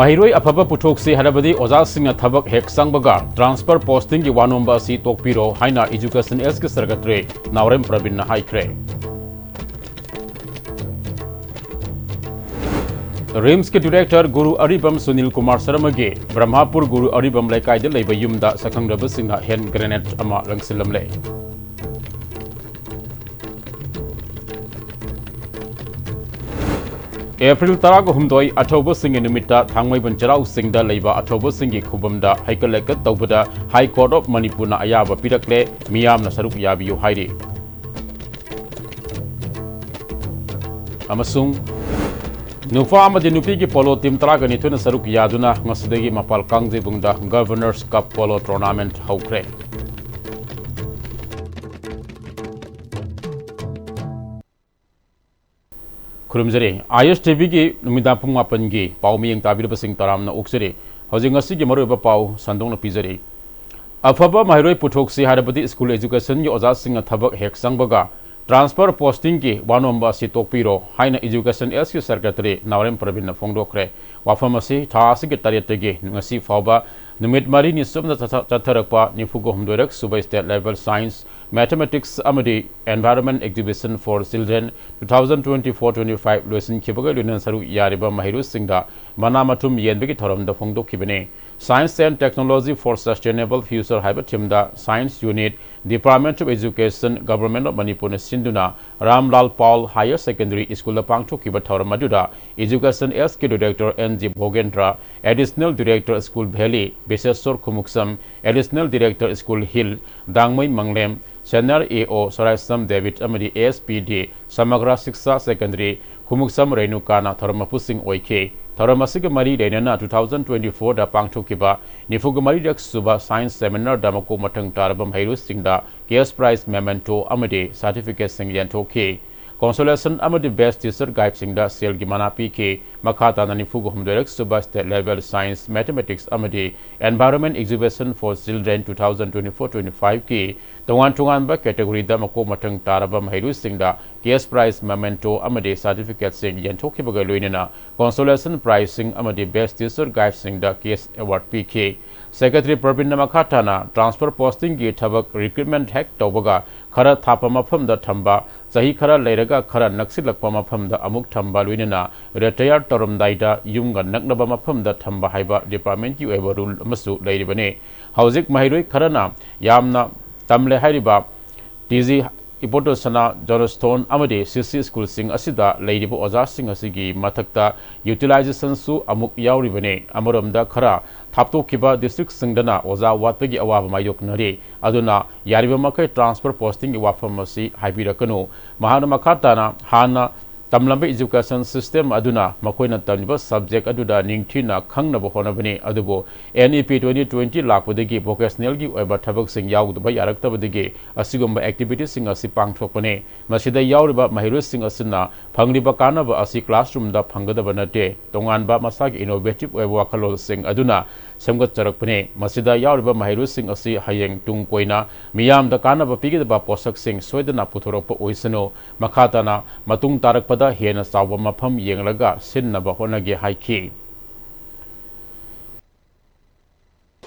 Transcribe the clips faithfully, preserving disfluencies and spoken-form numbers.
ꯃꯍꯩꯔꯣꯏ ꯑꯐꯕ ꯄꯨꯊꯣꯛꯁꯤ ꯍꯥꯏꯔꯕꯗꯤ ꯑꯣꯖꯥꯁꯤꯡꯅ ꯊꯕꯛ ꯍꯦꯛ ꯆꯪꯕꯒ transfer posting ꯒꯤ ꯋꯥꯅꯣꯝꯕ ꯑꯁꯤ ꯇꯣꯛꯄꯤꯔꯣ ꯍꯥꯏꯅ Education S ꯀꯤ Secretary ꯅꯥꯎꯔꯦꯝ ꯄ꯭ꯔꯕꯤꯟꯅ ꯍꯥꯏꯈ꯭ꯔꯦ꯫ RIMS ꯀꯤ Director ꯒꯨꯔꯨ ꯑꯔꯤꯕꯝ ꯁꯨꯅꯤꯜ ꯀꯨꯃꯥꯔ ꯁꯔꯃꯒꯤ ꯕ꯭ꯔꯍ꯭ꯃꯄꯨꯔ ꯒꯨꯔꯨ ꯑꯔꯤꯕꯝ ꯂꯩꯀꯥꯏꯗ ꯂꯩꯕ ꯌꯨꯝꯗ ꯁꯛꯈꯪꯅꯕꯁꯤꯡꯅ hand grenade ꯑꯃ ꯂꯪꯁꯤꯜꯂꯝꯂꯦ꯫ ꯑꯦꯄ꯭ꯔꯤꯜ ꯇꯔꯥꯒ ꯍꯨꯝꯗꯣꯏ, ꯑꯊꯧꯕꯁꯤꯡꯒꯤ ꯅꯨꯃꯤꯠꯇ ꯊꯥꯡꯃꯩꯕꯟ ꯆꯩꯔꯥꯎ ꯆꯤꯡꯗ ꯂꯩꯕ ꯑꯊꯧꯕꯁꯤꯡꯒꯤ ꯈꯨꯕꯝꯗ ꯍꯩꯀꯠ ꯂꯩꯀꯠ ꯇꯧꯕꯗ High Court of ꯃꯅꯤꯄꯨꯔꯅ ꯑꯌꯥꯕ ꯄꯤꯔꯛꯂꯦ, ꯃꯤꯌꯥꯝꯅ ꯁꯔꯨꯛ ꯌꯥꯕꯤꯌꯨ ꯍꯥꯏꯔꯤ꯫ ꯑꯃꯁꯨꯡ ꯅꯨꯄꯥ ꯑꯃꯗꯤ ꯅꯨꯄꯤꯒꯤ polo team ꯇꯔꯥꯒ ꯅꯤꯊꯣꯏꯅ ꯁꯔꯨꯛ ꯌꯥꯗꯨꯅ ꯉꯁꯤꯗꯒꯤ ꯃꯄꯥꯜ ꯀꯥꯡꯖꯩꯕꯨꯡꯗ Governors Cup polo tournament ꯍꯧꯈ꯭ꯔꯦ꯫ ꯈꯨꯔꯨꯝꯖꯔꯤ꯫ ISTV ꯒꯤ ꯅꯨꯃꯤꯗꯥꯡ ꯄꯨꯡ ꯃꯥꯄꯟꯒꯤ ꯄꯥꯎ ꯃꯤꯠꯌꯦꯡ ꯇꯥꯕꯤꯔꯕꯁꯤꯡ ꯇꯔꯥꯝꯅ ꯑꯣꯛꯆꯔꯤ꯫ ꯍꯧꯖꯤꯛ ꯉꯁꯤꯒꯤ ꯃꯔꯨꯑꯣꯏꯕ ꯄꯥꯎ ꯁꯟꯗꯣꯛꯅ ꯄꯤꯖꯔꯤ꯫ ꯑꯐꯕ ꯃꯍꯩꯔꯣꯏ ꯄꯨꯊꯣꯛꯁꯤ ꯍꯥꯏꯔꯕꯗꯤ school education ꯒꯤ ꯑꯣꯖꯥꯁꯤꯡꯅ ꯊꯕꯛ ꯍꯦꯛ ꯆꯪꯕꯒ transfer posting ꯒꯤ ꯋꯥꯅꯣꯝꯕ ꯑꯁꯤ ꯇꯣꯛꯄꯤꯔꯣ ꯍꯥꯏꯅ Education S ꯀꯤ Secretary ꯅꯥꯎꯔꯦꯝ ꯄ꯭ꯔꯕꯤꯟꯅ ꯐꯣꯡꯗꯣꯛꯈ꯭ꯔꯦ꯫ ꯋꯥꯐꯝ ꯑꯁꯤ ꯊꯥ ꯑꯁꯤꯒꯤ ꯇꯔꯦꯠꯇꯒꯤ ꯉꯁꯤ ꯐꯥꯎꯕ ꯅꯨꯃꯤꯠ ꯃꯔꯤꯅꯤ ꯆꯨꯞꯅ ꯆꯠꯊ-, ꯆꯠꯊꯔꯛꯄ ꯅꯤꯐꯨꯒ ꯍꯨꯝꯗꯣꯏꯔꯛ ꯁꯨꯕ State Level Science, Mathematics ꯑꯃꯗꯤ Environment Exhibition for Children two thousand twenty-four twenty-five ꯂꯣꯏꯁꯤꯟꯈꯤꯕꯒ ꯂꯣꯏꯅꯅ ꯁꯔꯨꯛ ꯌꯥꯔꯤꯕ ꯃꯍꯩꯔꯣꯏꯁꯤꯡꯗ ꯃꯅꯥ ꯃꯊꯨꯝ ꯌꯦꯟꯕꯒꯤ ꯊꯧꯔꯝꯗ ꯐꯣꯡꯗꯣꯛꯈꯤꯕꯅꯤ꯫ Science and Technology for Sustainable Future ꯍꯥꯏꯕ theme the Science Unit, Department of Education, Government of ꯃꯅꯤꯄꯨꯔꯅ ꯁꯤꯟꯗꯨꯅ ꯔꯥꯝꯂꯥꯜ ꯄꯥꯎꯜ Higher Secondary School ꯗ ꯄꯥꯡꯊꯣꯛꯈꯤꯕ ꯊꯧꯔꯝ ꯑꯗꯨꯗ Education S ꯀꯤ Director N G Bhogendra, Additional Director School Valley Bisheshor Khumukcham, Additional Director School Hill Dangmei Manglem, Senior A O Soraisam ꯗꯦꯕꯤꯠ ꯑꯃꯗꯤ A S P D Samagra Shiksha Secondary Khumukcham ꯔꯦꯅꯨꯀꯥꯅ ꯊꯧꯔꯝ ꯃꯄꯨꯁꯤꯡ ꯑꯣꯏꯈꯤ꯫ ꯊꯧꯔꯝ ꯑꯁꯤꯒ ꯃꯔꯤ ꯂꯩꯅꯅ two thousand twenty-four ꯗ ꯄꯥꯡꯊꯣꯛꯈꯤꯕ ꯅꯤꯐꯨꯒ ꯃꯔꯤꯔꯛ ꯁꯨꯕ Science Seminar ꯗ ꯃꯀꯣꯛ ꯃꯊꯪ ꯇꯥꯔꯕ ꯃꯍꯩꯔꯣꯏꯁꯤꯡꯗ cash prize memento ꯑꯃꯗꯤ certificate ꯁꯤꯡ ꯌꯦꯟꯊꯣꯛꯈꯤ꯫ Consolation ꯑꯃꯗꯤ Best Teacher Guide ꯁꯤꯡꯗ ꯁꯦꯜꯒꯤ ꯃꯅꯥ ꯄꯤꯈꯤ꯫ ꯃꯈꯥ ꯇꯥꯅ ꯅꯤꯐꯨꯒ ꯍꯨꯝꯗꯣꯏꯔꯛ ꯁꯨꯕ State Level Science, Mathematics ꯑꯃꯗꯤ Environment Exhibition for Children two thousand twenty-four twenty-five ꯀꯤ ꯇꯣꯉꯥꯟ ꯇꯣꯉꯥꯟꯕ category ꯗ ꯃꯀꯣꯛ ꯃꯊꯪ ꯇꯥꯔꯕ ꯃꯍꯩꯔꯣꯏꯁꯤꯡꯗ cash prize, memento ꯑꯃꯗꯤ certificateꯁꯤꯡ ꯌꯦꯟꯊꯣꯛꯈꯤꯕꯒ ꯂꯣꯏꯅꯅ consolation prizeꯁꯤꯡ ꯑꯃꯗꯤ best teacher guideꯁꯤꯡꯗ cash award ꯄꯤꯈꯤ꯫ Secretary ꯄ꯭ꯔꯕꯤꯟꯅ ꯃꯈꯥ ꯇꯥꯅ transfer postingꯒꯤ ꯊꯕꯛ recruitment ꯍꯦꯛ ꯇꯧꯕꯒ ꯈꯔ ꯊꯥꯞꯄ ꯃꯐꯝꯗ ꯊꯝꯕ, ꯆꯍꯤ ꯈꯔ ꯂꯩꯔꯒ ꯈꯔ ꯅꯛꯁꯤꯜꯂꯛꯄ ꯃꯐꯝꯗ ꯑꯃꯨꯛ ꯊꯝꯕ, ꯂꯣꯏꯅꯅ retire ꯇꯧꯔꯝꯗꯥꯏꯗ ꯌꯨꯝꯒ ꯅꯛꯅꯕ ꯃꯐꯝꯗ ꯊꯝꯕ ꯍꯥꯏꯕ departmentꯀꯤ ꯑꯣꯏꯕ rule ꯑꯃꯁꯨ ꯂꯩꯔꯤꯕꯅꯤ꯫ ꯍꯧꯖꯤꯛ ꯃꯍꯩꯔꯣꯏ ꯈꯔꯅ ꯌꯥꯝꯅ ꯇꯝꯂꯦ ꯍꯥꯏꯔꯤꯕ ꯇꯤ ꯖꯤ ꯏꯕꯣꯇꯣꯟ ꯁꯅꯥ, ꯖꯣꯟꯁꯇꯣꯟ ꯑꯃꯗꯤ ꯁꯤ ꯁꯤ ꯁ꯭ꯀꯨꯜꯁꯤꯡ ꯑꯁꯤꯗ ꯂꯩꯔꯤꯕ ꯑꯣꯖꯥꯁꯤꯡ ꯑꯁꯤꯒꯤ ꯃꯊꯛꯇ utilizationꯁꯨ ꯑꯃꯨꯛ ꯌꯥꯎꯔꯤꯕꯅꯤ꯫ ꯑꯃꯔꯣꯝꯗ ꯈꯔ ꯊꯥꯞꯇꯣꯛꯈꯤꯕ districtꯁꯤꯡꯗꯅ ꯑꯣꯖꯥ ꯋꯥꯠꯄꯒꯤ ꯑꯋꯥꯕ ꯃꯥꯌꯣꯛꯅꯔꯤ꯫ ꯑꯗꯨꯅ ꯌꯥꯔꯤꯕ ꯃꯈꯩ transfer postingꯒꯤ ꯋꯥꯐꯝ ꯑꯁꯤ ꯍꯥꯏꯕꯤꯔꯛꯀꯅꯨ꯫ ꯃꯍꯥꯛꯅ ꯃꯈꯥ ꯇꯥꯅ ꯍꯥꯟꯅ ꯇꯝꯂꯝꯕ education system ꯑꯗꯨꯅ ꯃꯈꯣꯏꯅ ꯇꯝꯂꯤꯕ subject ꯑꯗꯨꯗ ꯅꯤꯡꯊꯤꯅ ꯈꯪꯅꯕ ꯍꯣꯠꯅꯕꯅꯤ꯫ ꯑꯗꯨꯕꯨ N E P twenty twenty ꯂꯥꯛꯄꯗꯒꯤ vocationalꯒꯤ ꯑꯣꯏꯕ ꯊꯕꯛꯁꯤꯡ ꯌꯥꯎꯗꯕ ꯌꯥꯔꯛꯇꯕꯗꯒꯤ ꯑꯁꯤꯒꯨꯝꯕ activitiesꯁꯤꯡ ꯑꯁꯤ ꯄꯥꯡꯊꯣꯛꯄꯅꯤ꯫ ꯃꯁꯤꯗ ꯌꯥꯎꯔꯤꯕ ꯃꯍꯩꯔꯣꯏꯁꯤꯡ ꯑꯁꯤꯅ ꯐꯪꯂꯤꯕ ꯀꯥꯟꯅꯕ ꯑꯁꯤ classroomꯗ ꯐꯪꯒꯗꯕ ꯅꯠꯇꯦ꯫ ꯇꯣꯉꯥꯟꯕ ꯃꯁꯥꯒꯤ innovative ꯑꯣꯏꯕ ꯋꯥꯈꯜꯂꯣꯟꯁꯤꯡ ꯑꯗꯨꯅ ꯁꯦꯝꯒꯠꯆꯔꯛꯄꯅꯤ꯫ ꯃꯁꯤꯗ ꯌꯥꯎꯔꯤꯕ ꯃꯍꯩꯔꯣꯏꯁꯤꯡ ꯑꯁꯤ ꯍꯌꯦꯡ ꯇꯨꯡ ꯀꯣꯏꯅ ꯃꯤꯌꯥꯝꯗ ꯀꯥꯟꯅꯕ ꯄꯤꯒꯗꯕ ꯄꯣꯠꯁꯛꯁꯤꯡ ꯁꯣꯏꯗꯅ ꯄꯨꯊꯣꯔꯛꯄ ꯑꯣꯏꯁꯅꯨ꯫ ꯃꯈꯥ ꯇꯥꯅ ꯃꯇꯨꯡ ꯇꯥꯔꯛꯄꯗ ꯍꯦꯟꯅ ꯆꯥꯎꯕ ꯃꯐꯝ ꯌꯦꯡꯂꯒ ꯁꯤꯟꯅꯕ ꯍꯣꯠꯅꯒꯦ ꯍꯥꯏꯈꯤ꯫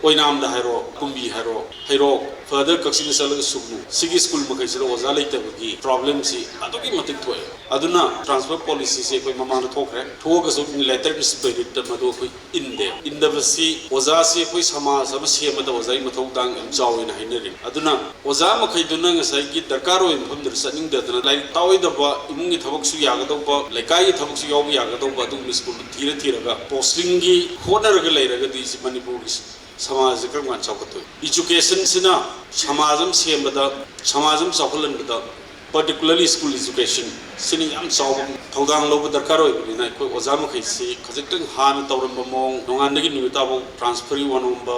ꯑꯣꯏꯅꯥꯝꯗ ꯍꯥꯏꯔꯣ, ꯀꯨꯝꯕꯤ ꯍꯥꯏꯔꯣ, ꯍꯩꯔꯣꯛ, further ꯀꯛꯆꯤꯡꯗ ꯆꯠꯂꯒ ꯁꯨꯒꯅꯨ꯫ ꯁꯤꯒꯤ ꯁ꯭ꯀꯨꯜ ꯃꯈꯩꯁꯤꯗ ꯑꯣꯖꯥ ꯂꯩꯇꯕꯒꯤ problemꯁꯤ ꯑꯗꯨꯛꯀꯤ ꯃꯇꯤꯛ ꯊꯣꯛꯑꯦ꯫ ꯑꯗꯨꯅ transfer policyꯁꯤ ꯑꯩꯈꯣꯏ ꯃꯃꯥꯡꯗ ꯊꯣꯛꯈ꯭ꯔꯦ꯫ ꯊꯣꯛꯑꯒꯁꯨ in letter spiritꯇ ꯃꯗꯨ ꯑꯩꯈꯣꯏ ꯏꯟꯗꯦ꯫ ꯏꯟꯗꯕꯁꯤ ꯑꯣꯖꯥꯁꯤ ꯑꯩꯈꯣꯏ ꯁꯃꯥꯖ ꯑꯃ ꯁꯦꯝꯕꯗ ꯑꯣꯖꯥꯒꯤ ꯃꯊꯧ ꯗꯥꯡ ꯌꯥꯝ ꯆꯥꯎꯋꯦꯅ ꯍꯥꯏꯅꯔꯤ꯫ ꯑꯗꯨꯅ ꯑꯣꯖꯥ ꯃꯈꯩꯗꯨꯅ ꯉꯁꯥꯏꯒꯤ ꯗꯔꯀꯥꯔ ꯑꯣꯏꯕ ꯃꯐꯝꯗꯨꯗ ꯆꯠꯅꯤꯡꯗꯗꯅ ꯂꯥꯏꯔꯤꯛ ꯇꯥꯛꯑꯣꯏꯗꯕ, ꯏꯃꯨꯡꯒꯤ ꯊꯕꯛꯁꯨ ꯌꯥꯒꯗꯧꯕ, ꯂꯩꯀꯥꯏꯒꯤ ꯊꯕꯛꯁꯨ ꯌꯥꯎꯕ ꯌꯥꯒꯗꯧꯕ ꯑꯗꯨꯒꯨꯝꯕ ꯁ꯭ꯀꯨꯜ ꯊꯤꯔ ꯊꯤꯔꯒ postingꯒꯤ ꯍꯣꯠꯅꯔꯒ ꯂꯩꯔꯒꯗꯤ ꯁꯤ ꯃꯅꯤꯄꯨꯔꯒꯤ ꯁꯃꯥꯖꯁꯦ ꯀꯔꯝ ꯀꯥꯟꯗ ꯆꯥꯎꯈꯠꯇꯣꯏ? Educationꯁꯤꯅ ꯁꯃꯥꯖ ꯑꯃ ꯁꯦꯝꯕꯗ, ꯁꯃꯥꯖ ꯑꯃ ꯆꯥꯎꯈꯠꯍꯟꯕꯗ, particularly school education ꯁꯤꯅ ꯌꯥꯝ ꯆꯥꯎꯕ ꯊꯧꯗꯥꯡ ꯂꯧꯕ ꯗꯔꯀꯥꯔ ꯑꯣꯏꯕꯅꯤꯅ ꯑꯩꯈꯣꯏ ꯑꯣꯖꯥ ꯃꯈꯩꯁꯤ ꯈꯖꯤꯛꯇꯪ ꯍꯥꯟꯅ ꯇꯧꯔꯝꯕ ꯃꯑꯣꯡ, ꯅꯣꯡꯉꯥꯟꯗꯒꯤ ꯅꯨꯃꯤꯠ ꯇꯥꯐꯥꯎ transferꯒꯤ ꯋꯥꯅꯣꯝꯕ,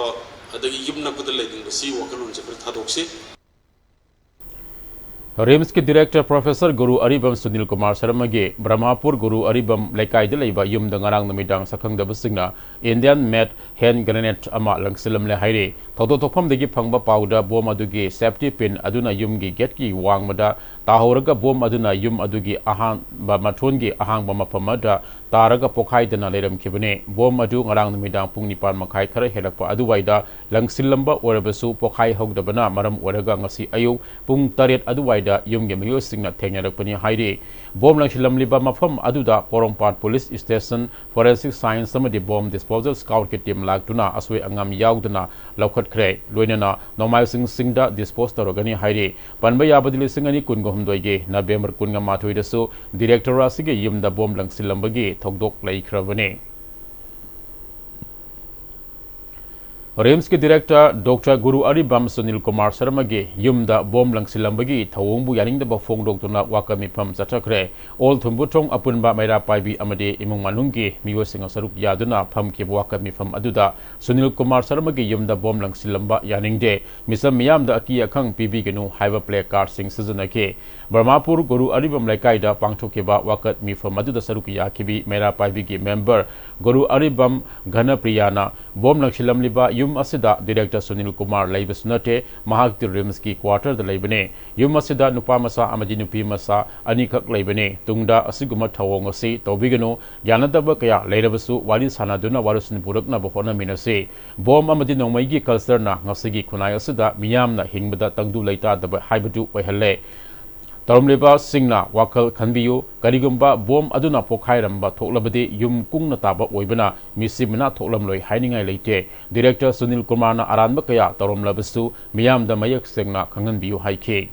ꯑꯗꯒꯤ ꯌꯨꯝ ꯅꯛꯄꯗ ꯂꯩꯅꯤꯡꯕ, ꯁꯤ ꯋꯥꯈꯜꯂꯣꯟꯁꯦ ꯈꯔ ꯊꯥꯗꯣꯛꯁꯤ꯫ ꯔꯤꯝꯁꯀꯤ ꯗꯤꯔꯦꯛꯇꯔ ꯄ꯭ꯔꯣꯐꯦꯁꯔ ꯒꯨꯔꯨ ꯑꯔꯤꯕꯝ ꯁꯨꯅꯤꯜ ꯀꯨꯃꯥꯔ ꯁꯔꯃꯒꯤ ꯕ꯭ꯔꯍꯃꯄꯨꯔ ꯒꯨꯔꯨ ꯑꯔꯤꯕꯝ ꯂꯩꯀꯥꯏꯗ ꯂꯩꯕ ꯌꯨꯝꯗ ꯉꯔꯥꯡ ꯅꯨꯃꯤꯗꯥꯡ ꯁꯛꯈꯪꯗꯕꯁꯤꯡꯅ Indian made hand grenade ꯑꯃ ꯂꯪꯁꯤꯜꯂꯝꯂꯦ ꯍꯥꯏꯔꯤ꯫ ꯊꯧꯗꯣꯛ ꯊꯣꯛꯐꯝꯗꯒꯤ ꯐꯪꯕ ꯄꯥꯎꯗ ꯕꯣꯝ ꯑꯗꯨꯒꯤ safety pin ꯑꯗꯨꯅ ꯌꯨꯝꯒꯤ gateꯀꯤ ꯋꯥꯡꯃꯗ ꯇꯥꯍꯧꯔꯒ ꯕꯣꯝ ꯑꯗꯨꯅ ꯌꯨꯝ ꯑꯗꯨꯒꯤ ꯑꯍꯥꯟꯕ ꯃꯊꯣꯟꯒꯤ ꯑꯍꯥꯡꯕ ꯃꯐꯝ ꯑꯃꯗ ꯇꯥꯔꯒ ꯄꯣꯈꯥꯏꯗꯅ ꯂꯩꯔꯝꯈꯤꯕꯅꯤ꯫ ꯕꯣꯝ ꯑꯗꯨ ꯉꯔꯥꯡ ꯅꯨꯃꯤꯗꯥꯡ ꯄꯨꯡ ꯅꯤꯄꯥꯟ ꯃꯈꯥꯏ ꯈꯔ ꯍꯦꯜꯂꯛꯄ ꯑꯗꯨꯋꯥꯏꯗ ꯂꯪꯁꯤꯜꯂꯝꯕ ꯑꯣꯏꯔꯕꯁꯨ ꯄꯣꯈꯥꯏꯍꯧꯗꯕꯅ ꯃꯔꯝ ꯑꯣꯏꯔꯒ ꯉꯁꯤ ꯑꯌꯨꯛ ꯄꯨꯡ ꯇꯔꯦꯠ ꯑꯗꯨꯋꯥꯏꯗ ꯌꯨꯝꯒꯤ ꯃꯤꯑꯣꯏꯁꯤꯡꯅ ꯊꯦꯡꯅꯔꯛꯄꯅꯤ ꯍꯥꯏꯔꯤ꯫ ꯕꯣꯝ ꯂꯪꯁꯤꯜꯂꯝꯂꯤꯕ ꯃꯐꯝ ꯑꯗꯨꯗ ꯄꯣꯔꯣꯝꯄꯥꯠ police station, forensic science ꯑꯃꯗꯤ bomb disposal scoutꯀꯤ team ꯂꯥꯛꯇꯨꯅ ꯑꯁꯣꯏ ꯑꯉꯥꯝ ꯌꯥꯎꯗꯅ ꯂꯧꯈꯠꯈ꯭ꯔꯦ꯫ ꯂꯣꯏꯅꯅ ꯅꯣꯡꯃꯥꯏꯖꯤꯡꯁꯤꯡꯗ dispose ꯇꯧꯔꯒꯅꯤ ꯍꯥꯏꯔꯤ꯫ ꯄꯟꯕ ꯌꯥꯕꯗꯤ ꯂꯤꯁꯤꯡ ꯑꯅꯤ ꯀꯨꯟꯒ ꯍꯨꯝꯗꯣꯏꯒꯤ November ꯀꯨꯟꯒ ꯃꯥꯊꯣꯏꯗꯁꯨ ꯗꯤꯔꯦꯛꯇꯔ ꯑꯁꯤꯒꯤ ꯌꯨꯝꯗ ꯕꯣꯝ ꯂꯪꯁꯤꯜꯂꯝꯕꯒꯤ ꯊꯧꯗꯣꯛ ꯂꯩꯈ꯭ꯔꯕꯅꯤ꯫ ꯔꯤꯝꯁꯀꯤ ꯗꯤꯔꯦꯛꯇꯔ ꯗꯣꯛꯇꯔ ꯒꯨꯔꯨ ꯑꯔꯤꯕꯝ ꯁꯨꯅꯤꯜ ꯀꯨꯃꯥꯔ ꯁꯔꯃꯒꯤ ꯌꯨꯝꯗ ꯕꯣꯝ ꯂꯪꯁꯤꯜꯂꯝꯕꯒꯤ ꯊꯧꯑꯣꯡꯕꯨ ꯌꯥꯅꯤꯡꯗꯕ ꯐꯣꯡꯗꯣꯛꯇꯨꯅ ꯋꯥꯀꯠ ꯃꯤꯐꯝ ꯆꯠꯊꯈ꯭ꯔꯦ꯫ ꯑꯣꯜ ꯊꯨꯝꯕꯨꯊꯣꯡ ꯑꯄꯨꯟꯕ ꯃꯩꯔꯥ ꯄꯥꯏꯕꯤ ꯑꯃꯗꯤ ꯏꯃꯨꯡ ꯃꯅꯨꯡꯒꯤ ꯃꯤꯑꯣꯏꯁꯤꯡꯅ ꯁꯔꯨꯛ ꯌꯥꯗꯨꯅ ꯐꯝꯈꯤꯕ ꯋꯥꯀꯠ ꯃꯤꯐꯝ ꯑꯗꯨꯗ ꯁꯨꯅꯤꯜ ꯀꯨꯃꯥꯔ ꯁꯔꯃꯒꯤ ꯌꯨꯝꯗ ꯕꯣꯝ ꯂꯪꯁꯤꯜꯂꯝꯕ ꯌꯥꯅꯤꯡꯗꯦ, ꯃꯤꯆꯝ ꯃꯤꯌꯥꯝꯗ ꯑꯀꯤ ꯑꯈꯪ ꯄꯤꯕꯤꯒꯅꯨ ꯍꯥꯏꯕ placardꯁꯤꯡ ꯁꯤꯖꯤꯟꯅꯈꯤ꯫ ꯕ꯭ꯔꯍꯃꯄꯨꯔ ꯒꯨꯔꯨ ꯑꯔꯤꯕꯝ ꯂꯩꯀꯥꯏꯗ ꯄꯥꯡꯊꯣꯛꯈꯤꯕ ꯋꯥꯀꯠ ꯃꯤꯐꯝ ꯑꯗꯨꯗ ꯁꯔꯨꯛ ꯌꯥꯈꯤꯕꯤ ꯃꯩꯔꯥ ꯄꯥꯏꯕꯤꯒꯤ member ꯒꯨꯔꯨ ꯑꯔꯤꯕꯝ ꯘꯅꯄ꯭ꯔꯤꯌꯥꯅ ꯕꯣꯝ ꯂꯪꯁꯤꯜꯂꯝꯂꯤꯕ ꯌꯨꯝ ꯑꯁꯤꯗ ꯗꯤꯔꯦꯛꯇꯔ ꯁꯨꯅꯤꯜ ꯀꯨꯃꯥꯔ ꯂꯩꯕꯁꯨ ꯅꯠꯇꯦ, ꯃꯍꯥꯛꯇꯤ ꯔꯤꯝꯁꯀꯤ quarterꯗ ꯂꯩꯕꯅꯤ꯫ ꯌꯨꯝ ꯑꯁꯤꯗ ꯅꯨꯄꯥ ꯃꯆꯥ ꯑꯃꯗꯤ ꯅꯨꯄꯤ ꯃꯆꯥ ꯑꯅꯤꯈꯛ ꯂꯩꯕꯅꯤ꯫ ꯇꯨꯡꯗ ꯑꯁꯤꯒꯨꯝꯕ ꯊꯧꯑꯣꯡ ꯑꯁꯤ ꯇꯧꯕꯤꯒꯅꯨ꯫ ꯌꯥꯅꯗꯕ ꯀꯌꯥ ꯂꯩꯔꯕꯁꯨ ꯋꯥꯔꯤ ꯁꯥꯟꯅꯗꯨꯅ ꯋꯥꯔꯣꯏꯁꯤꯟ ꯄꯨꯔꯛꯅꯕ ꯍꯣꯠꯅꯃꯤꯟꯅꯁꯤ꯫ ꯕꯣꯝ ꯑꯃꯗꯤ ꯅꯣꯡꯃꯩꯒꯤ cultureꯅ ꯉꯁꯤꯒꯤ ꯈꯨꯟꯅꯥꯏ ꯑꯁꯤꯗ ꯃꯤꯌꯥꯝꯅ ꯍꯤꯡꯕꯗ ꯇꯪꯗꯨ ꯂꯩꯇꯥꯗꯕ ꯍꯥꯏꯕꯗꯨ ꯑꯣꯏꯍꯜꯂꯦ꯫ ꯇꯧꯔꯝꯂꯤꯕꯁꯤꯡꯅ ꯋꯥꯈꯜ ꯈꯟꯕꯤꯌꯨ꯫ ꯀꯔꯤꯒꯨꯝꯕ ꯕꯣꯝ ꯑꯗꯨꯅ ꯄꯣꯈꯥꯏꯔꯝꯕ ꯊꯣꯛꯂꯕꯗꯤ ꯌꯨꯝ ꯀꯨꯡꯅ ꯇꯥꯕ ꯑꯣꯏꯕꯅ ꯃꯤꯁꯤ ꯃꯅꯥ ꯊꯣꯛꯂꯝꯂꯣꯏ ꯍꯥꯏꯅꯤꯡꯉꯥꯏ ꯂꯩꯇꯦ꯫ ꯗꯤꯔꯦꯛꯇꯔ ꯁꯨꯅꯤꯜ ꯀꯨꯃꯥꯔꯅ ꯑꯔꯥꯟꯕ ꯀꯌꯥ ꯇꯧꯔꯝꯂꯕꯁꯨ ꯃꯤꯌꯥꯝꯗ ꯃꯌꯦꯛ ꯁꯦꯡꯅ ꯈꯪꯍꯟꯕꯤꯌꯨ ꯍꯥꯏꯈꯤ꯫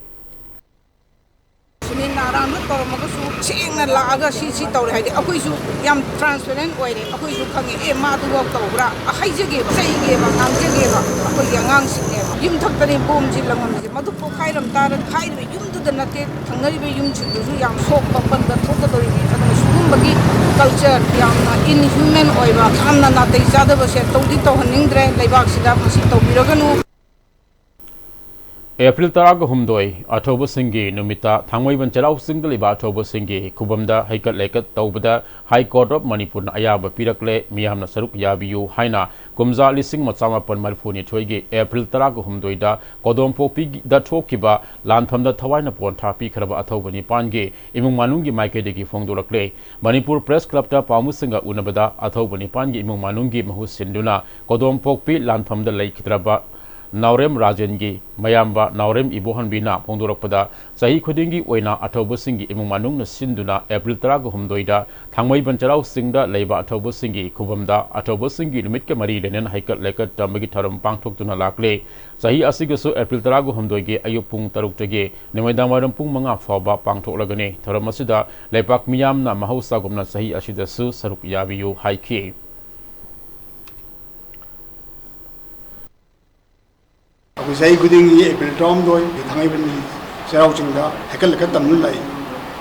ꯁꯨꯅꯤꯜꯅ ꯑꯔꯥꯟꯕ ꯇꯧꯔꯝꯃꯒꯁꯨ ꯁꯦꯡꯅ ꯂꯥꯛꯑꯒ ꯁꯤ, ꯁꯤ ꯇꯧꯔꯦ ꯍꯥꯏꯗꯤ ꯑꯩꯈꯣꯏꯁꯨ ꯌꯥꯝ transparent ꯑꯣꯏꯔꯦ꯫ ꯑꯩꯈꯣꯏꯁꯨ ꯈꯪꯉꯦ, ꯑꯦ, ꯃꯥꯗꯨꯐꯥꯎ ꯇꯧꯕ꯭ꯔꯥ? ꯍꯥꯏꯖꯒꯦꯕ, ꯆꯩꯒꯦꯕ, ꯉꯥꯡꯖꯒꯦꯕ꯫ ꯑꯩꯈꯣꯏꯒꯤ ꯑꯉꯥꯡꯁꯤꯡꯅꯦꯕ꯫ ꯌꯨꯝꯊꯛꯇꯅꯤ ꯕꯣꯝꯁꯤ ꯂꯪꯉꯝꯃꯤꯁꯦ꯫ ꯃꯗꯨ ꯄꯣꯈꯥꯏꯔꯝ ꯇꯥꯔꯗꯤ ꯍꯥꯏꯔꯤꯕ ꯌꯨꯝꯗꯨꯗ ꯅꯠꯇꯦ, ꯊꯪꯅꯔꯤꯕ ꯌꯨꯝꯁꯤꯡꯗꯨꯁꯨ ꯌꯥꯝ ꯁꯣꯛꯄ ꯄꯟꯕ ꯊꯣꯛꯀꯗꯧꯔꯤꯕꯅꯤ꯫ ꯑꯗꯨꯅ ꯁꯤꯒꯨꯝꯕꯒꯤ culture, ꯌꯥꯝꯅ inhuman ꯑꯣꯏꯕ, ꯌꯥꯝꯅ ꯅꯥꯇꯩ ꯆꯥꯗꯕꯁꯦ ꯇꯧꯗꯤ ꯇꯧꯍꯟꯅꯤꯡꯗ꯭ꯔꯦ꯫ ꯂꯩꯕꯥꯛꯁꯤꯗ ꯃꯁꯤ ꯇꯧꯕꯤꯔꯒꯅꯨ꯫ ꯑꯦꯄ꯭ꯔꯤꯜ ꯇꯔꯥꯒ ꯍꯨꯝꯗꯣꯏ, ꯑꯊꯧꯕꯁꯤꯡꯒꯤ ꯅꯨꯃꯤꯠꯇ ꯊꯥꯡꯃꯩꯕꯟ ꯆꯩꯔꯥꯎ ꯆꯤꯡꯗ ꯂꯩꯕ ꯑꯊꯧꯕꯁꯤꯡꯒꯤ ꯈꯨꯕꯝꯗ ꯍꯩꯀꯠ ꯂꯩꯀꯠ ꯇꯧꯕꯗ High Court of ꯃꯅꯤꯄꯨꯔꯅ ꯑꯌꯥꯕ ꯄꯤꯔꯛꯂꯦ, ꯃꯤꯌꯥꯝꯅ ꯁꯔꯨꯛ ꯌꯥꯕꯤꯌꯨ ꯍꯥꯏꯅ ꯀꯨꯝꯖꯥ ꯂꯤꯁꯤꯡ ꯑꯃ ꯆꯥꯃꯥꯄꯟ ꯃꯔꯤꯐꯨꯅꯤꯊꯣꯏꯒꯤ ꯑꯦꯄ꯭ꯔꯤꯜ ꯇꯔꯥꯒ ꯍꯨꯝꯗꯣꯏꯗ ꯀꯣꯗꯣꯝꯄꯣꯛꯄꯤꯗ ꯊꯣꯛꯈꯤꯕ ꯂꯥꯟꯐꯝꯗ ꯊꯋꯥꯏꯅ ꯄꯣꯟꯊꯥ ꯄꯤꯈ꯭ꯔꯕ ꯑꯊꯧꯕ ꯅꯤꯄꯥꯟꯒꯤ ꯏꯃꯨꯡ ꯃꯅꯨꯡꯒꯤ ꯃꯥꯏꯀꯩꯗꯒꯤ ꯐꯣꯡꯗꯣꯔꯛꯂꯦ꯫ ꯃꯅꯤꯄꯨꯔ ꯄ꯭ꯔꯦꯁ ꯀ꯭ꯂꯕꯇ ꯄꯥꯎꯃꯤꯁꯤꯡꯒ ꯎꯅꯕꯗ ꯑꯊꯧꯕ ꯅꯤꯄꯥꯟꯒꯤ ꯏꯃꯨꯡ ꯃꯅꯨꯡꯒꯤ ꯃꯍꯨꯠ ꯁꯤꯟꯗꯨꯅ ꯀꯣꯗꯣꯝꯄꯣꯛꯄꯤ ꯂꯥꯟꯐꯝꯗ ꯂꯩꯈꯤꯗ꯭ꯔꯕ ꯅꯥꯎꯔꯦꯝ ꯔꯥꯖꯦꯟꯒꯤ ꯃꯌꯥꯝꯕ ꯅꯥꯎꯔꯦꯝ ꯏꯕꯣꯍꯟꯕꯤꯅ ꯐꯣꯡꯗꯣꯔꯛꯄꯗ, ꯆꯍꯤ ꯈꯨꯗꯤꯡꯒꯤ ꯑꯣꯏꯅ ꯑꯊꯧꯕꯁꯤꯡꯒꯤ ꯏꯃꯨꯡ ꯃꯅꯨꯡꯅ ꯁꯤꯟꯗꯨꯅ ꯑꯦꯄ꯭ꯔꯤꯜ ꯇꯔꯥꯒ ꯍꯨꯝꯗꯣꯏꯗ ꯊꯥꯡꯃꯩꯕꯟ ꯆꯩꯔꯥꯎ ꯆꯤꯡꯗ ꯂꯩꯕ ꯑꯊꯧꯕꯁꯤꯡꯒꯤ ꯈꯨꯕꯝꯗ ꯑꯊꯧꯕꯁꯤꯡꯒꯤ ꯅꯨꯃꯤꯠꯀ ꯃꯔꯤ ꯂꯩꯅꯅ ꯍꯩꯀꯠ ꯂꯩꯀꯠ ꯇꯝꯕꯒꯤ ꯊꯧꯔꯝ ꯄꯥꯡꯊꯣꯛꯇꯨꯅ ꯂꯥꯛꯂꯦ꯫ ꯆꯍꯤ ꯑꯁꯤꯒꯤꯁꯨ ꯑꯦꯄ꯭ꯔꯤꯜ ꯇꯔꯥꯒ ꯍꯨꯝꯗꯣꯏꯒꯤ ꯑꯌꯨꯛ ꯄꯨꯡ ꯇꯔꯨꯛꯇꯒꯤ ꯅꯨꯃꯤꯗꯥꯡꯋꯥꯏꯔꯝ ꯄꯨꯡ ꯃꯉꯥ ꯐꯥꯎꯕ ꯄꯥꯡꯊꯣꯛꯂꯒꯅꯤ꯫ ꯊꯧꯔꯝ ꯑꯁꯤꯗ ꯂꯩꯄꯥꯛ ꯃꯤꯌꯥꯝꯅ ꯃꯍꯧꯁꯥꯒꯨꯝꯅ ꯆꯍꯤ ꯑꯁꯤꯗꯁꯨ ꯁꯔꯨꯛ ꯌꯥꯕꯤꯌꯨ ꯍꯥꯏꯈꯤ꯫ ꯑꯩꯈꯣꯏ ꯆꯍꯤ ꯈꯨꯗꯤꯡꯒꯤ ꯑꯦꯄ꯭ꯔꯤꯜ ꯇꯔꯥꯍꯨꯝꯗꯣꯏ ꯊꯥꯡꯃꯩꯕꯟꯒꯤ ꯆꯩꯔꯥꯎ ꯆꯤꯡꯗ ꯍꯩꯀꯠ ꯂꯩꯀꯠ ꯇꯝꯗꯨꯅ ꯂꯥꯛꯏ꯫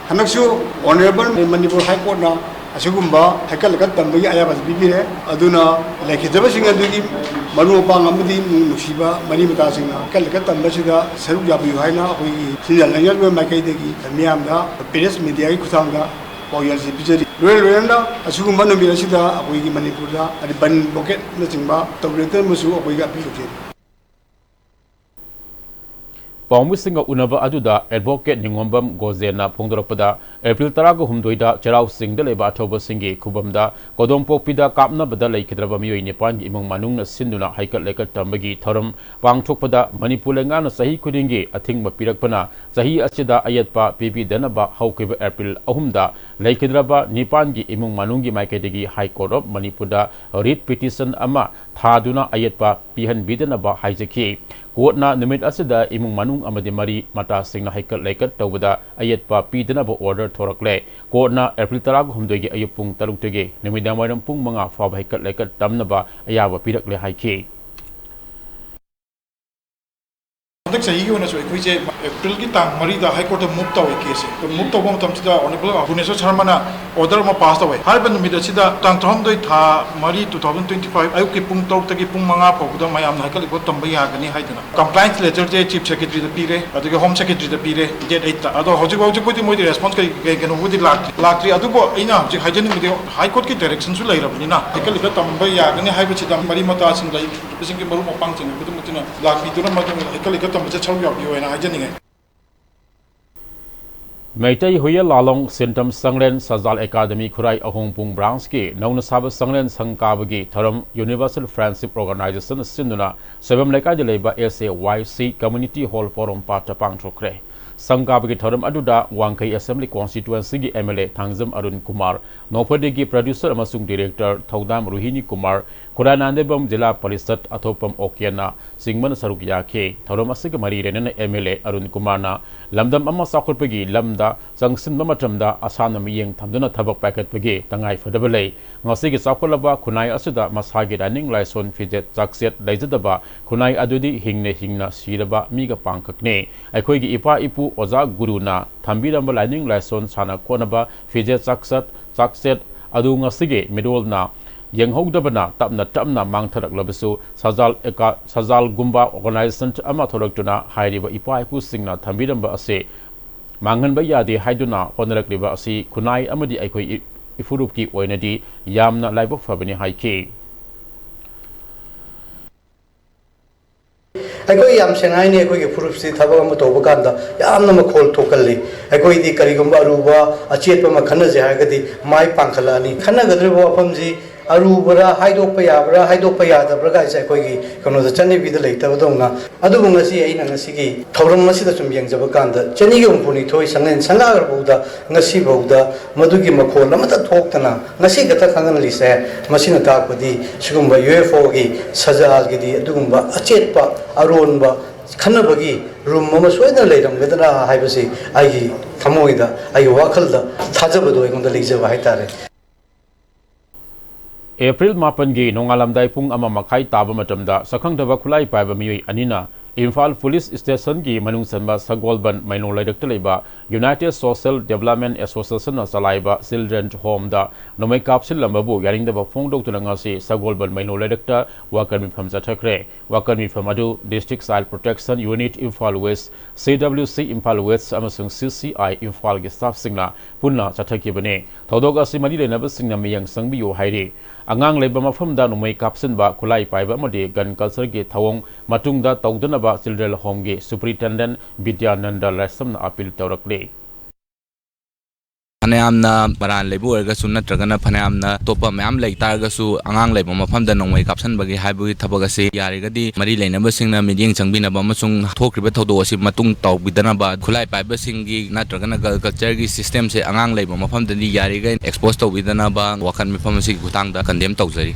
ꯍꯟꯗꯛꯁꯨ Honourable ꯃꯅꯤꯄꯨꯔ High Courtꯅ ꯑꯁꯤꯒꯨꯝꯕ ꯍꯩꯀꯠ ꯂꯩꯀꯠ ꯇꯝꯕꯒꯤ ꯑꯌꯥꯕ ꯑꯁꯤ ꯄꯤꯕꯤꯔꯦ꯫ ꯑꯗꯨꯅ ꯂꯩꯈꯤꯗꯕꯁꯤꯡ ꯑꯗꯨꯒꯤ ꯃꯔꯨꯞ ꯃꯄꯥꯡ ꯑꯃꯗꯤ ꯏꯃꯨꯡ ꯅꯨꯡꯁꯤꯕ ꯃꯔꯤ ꯃꯇꯥꯁꯤꯡꯅ ꯍꯩꯀꯠ ꯂꯩꯀꯠ ꯇꯝꯕꯁꯤꯗ ꯁꯔꯨꯛ ꯌꯥꯕꯤꯌꯨ ꯍꯥꯏꯅ ꯑꯩꯈꯣꯏꯒꯤ ꯁꯤꯟꯖꯥ ꯂꯩꯉꯥꯛꯂꯣꯏ ꯃꯥꯏꯀꯩꯗꯒꯤ ꯃꯤꯌꯥꯝꯗ ꯄ꯭ꯔꯦꯁ ꯃꯤꯗꯤꯌꯥꯒꯤ ꯈꯨꯠꯊꯥꯡꯗ ꯄꯥꯎꯖꯦꯜꯁꯤ ꯄꯤꯖꯔꯤ꯫ ꯂꯣꯏꯅ ꯂꯣꯏꯅꯅ ꯑꯁꯤꯒꯨꯝꯕ ꯅꯨꯃꯤꯠ ꯑꯁꯤꯗ ꯑꯩꯈꯣꯏꯒꯤ ꯃꯅꯤꯄꯨꯔꯗ ꯍꯥꯏꯗꯤ ꯕꯟ ꯕ꯭ꯂꯣꯀꯦꯠꯅꯆꯤꯡꯕ ꯇꯧꯔꯦ ꯇꯧꯔꯝꯕꯁꯨ ꯑꯩꯈꯣꯏꯒꯤ ꯑꯄꯤꯜ ꯇꯧꯖꯔꯤ꯫ ꯄꯥꯎꯃꯤꯁꯤꯡꯒ ꯎꯅꯕ ꯑꯗꯨꯗ ꯑꯦꯗꯚꯣꯀꯦꯠ ꯅꯤꯉꯣꯝꯕꯝ ꯒꯣꯖꯦꯟꯅ ꯐꯣꯡꯗꯣꯔꯛꯄꯗ, ꯑꯦꯄ꯭ꯔꯤꯜ ꯇꯔꯥꯒ ꯍꯨꯝꯗꯣꯏꯗ ꯆꯩꯔꯥꯎ ꯆꯤꯡꯗ ꯂꯩꯕ ꯑꯊꯧꯕꯁꯤꯡꯒꯤ ꯈꯨꯕꯝꯗ ꯀꯣꯗꯣꯝꯄꯣꯛꯄꯤꯗ ꯀꯥꯞꯅꯕꯗ ꯂꯩꯈꯤꯗ꯭ꯔꯕ ꯃꯤꯑꯣꯏ ꯅꯤꯄꯥꯟꯒꯤ ꯏꯃꯨꯡ ꯃꯅꯨꯡꯅ ꯁꯤꯟꯗꯨꯅ ꯍꯩꯀꯠ ꯂꯩꯀꯠ ꯇꯝꯕꯒꯤ ꯊꯧꯔꯝ ꯄꯥꯡꯊꯣꯛꯄꯗ ꯃꯅꯤꯄꯨꯔ ꯂꯩꯉꯥꯛꯅ ꯆꯍꯤ ꯈꯨꯗꯤꯡꯒꯤ ꯑꯊꯤꯡꯕ ꯄꯤꯔꯛꯄꯅ ꯆꯍꯤ ꯑꯁꯤꯗ ꯑꯌꯦꯠꯄ ꯄꯤꯕꯤꯗꯅꯕ ꯍꯧꯈꯤꯕ ꯑꯦꯄ꯭ꯔꯤꯜ ꯑꯍꯨꯝꯗ ꯂꯩꯈꯤꯗ꯭ꯔꯕ ꯅꯤꯄꯥꯟꯒꯤ ꯏꯃꯨꯡ ꯃꯅꯨꯡꯒꯤ ꯃꯥꯏꯀꯩꯗꯒꯤ High Court of ꯃꯅꯤꯄꯨꯔꯗ writ petition ꯑꯃ ꯊꯥꯗꯨꯅ ꯑꯌꯦꯠꯄ ꯄꯤꯍꯟꯕꯤꯗꯅꯕ ꯍꯥꯏꯖꯈꯤ꯫ ꯀꯣꯔꯠꯅ ꯅꯨꯃꯤꯠ ꯑꯁꯤꯗ ꯏꯃꯨꯡ ꯃꯅꯨꯡ ꯑꯃꯗꯤ ꯃꯔꯤ ꯃꯇꯥꯁꯤꯡꯅ ꯍꯩꯀꯠ ꯂꯩꯀꯠ ꯇꯧꯕꯗ ꯑꯌꯦꯠꯄ ꯄꯤꯗꯅꯕ ꯑꯣꯔꯗꯔ ꯊꯣꯔꯛꯂꯦ꯫ ꯀꯣꯔꯠꯅ ꯑꯦꯄ꯭ꯔꯤꯜ ꯇꯔꯥꯒ ꯍꯨꯝꯗꯣꯏꯒꯤ ꯑꯌꯨꯛ ꯄꯨꯡ ꯇꯔꯨꯛꯇꯒꯤ ꯅꯨꯃꯤꯗꯥꯡꯋꯥꯏꯔꯝ ꯄꯨꯡ ꯃꯉꯥ ꯐꯥꯎꯕ ꯍꯩꯀꯠ ꯂꯩꯀꯠ ꯇꯝꯅꯕ ꯑꯌꯥꯕ ꯄꯤꯔꯛꯂꯦ ꯍꯥꯏꯈꯤ꯫ ꯍꯟꯗꯛ ꯆꯍꯤꯒꯤ ꯑꯣꯏꯅꯁꯨ ꯑꯩꯈꯣꯏꯁꯦ ꯑꯦꯄ꯭ꯔꯤꯜꯒꯤ ꯇꯥꯡ ꯃꯔꯤꯗ ꯍꯥꯏ ꯀꯣꯔꯠꯇ ꯃꯨꯚ ꯇꯧꯋꯦ ꯀꯦꯁꯁꯦ꯫ ꯃꯨꯚ ꯇꯧꯕ ꯃꯇꯝꯁꯤꯗ ꯑꯣꯅꯔꯦꯕꯜ ꯚꯨꯕꯅꯦꯁꯣꯔ ꯁꯔꯃꯅ ꯑꯣꯔꯗꯔ ꯑꯃ ꯄꯥꯁ ꯇꯧꯋꯦ꯫ ꯍꯥꯏꯔꯤꯕ ꯅꯨꯃꯤꯠ ꯑꯁꯤꯗ, ꯇꯥꯡ ꯇꯔꯥꯍꯨꯝꯗꯣꯏ ꯊꯥ ꯃꯔꯤ, two thousand twenty five, ꯑꯌꯨꯛꯀꯤ ꯄꯨꯡ ꯇꯔꯨꯛꯇꯒꯤ ꯄꯨꯡ ꯃꯉꯥ ꯐꯥꯎꯕꯗ ꯃꯌꯥꯝꯅ ꯍꯥꯏꯀꯠ ꯏꯀꯣ ꯇꯝꯕ ꯌꯥꯒꯅꯤ ꯍꯥꯏꯗꯅ ꯀꯝꯄ꯭ꯂꯥꯏꯟꯁ ꯂꯦꯇꯔꯁꯦ ꯆꯤꯐ ꯁꯦꯀ꯭ꯔꯦꯇꯔꯤꯗ ꯄꯤꯔꯦ, ꯑꯗꯨꯒ ꯍꯣꯝ ꯁꯦꯀ꯭ꯔꯦꯇꯔꯤꯗ ꯄꯤꯔꯦ, ꯗꯦꯠ ꯑꯩꯠꯇ꯫ ꯑꯗꯣ ꯍꯧꯖꯤꯛ ꯍꯧꯖꯤꯛꯄꯨꯗꯤ ꯃꯣꯏꯗꯤ ꯔꯦꯁꯄꯣꯟꯁ ꯀꯩ ꯀꯩ ꯀꯩꯅꯣꯕꯨꯗꯤ ꯂꯥꯛꯇ꯭ꯔꯤ꯫ ꯂꯥꯛꯇ꯭ꯔꯤ꯫ ꯑꯗꯨꯕꯨ ꯑꯩꯅ ꯍꯧꯖꯤꯛ ꯍꯥꯏꯖꯅꯤꯡꯕꯗꯤ, ꯍꯥꯏ ꯀꯣꯔꯠꯀꯤ ꯗꯥꯏꯔꯦꯛꯁꯟꯁꯨ ꯂꯩꯔꯕꯅꯤꯅ, ꯍꯥꯏꯀꯠ ꯏꯀꯣ ꯇꯝꯕ ꯌꯥꯒꯅꯤ ꯍꯥꯏꯕꯁꯤꯗ ꯃꯔꯤ ꯃꯇꯥꯁꯤꯡ ꯂꯩ꯫ ꯁꯤꯡꯒꯤ ꯃꯔꯨꯞ ꯃꯄꯥꯡꯁꯤꯡ ꯈꯨꯗꯤꯡꯃꯛꯇꯨꯅ ꯂꯥꯛꯄꯤꯗꯨꯅ ꯃꯗꯨ ꯍꯩꯀꯠ ꯂꯩꯀꯠ ꯇꯝꯕꯁꯦ ꯁꯔꯨꯛ ꯌꯥꯕꯤꯌꯨ ꯍꯥꯏꯅ ꯍꯥꯏꯖꯅꯤꯡꯉꯤ꯫ ꯃꯩꯇꯩ ꯍꯨꯏꯌꯦꯜ ꯂꯥꯂꯣꯡ ꯁꯤꯟꯇꯝ ꯆꯥꯡꯂꯦꯟ ꯁꯖꯥꯜ ꯑꯦꯀꯥꯗꯃꯤ ꯈꯨꯔꯥꯏ ꯑꯍꯣꯡꯄꯨꯡ ꯕ꯭ꯔꯥꯟꯁꯀꯤ ꯅꯧꯅ ꯁꯥꯕ ꯆꯥꯡꯂꯦꯟ ꯁꯪ ꯀꯥꯕꯒꯤ ꯊꯧꯔꯝ ꯌꯨꯅꯤꯚꯔꯁꯦꯜ ꯐ꯭ꯔꯦꯟꯁꯤꯞ ꯑꯣꯔꯒꯅꯥꯏꯖꯦꯁꯟꯅ ꯁꯤꯟꯗꯨꯅ ꯁꯣꯏꯕꯝ ꯂꯩꯀꯥꯏꯗ ꯂꯩꯕ ꯑꯦꯁ ꯑꯦ ꯋꯥꯏ ꯁꯤ ꯀꯝꯃ꯭ꯌꯨꯅꯤꯇꯤ ꯍꯣꯜ ꯄꯣꯔꯣꯝꯄꯥꯠꯇ ꯄꯥꯡꯊꯣꯛꯈ꯭ꯔꯦ꯫ ꯁꯪ ꯀꯥꯕꯒꯤ ꯊꯧꯔꯝ ꯑꯗꯨꯗ ꯋꯥꯡꯈꯩ ꯑꯦꯁꯦꯝꯕ꯭ꯂꯤ ꯀꯣꯟꯁꯇꯤꯇ꯭ꯋꯦꯟꯁꯤꯒꯤ M L A Thangjam Arun Kumar, ꯅꯣꯡꯄꯣꯛꯗꯒꯤ ꯄ꯭ꯔꯗ꯭ꯌꯨꯁꯔ ꯑꯃꯁꯨꯡ ꯗꯤꯔꯦꯛꯇꯔ ꯊꯧꯗꯥꯝ ꯔꯣꯍꯤꯅꯤ ꯀꯨꯃꯥꯔ, ꯈꯨꯔꯥꯏ ꯅꯥꯟꯗꯦꯕꯝ ꯖꯤꯂꯥ ꯄꯔꯤꯁꯠ ꯑꯊꯣꯛꯄꯝ ꯑꯣꯀꯦꯅ ꯆꯤꯡꯕꯅ ꯁꯔꯨꯛ ꯌꯥꯈꯤ꯫ ꯊꯧꯔꯝ ꯑꯁꯤꯒ ꯃꯔꯤ ꯂꯩꯅꯅ ꯑꯦꯝ ꯑꯦꯜ ꯑꯦ ꯑꯔꯨꯟ ꯀꯨꯃꯥꯔꯅ ꯂꯝꯗꯝ ꯑꯃ ꯆꯥꯎꯈꯠꯄꯒꯤ ꯂꯝꯗ ꯆꯪꯁꯤꯟꯕ ꯃꯇꯝꯗ ꯑꯁꯥꯟꯕ ꯃꯤꯠꯌꯦꯡ ꯊꯝꯗꯨꯅ ꯊꯕꯛ ꯄꯥꯏꯈꯠꯄꯒꯤ ꯇꯉꯥꯏꯐꯗꯕ ꯂꯩ꯫ ꯉꯁꯤꯒꯤ ꯆꯥꯎꯈꯠꯂꯕ ꯈꯨꯟꯅꯥꯏ ꯑꯁꯤꯗ ꯃꯁꯥꯒꯤ ꯂꯥꯏꯅꯤꯡ ꯂꯥꯏꯁꯣꯟ, ꯐꯤꯖꯦꯠ ꯆꯥꯛꯆꯦꯠ ꯂꯩꯖꯗꯕ ꯈꯨꯟꯅꯥꯏ ꯑꯗꯨꯗꯤ ꯍꯤꯡꯅ ꯍꯤꯡꯅ ꯁꯤꯔꯕ ꯃꯤꯒ ꯄꯥꯡꯈꯛꯅꯤ꯫ ꯑꯩꯈꯣꯏꯒꯤ ꯏꯄꯥ ꯏꯄꯨ ꯑꯣꯖꯥ ꯒꯨꯔꯨꯅ ꯊꯝꯕꯤꯔꯝꯕ ꯂꯥꯏꯅꯤꯡ ꯂꯥꯏꯁꯣꯟ, ꯁꯥꯟꯅ ꯈꯣꯠꯅꯕ, ꯐꯤꯖꯦꯠ ꯆꯥꯛꯆꯠ, ꯆꯥꯛꯆꯦꯠ ꯑꯗꯨ ꯉꯁꯤꯒꯤ ꯃꯤꯔꯣꯜꯅ ꯌꯦꯡꯍꯧꯗꯕꯅ ꯇꯞꯅ ꯇꯞꯅ ꯃꯥꯡꯊꯔꯛꯂꯕꯁꯨ, ꯁꯖꯥꯜ ꯑꯦꯀꯥ-, ꯁꯖꯥꯜꯒꯨꯝꯕ ꯑꯣꯔꯒꯅꯥꯏꯖꯦꯁꯟ ꯑꯃ ꯊꯣꯔꯛꯇꯨꯅ ꯍꯥꯏꯔꯤꯕ ꯏꯄꯥ ꯏꯄꯨꯁꯤꯡꯅ ꯊꯝꯕꯤꯔꯝꯕ ꯑꯁꯤ ꯃꯥꯡꯍꯟꯕ ꯌꯥꯗꯦ ꯍꯥꯏꯗꯨꯅ ꯍꯣꯠꯅꯔꯛꯂꯤꯕ ꯑꯁꯤ ꯈꯨꯟꯅꯥꯏ ꯑꯃꯗꯤ ꯑꯩꯈꯣꯏ ꯏ-, ꯏꯐꯨꯔꯨꯞꯀꯤ ꯑꯣꯏꯅꯗꯤ ꯌꯥꯝꯅ ꯂꯥꯏꯕꯛ ꯐꯕꯅꯤ ꯍꯥꯏꯈꯤ꯫ ꯑꯩꯈꯣꯏ ꯌꯥꯝ ꯁꯦꯡꯅ ꯍꯥꯏꯅꯤ, ꯑꯩꯈꯣꯏꯒꯤ ꯐꯨꯔꯨꯞꯁꯤ ꯊꯕꯛ ꯑꯃ ꯇꯧꯕ ꯀꯥꯟꯗ ꯌꯥꯝꯅ ꯃꯈꯣꯜ ꯊꯣꯛꯀꯜꯂꯤ꯫ ꯑꯩꯈꯣꯏꯗꯤ ꯀꯔꯤꯒꯨꯝꯕ ꯑꯔꯨꯕ ꯑꯆꯦꯠꯄ ꯑꯃ ꯈꯟꯅꯁꯦ ꯍꯥꯏꯔꯒꯗꯤ ꯃꯥꯏ ꯄꯥꯡꯈꯠꯂꯛꯑꯅꯤ꯫ ꯈꯟꯅꯒꯗꯧꯔꯤꯕ ꯋꯥꯐꯝꯁꯤ ꯑꯔꯨꯕꯔꯥ, ꯍꯥꯏꯗꯣꯛꯄ ꯌꯥꯕ꯭ꯔꯥ, ꯍꯥꯏꯗꯣꯛꯄ ꯌꯥꯗꯕ꯭ꯔꯥ ꯀꯥꯏꯁꯦ ꯑꯩꯈꯣꯏꯒꯤ ꯀꯩꯅꯣꯗ ꯆꯠꯅꯕꯤꯗ ꯂꯩꯇꯕꯗꯧꯅ꯫ ꯑꯗꯨꯕꯨ ꯉꯁꯤ ꯑꯩꯅ ꯉꯁꯤꯒꯤ ꯊꯧꯔꯝ ꯑꯁꯤꯗ ꯁꯨꯝ ꯌꯦꯡꯖꯕ ꯀꯥꯟꯗ, ꯆꯅꯤꯒ ꯍꯨꯝꯐꯨꯅꯤꯊꯣꯏ ꯁꯪꯂꯦꯟ ꯁꯪꯒꯥꯈ꯭ꯔꯐꯥꯎꯗ ꯉꯁꯤꯐꯥꯎꯗ ꯃꯗꯨꯒꯤ ꯃꯈꯣꯜ ꯑꯃꯠꯇ ꯊꯣꯛꯇꯅ ꯉꯁꯤ ꯈꯛꯇ ꯈꯪꯍꯜꯂꯤꯁꯦ, ꯃꯁꯤꯅ ꯇꯥꯛꯄꯗꯤ ꯁꯤꯒꯨꯝꯕ ꯌꯨ ꯑꯦꯐ ꯑꯣꯒꯤ ꯁꯖꯥꯜꯒꯤꯗꯤ ꯑꯗꯨꯒꯨꯝꯕ ꯑꯆꯦꯠꯄ ꯑꯔꯣꯟꯕ ꯈꯟꯅꯕꯒꯤ ꯔꯨꯝ ꯑꯃ ꯁꯣꯏꯗꯅ ꯂꯩꯔꯝꯒꯗ꯭ꯔꯥ ꯍꯥꯏꯕꯁꯤ ꯑꯩꯒꯤ ꯊꯃꯣꯏꯗ, ꯑꯩꯒꯤ ꯋꯥꯈꯜꯗ ꯊꯥꯖꯕꯗꯣ ꯑꯩꯉꯣꯟꯗ ꯂꯩꯖꯕ ꯍꯥꯏꯇꯥꯔꯦ꯫ ꯑꯦꯄ꯭ꯔꯤꯜ ꯃꯥꯄꯟꯒꯤ ꯅꯣꯡꯉꯥꯜꯂꯝꯗꯥꯏ ꯄꯨꯡ ꯑꯃ ꯃꯈꯥꯏ ꯇꯥꯕ ꯃꯇꯝꯗ ꯁꯛꯈꯪꯗꯕ ꯈꯨꯠꯂꯥꯏ ꯄꯥꯏꯕ ꯃꯤꯑꯣꯏ ꯑꯅꯤꯅ ꯏꯝꯐꯥꯜ ꯄꯨꯂꯤꯁ ꯁ꯭ꯇꯦꯁꯟꯒꯤ ꯃꯅꯨꯡ ꯆꯟꯕ ꯁꯒꯣꯜꯕꯟ ꯃꯩꯅꯣ ꯂꯩꯔꯛꯇ ꯂꯩꯕ United Social Development Associationꯅ ꯆꯂꯥꯏꯕ Children Homeꯗ ꯅꯣꯡꯃꯩ ꯀꯥꯞꯁꯤꯜꯂꯝꯕꯕꯨ ꯌꯥꯅꯤꯡꯗꯕ ꯐꯣꯡꯗꯣꯛꯇꯨꯅ ꯉꯁꯤ ꯁꯒꯣꯜꯕꯟ ꯃꯩꯅꯣ ꯂꯩꯔꯛꯇ ꯋꯥꯀꯠ ꯃꯤꯐꯝ ꯆꯠꯊꯈ꯭ꯔꯦ꯫ ꯋꯥꯀꯠ ꯃꯤꯐꯝ ꯑꯗꯨ District Child Protection Unit Imphal West, C W C Imphal West ꯑꯃꯁꯨꯡ C C I ꯏꯝꯐꯥꯜꯒꯤ staffꯁꯤꯡꯅ ꯄꯨꯟꯅ ꯆꯠꯊꯈꯤꯕꯅꯤ꯫ ꯊꯧꯗꯣꯛ ꯑꯁꯤ ꯃꯔꯤ ꯂꯩꯅꯕꯁꯤꯡꯅ ꯃꯤꯠꯌꯦꯡ ꯆꯪꯕꯤꯌꯨ ꯍꯥꯏꯔꯤ꯫ ꯑꯉꯥꯡ ꯂꯩꯕ ꯃꯐꯝꯗ ꯅꯣꯡꯃꯩ ꯀꯥꯞꯁꯤꯟꯕ, ꯈꯨꯠꯂꯥꯏ ꯄꯥꯏꯕ ꯑꯃꯗꯤ gun cultureꯒꯤ ꯊꯧꯑꯣꯡ ꯃꯇꯨꯡꯗ ꯇꯧꯗꯅꯕ Children Homeꯒꯤ Superintendent ꯕꯤꯗ꯭ꯌꯥꯅꯟꯗ ꯂꯥꯏꯁ꯭ꯔꯝꯅ appeal ꯇꯧꯔꯛꯂꯤ꯫ ꯐꯅꯌꯥꯝꯅ ꯃꯔꯥꯜ ꯂꯩꯕ ꯑꯣꯏꯔꯒꯁꯨ ꯅꯠꯇ꯭ꯔꯒꯅ ꯐꯅꯌꯥꯝꯅ ꯑꯇꯣꯞꯄ ꯃꯌꯥꯝ ꯂꯩ ꯇꯥꯔꯒꯁꯨ, ꯑꯉꯥꯡ ꯂꯩꯕ ꯃꯐꯝꯗ ꯅꯣꯡꯃꯩ ꯀꯥꯞꯁꯤꯟꯕꯒꯤ ꯍꯥꯏꯕꯒꯤ ꯊꯕꯛ ꯑꯁꯤ ꯌꯥꯔꯒꯗꯤ ꯃꯔꯤ ꯂꯩꯅꯕꯁꯤꯡꯅ ꯃꯤꯠꯌꯦꯡ ꯆꯪꯕꯤꯅꯕ ꯑꯃꯁꯨꯡ ꯊꯣꯛꯈ꯭ꯔꯤꯕ ꯊꯧꯗꯣꯛ ꯑꯁꯤ ꯃꯇꯨꯡ ꯇꯧꯕꯤꯗꯅꯕ, ꯈꯨꯠꯂꯥꯏ ꯄꯥꯏꯕꯁꯤꯡꯒꯤ ꯅꯠꯇ꯭ꯔꯒꯅ gun cultureꯒꯤ systemꯁꯦ ꯑꯉꯥꯡ ꯂꯩꯕ ꯃꯐꯝꯗꯗꯤ ꯌꯥꯔꯤꯈꯩ expose ꯇꯧꯕꯤꯗꯅꯕ ꯋꯥꯀꯠ ꯃꯤꯐꯝ ꯑꯁꯤꯒꯤ ꯈꯨꯠꯊꯥꯡꯗ condemn ꯇꯧꯖꯔꯤ꯫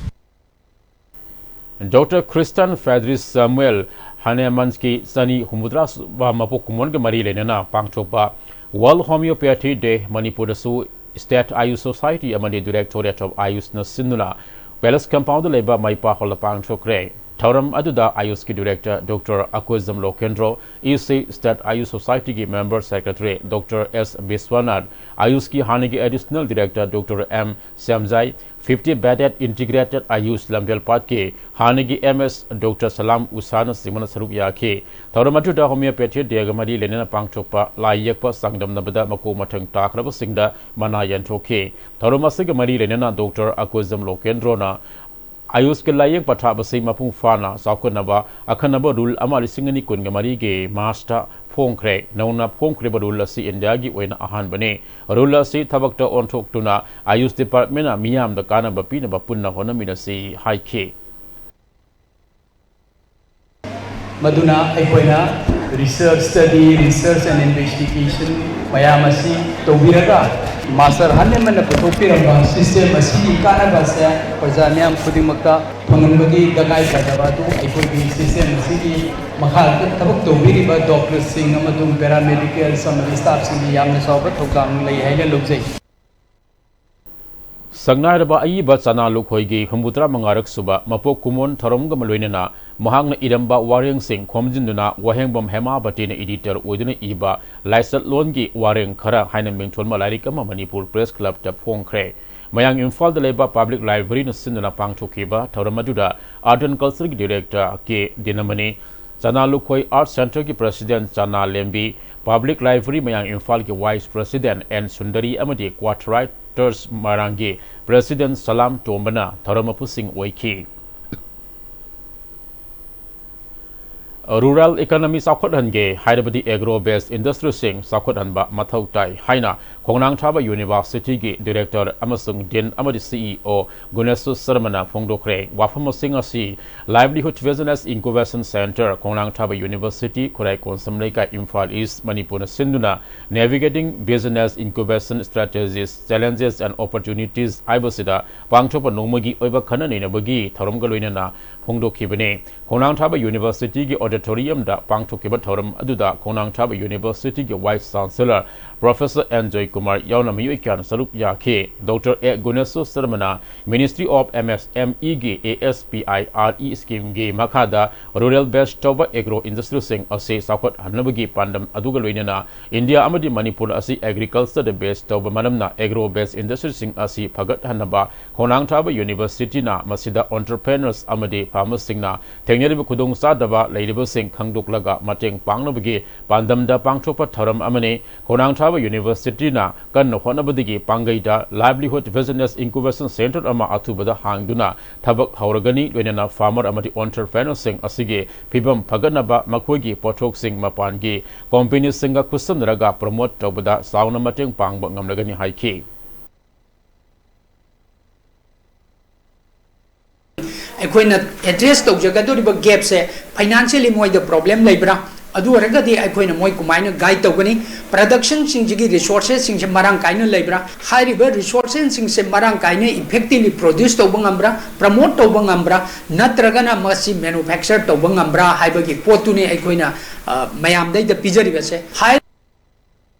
Doctor Christian Frederick Samuel Hahnemannꯒꯤ ꯆꯅꯤ ꯍꯨꯝꯐꯨꯇꯔꯥ ꯁꯨꯕ ꯃꯄꯣꯛ ꯀꯨꯝꯑꯣꯟꯒ ꯃꯔꯤ ꯂꯩꯅꯅ ꯄꯥꯡꯊꯣꯛꯄ World Homeopathy Day ꯃꯅꯤꯄꯨꯔꯗꯁꯨ State Ayush Society ꯑꯃꯗꯤ Directorate of Ayushꯅ ꯁꯤꯟꯗꯨꯅ Palace Compoundꯗ ꯂꯩꯕ ꯃꯩꯄꯥ Hallꯗ ꯄꯥꯡꯊꯣꯛꯈ꯭ꯔꯦ꯫ ꯊꯧꯔꯝ ꯑꯗꯨꯗ Ayushꯀꯤ Director Doctor Akoijam Lokendro, E C State Ayush Societyꯒꯤ Member Secretary Doctor S Vishwanath, Ayushꯀꯤ ꯍꯥꯟꯅꯒꯤ Additional Director Doctor M Shyamjai, fifty bedded Integrated Ayush ꯂꯝꯐꯦꯜꯄꯥꯠꯀꯤ ꯍꯥꯟꯅꯒꯤ M S Doctor ꯁꯂꯥꯝ ꯎꯁꯥꯅꯆꯤꯡꯕꯅ ꯁꯔꯨꯛ ꯌꯥꯈꯤ꯫ ꯊꯧꯔꯝ ꯑꯗꯨꯗ Homeopathy Dayꯒ ꯃꯔꯤ ꯂꯩꯅꯅ ꯄꯥꯡꯊꯣꯛꯄ ꯂꯥꯏ ꯌꯦꯛꯄ ꯆꯥꯡꯗꯝꯅꯕꯗ ꯃꯀꯨ ꯃꯊꯪ ꯇꯥꯈ꯭ꯔꯕꯁꯤꯡꯗ ꯃꯅꯥ ꯌꯦꯟꯊꯣꯛꯈꯤ꯫ ꯊꯧꯔꯝ ꯑꯁꯤꯒ ꯃꯔꯤ ꯂꯩꯅꯅ Doctor Akoijam Lokendroꯅ Ayushꯀꯤ ꯂꯥꯏꯌꯦꯡ ꯄꯊꯥꯞ ꯑꯁꯤ ꯃꯄꯨꯡ ꯐꯥꯅ ꯆꯥꯎꯈꯠꯅꯕ ꯑꯈꯟꯅꯕ rule ꯑꯃ ꯂꯤꯁꯤꯡ ꯑꯅꯤ ꯀꯨꯟꯒ ꯃꯔꯤꯒꯤ Marchꯇ ꯐꯣꯡꯈ꯭ꯔꯦ꯫ ꯅꯧꯅ ꯐꯣꯡꯈ꯭ꯔꯤꯕ rule ꯑꯁꯤ Indiaꯒꯤ ꯑꯣꯏꯅ ꯑꯍꯥꯟꯕꯅꯤ꯫ Rule ꯑꯁꯤ ꯊꯕꯛꯇ ꯑꯣꯟꯊꯣꯛꯇꯨꯅ Ayush Departmentꯅ ꯃꯤꯌꯥꯝꯗ ꯀꯥꯟꯅꯕ ꯄꯤꯅꯕ ꯄꯨꯟꯅ ꯍꯣꯠꯅꯃꯤꯟꯅꯁꯤ ꯍꯥꯏꯈꯤ꯫ ꯃꯗꯨꯅ ꯑꯩꯈꯣꯏꯅ research study, research and investigation ꯃꯌꯥꯝ ꯑꯁꯤ ꯇꯧꯕꯤꯔꯒ, Master Hahnemannꯅ ꯄꯨꯊꯣꯛꯄꯤꯔꯝꯕ system ꯑꯁꯤꯒꯤ ꯀꯥꯟꯅꯕ ꯑꯁꯦ ꯄ꯭ꯔꯖꯥ ꯃꯤꯌꯥꯝ ꯈꯨꯗꯤꯡꯃꯛꯇ ꯐꯪꯍꯟꯕꯒꯤ ꯇꯉꯥꯏ ꯐꯗꯕ ꯑꯗꯨ ꯑꯩꯈꯣꯏꯒꯤ system ꯑꯁꯤꯒꯤ ꯃꯈꯥꯗ ꯊꯕꯛ ꯇꯧꯕꯤꯔꯤꯕ doctorꯁꯤꯡ ꯑꯃꯁꯨꯡ paramedicals ꯑꯃꯗꯤ staffꯁꯤꯡꯒꯤ ꯌꯥꯝꯅ ꯆꯥꯎꯕ ꯊꯧꯗꯥꯡ ꯂꯩ ꯍꯥꯏꯅ ꯂꯧꯖꯩ꯫ ꯁꯛꯅꯥꯏꯔꯕ ꯑꯏꯕ ꯆꯅꯥ ꯂꯨꯈꯣꯏꯒꯤ ꯍꯨꯝꯐꯨꯇꯔꯥ ꯃꯉꯥꯔꯛ ꯁꯨꯕ ꯃꯄꯣꯛ ꯀꯨꯝꯑꯣꯟ ꯊꯧꯔꯝꯒ ꯂꯣꯏꯅꯅ ꯃꯍꯥꯛꯅ ꯏꯔꯝꯕ ꯋꯥꯔꯦꯡꯁꯤꯡ ꯈꯣꯝꯖꯤꯟꯗꯨꯅ ꯋꯥꯍꯦꯡꯕꯝ ꯍꯦꯃꯥꯕꯇꯤꯅ editor ꯑꯣꯏꯗꯨꯅ ꯏꯕ ꯂꯥꯏꯆꯠꯂꯣꯟꯒꯤ ꯋꯥꯔꯦꯡ ꯈꯔ ꯍꯥꯏꯅ ꯃꯤꯡꯊꯣꯟꯕ ꯂꯥꯏꯔꯤꯛ ꯑꯃ ꯃꯅꯤꯄꯨꯔ Press Clubꯇ ꯐꯣꯡꯈ꯭ꯔꯦ꯫ ꯃꯌꯥꯡ ꯏꯝꯐꯥꯜꯗ ꯂꯩꯕ Public Libraryꯅ ꯁꯤꯟꯗꯨꯅ ꯄꯥꯡꯊꯣꯛꯈꯤꯕ ꯊꯧꯔꯝ ꯑꯗꯨꯗ Art and Cultureꯒꯤ director ꯀꯦ ꯗꯤꯅꯃꯅꯤ, ꯆꯅꯥ ꯂꯨꯈꯣꯏ Art Centreꯒꯤ president ꯆꯅꯥ ꯂꯦꯝꯕꯤ, Public Library ꯃꯌꯥꯡ ꯏꯝꯐꯥꯜꯒꯤ vice president ꯑꯦꯟ ꯁꯨꯟꯗꯔꯤ ꯑꯃꯗꯤ Quatraiters ꯃꯣꯏꯔꯥꯡꯒꯤ president ꯁꯂꯥꯝ ꯇꯣꯝꯕꯅ ꯊꯧꯔꯝ ꯃꯄꯨꯁꯤꯡ ꯑꯣꯏꯈꯤ꯫ Rural economy ꯆꯥꯎꯈꯠꯍꯟꯒꯦ ꯍꯥꯏꯔꯕꯗꯤ agro based industryꯁꯤꯡ ꯆꯥꯎꯈꯠꯍꯟꯕ ꯃꯊꯧ ꯇꯥꯏ ꯍꯥꯏꯅ ꯈꯣꯡꯅꯥꯡꯊꯥꯕ Universityꯒꯤ director ꯑꯃꯁꯨꯡ dean ꯑꯃꯗꯤ CEO ꯒꯨꯅꯦꯁꯣꯔ ꯁꯔꯃꯅ ꯐꯣꯡꯗꯣꯛꯈ꯭ꯔꯦ꯫ ꯋꯥꯐꯝꯁꯤꯡ ꯑꯁꯤ Livelihood Business Incubation Centre, ꯈꯣꯡꯅꯥꯡꯊꯥꯕ University, ꯈꯨꯔꯥꯏ ꯀꯣꯟꯁꯝ ꯂꯩꯀꯥꯏ, ꯏꯝꯐꯥꯜ East, ꯃꯅꯤꯄꯨꯔꯅ ꯁꯤꯟꯗꯨꯅ Navigating Business Incubation Strategies, Challenges and Opportunities ꯍꯥꯏꯕꯁꯤꯗ ꯄꯥꯡꯊꯣꯛꯄ ꯅꯣꯡꯃꯒꯤ ꯑꯣꯏꯕ ꯈꯟꯅ ꯅꯩꯅꯕꯒꯤ ꯊꯧꯔꯝꯒ ꯂꯣꯏꯅꯅ ꯐꯣꯡꯗꯣꯛꯈꯤꯕꯅꯤ꯫ ꯈꯣꯡꯅꯥꯡꯊꯥꯕ Universityꯒꯤ auditoriumꯗ ꯄꯥꯡꯊꯣꯛꯈꯤꯕ ꯊꯧꯔꯝ ꯑꯗꯨꯗ ꯈꯣꯡꯅꯥꯡꯊꯥꯕ Universityꯒꯤ vice chancellor Professor and Joykumar ꯌꯥꯎꯅ ꯃꯤꯑꯣꯏ ꯀꯌꯥꯅ ꯁꯔꯨꯛ ꯌꯥꯈꯤ꯫ Doctor A Guneshor ꯁꯔꯃꯅ Ministry of MSMEꯒꯤ ASPIRE schemeꯒꯤ ꯃꯈꯥꯗ rural based ꯇꯧꯕ agro industryꯁꯤꯡ ꯑꯁꯤ ꯆꯥꯎꯈꯠꯍꯟꯅꯕꯒꯤ ꯄꯥꯟꯗꯝ ꯑꯗꯨꯒ ꯂꯣꯏꯅꯅ India ꯑꯃꯗꯤ ꯃꯅꯤꯄꯨꯔ ꯑꯁꯤ agricultureꯗ base ꯇꯧꯕ ꯃꯔꯝꯅ agro based industryꯁꯤꯡ ꯑꯁꯤ ꯐꯒꯠꯍꯟꯅꯕ ꯈꯣꯡꯅꯥꯡꯊꯥꯕ Universityꯅ ꯃꯁꯤꯗ entrepreneurs ꯑꯃꯗꯤ farmersꯁꯤꯡꯅ ꯊꯦꯡꯅꯔꯤꯕ ꯈꯨꯗꯣꯡꯆꯥꯗꯕ ꯂꯩꯔꯤꯕꯁꯤꯡ ꯈꯪꯗꯣꯛꯂꯒ ꯃꯇꯦꯡ ꯄꯥꯡꯅꯕꯒꯤ ꯄꯥꯟꯗꯝꯗ ꯄꯥꯡꯊꯣꯛꯄ ꯊꯧꯔꯝ ꯑꯃꯅꯤ꯫ ꯈꯣꯡꯅꯥꯡꯊꯥꯕ Universityꯅ ꯀꯟꯅ ꯍꯣꯠꯅꯕꯗꯒꯤ ꯄꯥꯡꯒꯩꯗ Livelihood Business Incubation Centre ꯑꯃ ꯑꯊꯨꯕꯗ ꯍꯥꯡꯗꯨꯅ ꯊꯕꯛ ꯍꯧꯔꯒꯅꯤ꯫ ꯂꯣꯏꯅꯅ farmer ꯑꯃꯗꯤ entrepreneurꯁꯤꯡ ꯑꯁꯤꯒꯤ ꯐꯤꯕꯝ ꯐꯒꯠꯅꯕ ꯃꯈꯣꯏꯒꯤ ꯄꯣꯠꯊꯣꯛꯁꯤꯡ ꯃꯄꯥꯟꯒꯤ companyꯁꯤꯡꯒ ꯈꯨꯠꯁꯝꯅꯔꯒ promote ꯇꯧꯕꯗ ꯆꯥꯎꯅ ꯃꯇꯦꯡ ꯄꯥꯡꯕ ꯉꯝꯂꯒꯅꯤ ꯍꯥꯏꯈꯤ꯫ ꯑꯩꯈꯣꯏꯅ address ꯇꯧꯖꯒꯗꯧꯔꯤꯕ gapꯁꯦ, financially ꯃꯣꯏꯗ problem ꯂꯩꯕ꯭ꯔꯥ? ꯑꯗꯨ ꯑꯣꯏꯔꯒꯗꯤ ꯑꯩꯈꯣꯏꯅ ꯃꯣꯏ ꯀꯃꯥꯏꯅ guide ꯇꯧꯒꯅꯤ? Productionꯁꯤꯡꯁꯤꯒꯤ resourcesꯁꯤꯡꯁꯦ ꯃꯔꯥꯡ ꯀꯥꯏꯅ ꯂꯩꯕ꯭ꯔꯥ? ꯍꯥꯏꯔꯤꯕ resourcesꯁꯤꯡꯁꯦ ꯃꯔꯥꯡ ꯀꯥꯏꯅ effectively produce ꯇꯧꯕ ꯉꯝꯕ꯭ꯔꯥ, promote ꯇꯧꯕ ꯉꯝꯕ꯭ꯔꯥ, ꯅꯠꯇ꯭ꯔꯒꯅ ꯃꯁꯤ manufacture ꯇꯧꯕ ꯉꯝꯕ꯭ꯔꯥ ꯍꯥꯏꯕꯒꯤ ꯄꯣꯠꯇꯨꯅꯤ ꯑꯩꯈꯣꯏꯅ, ꯑ, ꯃꯌꯥꯝꯗꯩꯗ ꯄꯤꯖꯔꯤꯕꯁꯦ꯫ ꯍꯥꯏ-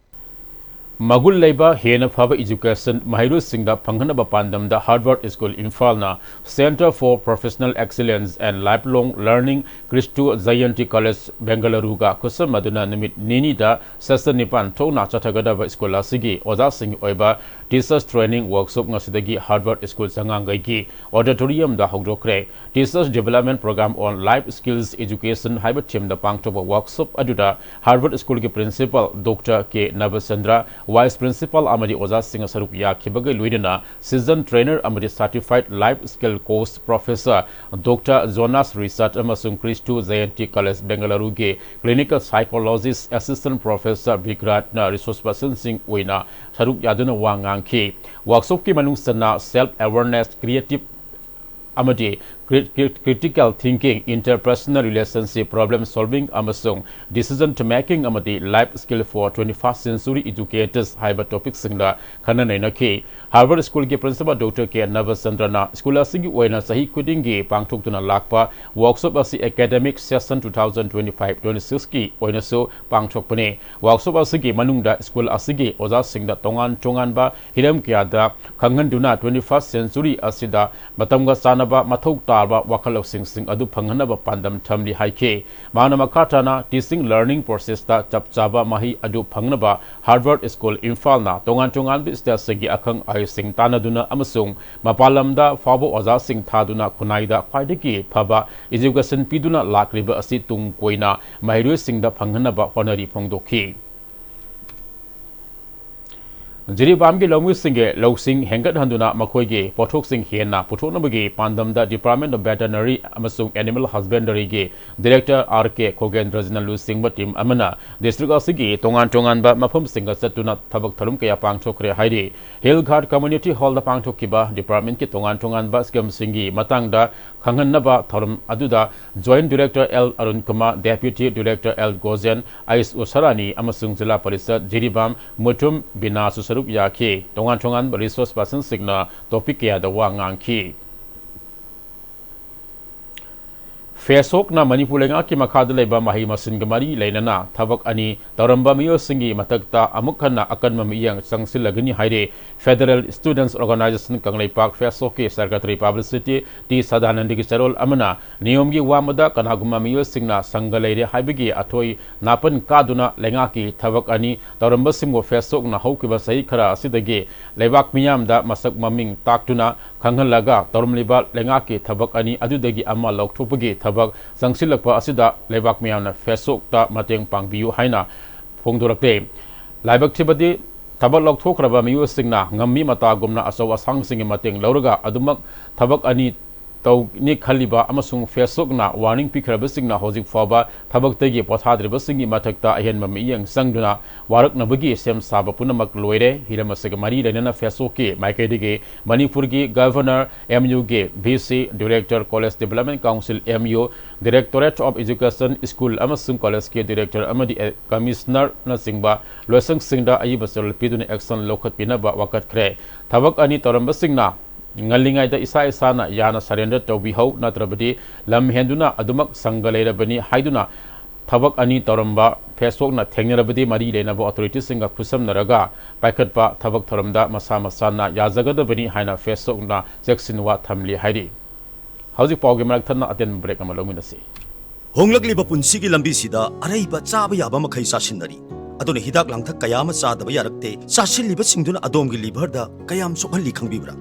ꯃꯒꯨꯟ ꯂꯩꯕ ꯍꯦꯟꯅ ꯐꯕ education ꯃꯍꯩꯔꯣꯏꯁꯤꯡꯗ ꯐꯪꯍꯟꯅꯕ ꯄꯥꯟꯗꯝꯗ Harvard School ꯏꯝꯐꯥꯜꯅ Centre for Professional Excellence and Lifelong Learning, Christu Jayanti college ꯕꯦꯡꯒꯂꯨꯔꯨꯒ ꯈꯨꯠꯁꯝꯅꯗꯨꯅ ꯅꯨꯃꯤꯠ ꯅꯤꯅꯤꯗ session ꯅꯤꯄꯥꯟ ꯊꯣꯛꯅ ꯆꯠꯊꯒꯗꯕ school ꯑꯁꯤꯒꯤ ꯑꯣꯖꯥꯁꯤꯡꯒꯤ ꯑꯣꯏꯕ Teachers Training Workshop ꯉꯁꯤꯗꯒꯤ Harvard School ꯆꯉꯥꯡꯒꯩꯒꯤ auditoriumꯗ ꯍꯧꯗꯣꯛꯈ꯭ꯔꯦ꯫ Teachers Development Program on Life Skills Education ꯍꯥꯏꯕ themeꯗ ꯄꯥꯡꯊꯣꯛꯄ workshop ꯑꯗꯨꯗ Harvard Schoolꯒꯤ Principal Doctor ꯀꯦ ꯅꯕꯆꯟꯗ꯭ꯔ, Vice Principal ꯑꯃꯗꯤ ꯑꯣꯖꯥꯁꯤꯡꯅ ꯁꯔꯨꯛ ꯌꯥꯈꯤꯕꯒ ꯂꯣꯏꯅꯅ seasoned trainer ꯑꯃꯗꯤ certified life skill coach Professor Doctor Jonas Richard ꯑꯃꯁꯨꯡ ꯀ꯭ꯔꯤꯁꯇꯨ ꯖꯌꯟꯇꯤ ꯀꯣꯂꯦꯖ ꯕꯦꯡꯒꯂꯨꯔꯨꯒꯤ Clinical Psychologist Assistant Professor ꯕꯤꯒ꯭ꯔꯥꯠꯅ resource personꯁꯤꯡ ꯑꯣꯏꯅ ꯁꯔꯨꯛ ꯌꯥꯗꯨꯅ ꯋꯥ ꯉꯥꯡꯈꯤ꯫ Workshopꯀꯤ ꯃꯅꯨꯡ ꯆꯟꯅ self awareness, creative ꯑꯃꯗꯤ cri-, cri-, critical thinking, interpersonal relationship, problem solving ꯑꯃꯁꯨꯡ decision making ꯑꯃꯗꯤ life skill for twenty-first century educators ꯍꯥꯏꯕ topicꯁꯤꯡꯗ ꯈꯟꯅ ꯅꯩꯅꯈꯤ꯫ Harvard Schoolꯒꯤ Principal Doctor ꯀꯦ ꯅꯕꯆꯟꯗ꯭ꯔꯅ school ꯑꯁꯤꯒꯤ ꯑꯣꯏꯅ ꯆꯍꯤ ꯈꯨꯗꯤꯡꯒꯤ ꯄꯥꯡꯊꯣꯛꯇꯨꯅ ꯂꯥꯛꯄ workshop ꯑꯁꯤ academic session two thousand twenty-five twenty-sixꯀꯤ ꯑꯣꯏꯅꯁꯨ ꯄꯥꯡꯊꯣꯛꯄꯅꯤ꯫ Workshop ꯑꯁꯤꯒꯤ ꯃꯅꯨꯡꯗ school ꯑꯁꯤꯒꯤ ꯑꯣꯖꯥꯁꯤꯡꯗ ꯇꯣꯉꯥꯟ ꯇꯣꯉꯥꯟꯕ ꯍꯤꯔꯝ ꯀꯌꯥꯗ ꯈꯪꯍꯟꯗꯨꯅ twenty-first century ꯑꯁꯤꯗ ꯃꯇꯝꯒ ꯆꯥꯟꯅꯕ ꯃꯊꯧ ꯇꯥꯕ ꯋꯥꯈꯜ ꯂꯧꯁꯤꯡꯁꯤꯡ ꯑꯗꯨ ꯐꯪꯍꯟꯅꯕ ꯄꯥꯟꯗꯝ ꯊꯝꯂꯤ ꯍꯥꯏꯈꯤ꯫ ꯃꯍꯥꯛꯅ ꯃꯈꯥ ꯇꯥꯅ teaching learning processꯇ ꯆꯞ ꯆꯥꯕ ꯃꯍꯩ ꯑꯗꯨ ꯐꯪꯅꯕ Harvard School ꯏꯝꯐꯥꯜꯅ ꯇꯣꯉꯥꯟ ꯇꯣꯉꯥꯟꯕ stateꯁꯤꯡꯒꯤ ꯑꯈꯪ ꯑꯍꯩꯁꯤꯡ ꯇꯥꯟꯅꯗꯨꯅ ꯑꯃꯁꯨꯡ ꯃꯄꯥꯟ ꯂꯝꯗ ꯐꯥꯎꯕ ꯑꯣꯖꯥꯁꯤꯡ ꯊꯥꯗꯨꯅ ꯈꯨꯟꯅꯥꯏꯗ ꯈ꯭ꯋꯥꯏꯗꯒꯤ ꯐꯕ education ꯄꯤꯗꯨꯅ ꯂꯥꯛꯂꯤꯕ ꯑꯁꯤ ꯇꯨꯡ ꯀꯣꯏꯅ ꯃꯍꯩꯔꯣꯏꯁꯤꯡꯗ ꯐꯪꯍꯟꯅꯕ ꯍꯣꯠꯅꯔꯤ ꯐꯣꯡꯗꯣꯛꯈꯤ꯫ ꯖꯤꯔꯤꯕꯥꯝꯒꯤ ꯂꯧꯃꯤꯁꯤꯡꯒꯤ ꯂꯧꯁꯤꯡ ꯍꯦꯟꯒꯠꯍꯟꯗꯨꯅ ꯃꯈꯣꯏꯒꯤ ꯄꯣꯠꯊꯣꯛꯁꯤꯡ ꯍꯦꯟꯅ ꯄꯨꯊꯣꯛꯅꯕꯒꯤ ꯄꯥꯟꯗꯝꯗ Department of Veterinary ꯑꯃꯁꯨꯡ Animal Husbandryꯒꯤ Director ꯑꯥꯔ ꯀꯦ ꯈꯣꯒꯦꯟꯗ꯭ꯔꯖꯤꯅ ꯂꯨꯆꯤꯡꯕ team ꯑꯃꯅ district ꯑꯁꯤꯒꯤ ꯇꯣꯉꯥꯟ ꯇꯣꯉꯥꯟꯕ ꯃꯐꯝꯁꯤꯡꯗ ꯆꯠꯇꯨꯅ ꯊꯕꯛ ꯊꯧꯔꯝ ꯀꯌꯥ ꯄꯥꯡꯊꯣꯛꯈ꯭ꯔꯦ ꯍꯥꯏꯔꯤ꯫ Hill Ghat Community Hallꯗ ꯄꯥꯡꯊꯣꯛꯈꯤꯕ departmentꯀꯤ ꯇꯣꯉꯥꯟ ꯇꯣꯉꯥꯟꯕ schemeꯁꯤꯡꯒꯤ ꯃꯇꯥꯡꯗ ꯈꯪꯍꯟꯅꯕ ꯊꯧꯔꯝ ꯑꯗꯨꯗ Joint Director L Arun Kumar, Deputy Director L Gojen, ꯑꯥꯏꯁ ꯎꯁꯥꯔꯥꯅꯤ ꯑꯃꯁꯨꯡ ꯖꯤꯂꯥ ꯄꯔꯤꯁꯗ ꯖꯤꯔꯤꯕꯥꯝ ꯃꯨꯊꯨꯝ ꯕꯤꯅꯥꯁꯨ ꯁꯔꯨꯛ ꯌꯥꯈꯤ꯫ ꯇꯣꯉꯥꯟ ꯇꯣꯉꯥꯟꯕ resource personꯁꯤꯡꯅ topic ꯀꯌꯥꯗ ꯋꯥ ꯉꯥꯡꯈꯤ꯫ ꯐꯦꯁꯣꯛꯅ ꯃꯅꯤꯄꯨꯔ ꯂꯩꯉꯥꯛꯀꯤ ꯃꯈꯥꯗ ꯂꯩꯕ ꯃꯍꯩ ꯃꯁꯤꯡꯒ ꯃꯔꯤ ꯂꯩꯅꯅ ꯊꯕꯛ ꯑꯅꯤ ꯇꯧꯔꯝꯕ ꯃꯤꯑꯣꯏꯁꯤꯡꯒꯤ ꯃꯊꯛꯇ ꯑꯃꯨꯛ ꯍꯟꯅ ꯑꯀꯟꯕ ꯃꯤꯠꯌꯦꯡ ꯆꯪꯁꯤꯜꯂꯒꯅꯤ ꯍꯥꯏꯔꯦ꯫ Federal Students Organization ꯀꯪꯂꯩꯄꯥꯛ ꯐꯦꯁꯣꯛꯀꯤ Secretary Publicity ꯇꯤ ꯁꯗꯥꯅꯟꯗꯒꯤ ꯆꯦꯔꯣꯜ ꯑꯃꯅ ꯅꯤꯌꯣꯝꯒꯤ ꯋꯥꯡꯃꯗ ꯀꯅꯥꯒꯨꯝꯕ ꯃꯤꯑꯣꯏꯁꯤꯡꯅ ꯁꯪꯒ ꯂꯩꯔꯦ ꯍꯥꯏꯕꯒꯤ ꯑꯊꯣꯏ ꯅꯥꯄꯟ ꯀꯥꯗꯨꯅ ꯂꯩꯉꯥꯛꯀꯤ ꯊꯕꯛ ꯑꯅꯤ ꯇꯧꯔꯝꯕꯁꯤꯡꯕꯨ ꯐꯦꯁꯣꯛꯅ ꯍꯧꯈꯤꯕ ꯆꯍꯤ ꯈꯔ ꯑꯁꯤꯗꯒꯤ ꯂꯩꯕꯥꯛ ꯃꯤꯌꯥꯝꯗ ꯃꯁꯛ ꯃꯃꯤꯡ ꯇꯥꯛꯇꯨꯅ ꯈꯪꯍꯜꯂꯒ ꯇꯧꯔꯝꯂꯤꯕ ꯂꯩꯉꯥꯛꯀꯤ ꯊꯕꯛ ꯑꯅꯤ ꯑꯗꯨꯗꯒꯤ ꯑꯃ ꯂꯧꯊꯣꯛꯄꯒꯤ ꯊꯕꯛ ꯆꯪꯁꯤꯜꯂꯛꯄ ꯑꯁꯤꯗ ꯂꯩꯕꯥꯛ ꯃꯤꯌꯥꯝꯅ ꯐꯦꯁꯣꯛꯇ ꯃꯇꯦꯡ ꯄꯥꯡꯕꯤꯌꯨ ꯍꯥꯏꯅ ꯐꯣꯡꯗꯣꯔꯛꯂꯦ꯫ ꯂꯥꯏꯕꯛ ꯊꯤꯕꯗꯤ ꯊꯕꯛ ꯂꯧꯊꯣꯛꯈ꯭ꯔꯕ ꯃꯤꯑꯣꯏꯁꯤꯡꯅ ꯉꯝꯃꯤ ꯃꯇꯥꯒꯨꯝꯅ ꯑꯆꯧ ꯑꯁꯥꯡꯁꯤꯡꯒꯤ ꯃꯇꯦꯡ ꯂꯧꯔꯒ ꯑꯗꯨꯃꯛ ꯊꯕꯛ ꯑꯅꯤ ꯇꯧꯅꯤ ꯈꯜꯂꯤꯕ ꯑꯃꯁꯨꯡ ꯐꯦꯁꯣꯛꯅ ꯋꯥꯔꯅꯤꯡ ꯄꯤꯈ꯭ꯔꯕꯁꯤꯡꯅ ꯍꯧꯖꯤꯛ ꯐꯥꯎꯕ ꯊꯕꯛꯇꯒꯤ ꯄꯣꯊꯥꯗ꯭ꯔꯤꯕꯁꯤꯡꯒꯤ ꯃꯊꯛꯇ ꯑꯍꯦꯟꯕ ꯃꯤꯠꯌꯦꯡ ꯆꯪꯗꯨꯅ ꯋꯥꯔꯛꯅꯕꯒꯤ ꯁꯦꯝ ꯁꯥꯕ ꯄꯨꯝꯅꯃꯛ ꯂꯣꯏꯔꯦ꯫ ꯍꯤꯔꯝ ꯑꯁꯤꯒ ꯃꯔꯤ ꯂꯩꯅꯅ ꯐꯦꯁꯣꯛꯀꯤ ꯃꯥꯏꯀꯩꯗꯒꯤ ꯃꯅꯤꯄꯨꯔꯒꯤ Governor, M U ꯒꯤ V C, Director, College Development Council, M U, Directorate of Education, School ꯑꯃꯁꯨꯡ College ꯀꯤ Director ꯑꯃꯗꯤ Commissioner ꯅꯆꯤꯡꯕ ꯂꯣꯏꯁꯪꯁꯤꯡꯗ ꯑꯏꯕ ꯆꯦꯔꯣꯜ ꯄꯤꯗꯨꯅ action ꯂꯧꯈꯠꯄꯤꯅꯕ ꯋꯥꯀꯠꯈ꯭ꯔꯦ꯫ ꯊꯕꯛ ꯑꯅꯤ ꯇꯧꯔꯝꯕꯁꯤꯡꯅ ꯉꯜꯂꯤꯉꯩꯗ ꯏꯁꯥ ꯏꯁꯥꯅ ꯌꯥꯅ surrender ꯇꯧꯕꯤꯍꯧ, ꯅꯠꯇ꯭ꯔꯕꯗꯤ ꯂꯝ ꯍꯦꯟꯗꯨꯅ ꯑꯗꯨꯃꯛ ꯁꯪꯒ ꯂꯩꯔꯕꯅꯤ ꯍꯥꯏꯗꯨꯅ ꯊꯕꯛ ꯑꯅꯤ ꯇꯧꯔꯝꯕ ꯐꯦꯁꯣꯛꯅ ꯊꯦꯡꯅꯔꯕꯗꯤ ꯃꯔꯤ ꯂꯩꯅꯕ authority ꯁꯤꯡꯒ ꯈꯨꯠꯁꯝꯅꯔꯒ ꯄꯥꯏꯈꯠꯄ ꯊꯕꯛ ꯊꯧꯔꯝꯗ ꯃꯁꯥ ꯃꯁꯥꯅ ꯌꯥꯖꯒꯗꯕꯅꯤ ꯍꯥꯏꯅ ꯐꯦꯁꯣꯛꯅ ꯆꯦꯛꯁꯤꯟꯋꯥ ꯊꯝꯂꯤ ꯍꯥꯏꯔꯤ꯫ ꯍꯧꯖꯤꯛ ꯄꯥꯎꯒꯤ ꯃꯔꯛ ꯊꯠꯅ ꯑꯇꯦꯟꯕ break ꯑꯃ ꯂꯧꯃꯤꯟꯅꯁꯤ꯫ ꯍꯣꯡꯂꯛꯂꯤꯕ ꯄꯨꯟꯁꯤꯒꯤ ꯂꯝꯕꯤꯁꯤꯗ ꯑꯔꯩꯕ ꯆꯥꯕ ꯌꯥꯕ ꯃꯈꯩ ꯆꯥꯁꯤꯟꯅꯔꯤ꯫ ꯑꯗꯨꯅ ꯍꯤꯗꯥꯛ ꯂꯥꯡꯊꯛ ꯀꯌꯥ ꯑꯃ ꯆꯥꯗꯕ ꯌꯥꯔꯛꯇꯦ꯫ ꯆꯥꯁꯤꯜꯂꯤꯕꯁꯤꯡꯗꯨꯅ ꯑꯗꯣꯝꯒꯤ liver ꯗ ꯀꯌꯥꯝ ꯁꯣꯛꯍꯜꯂꯤ ꯈꯪꯕꯤꯕ꯭ꯔꯥ?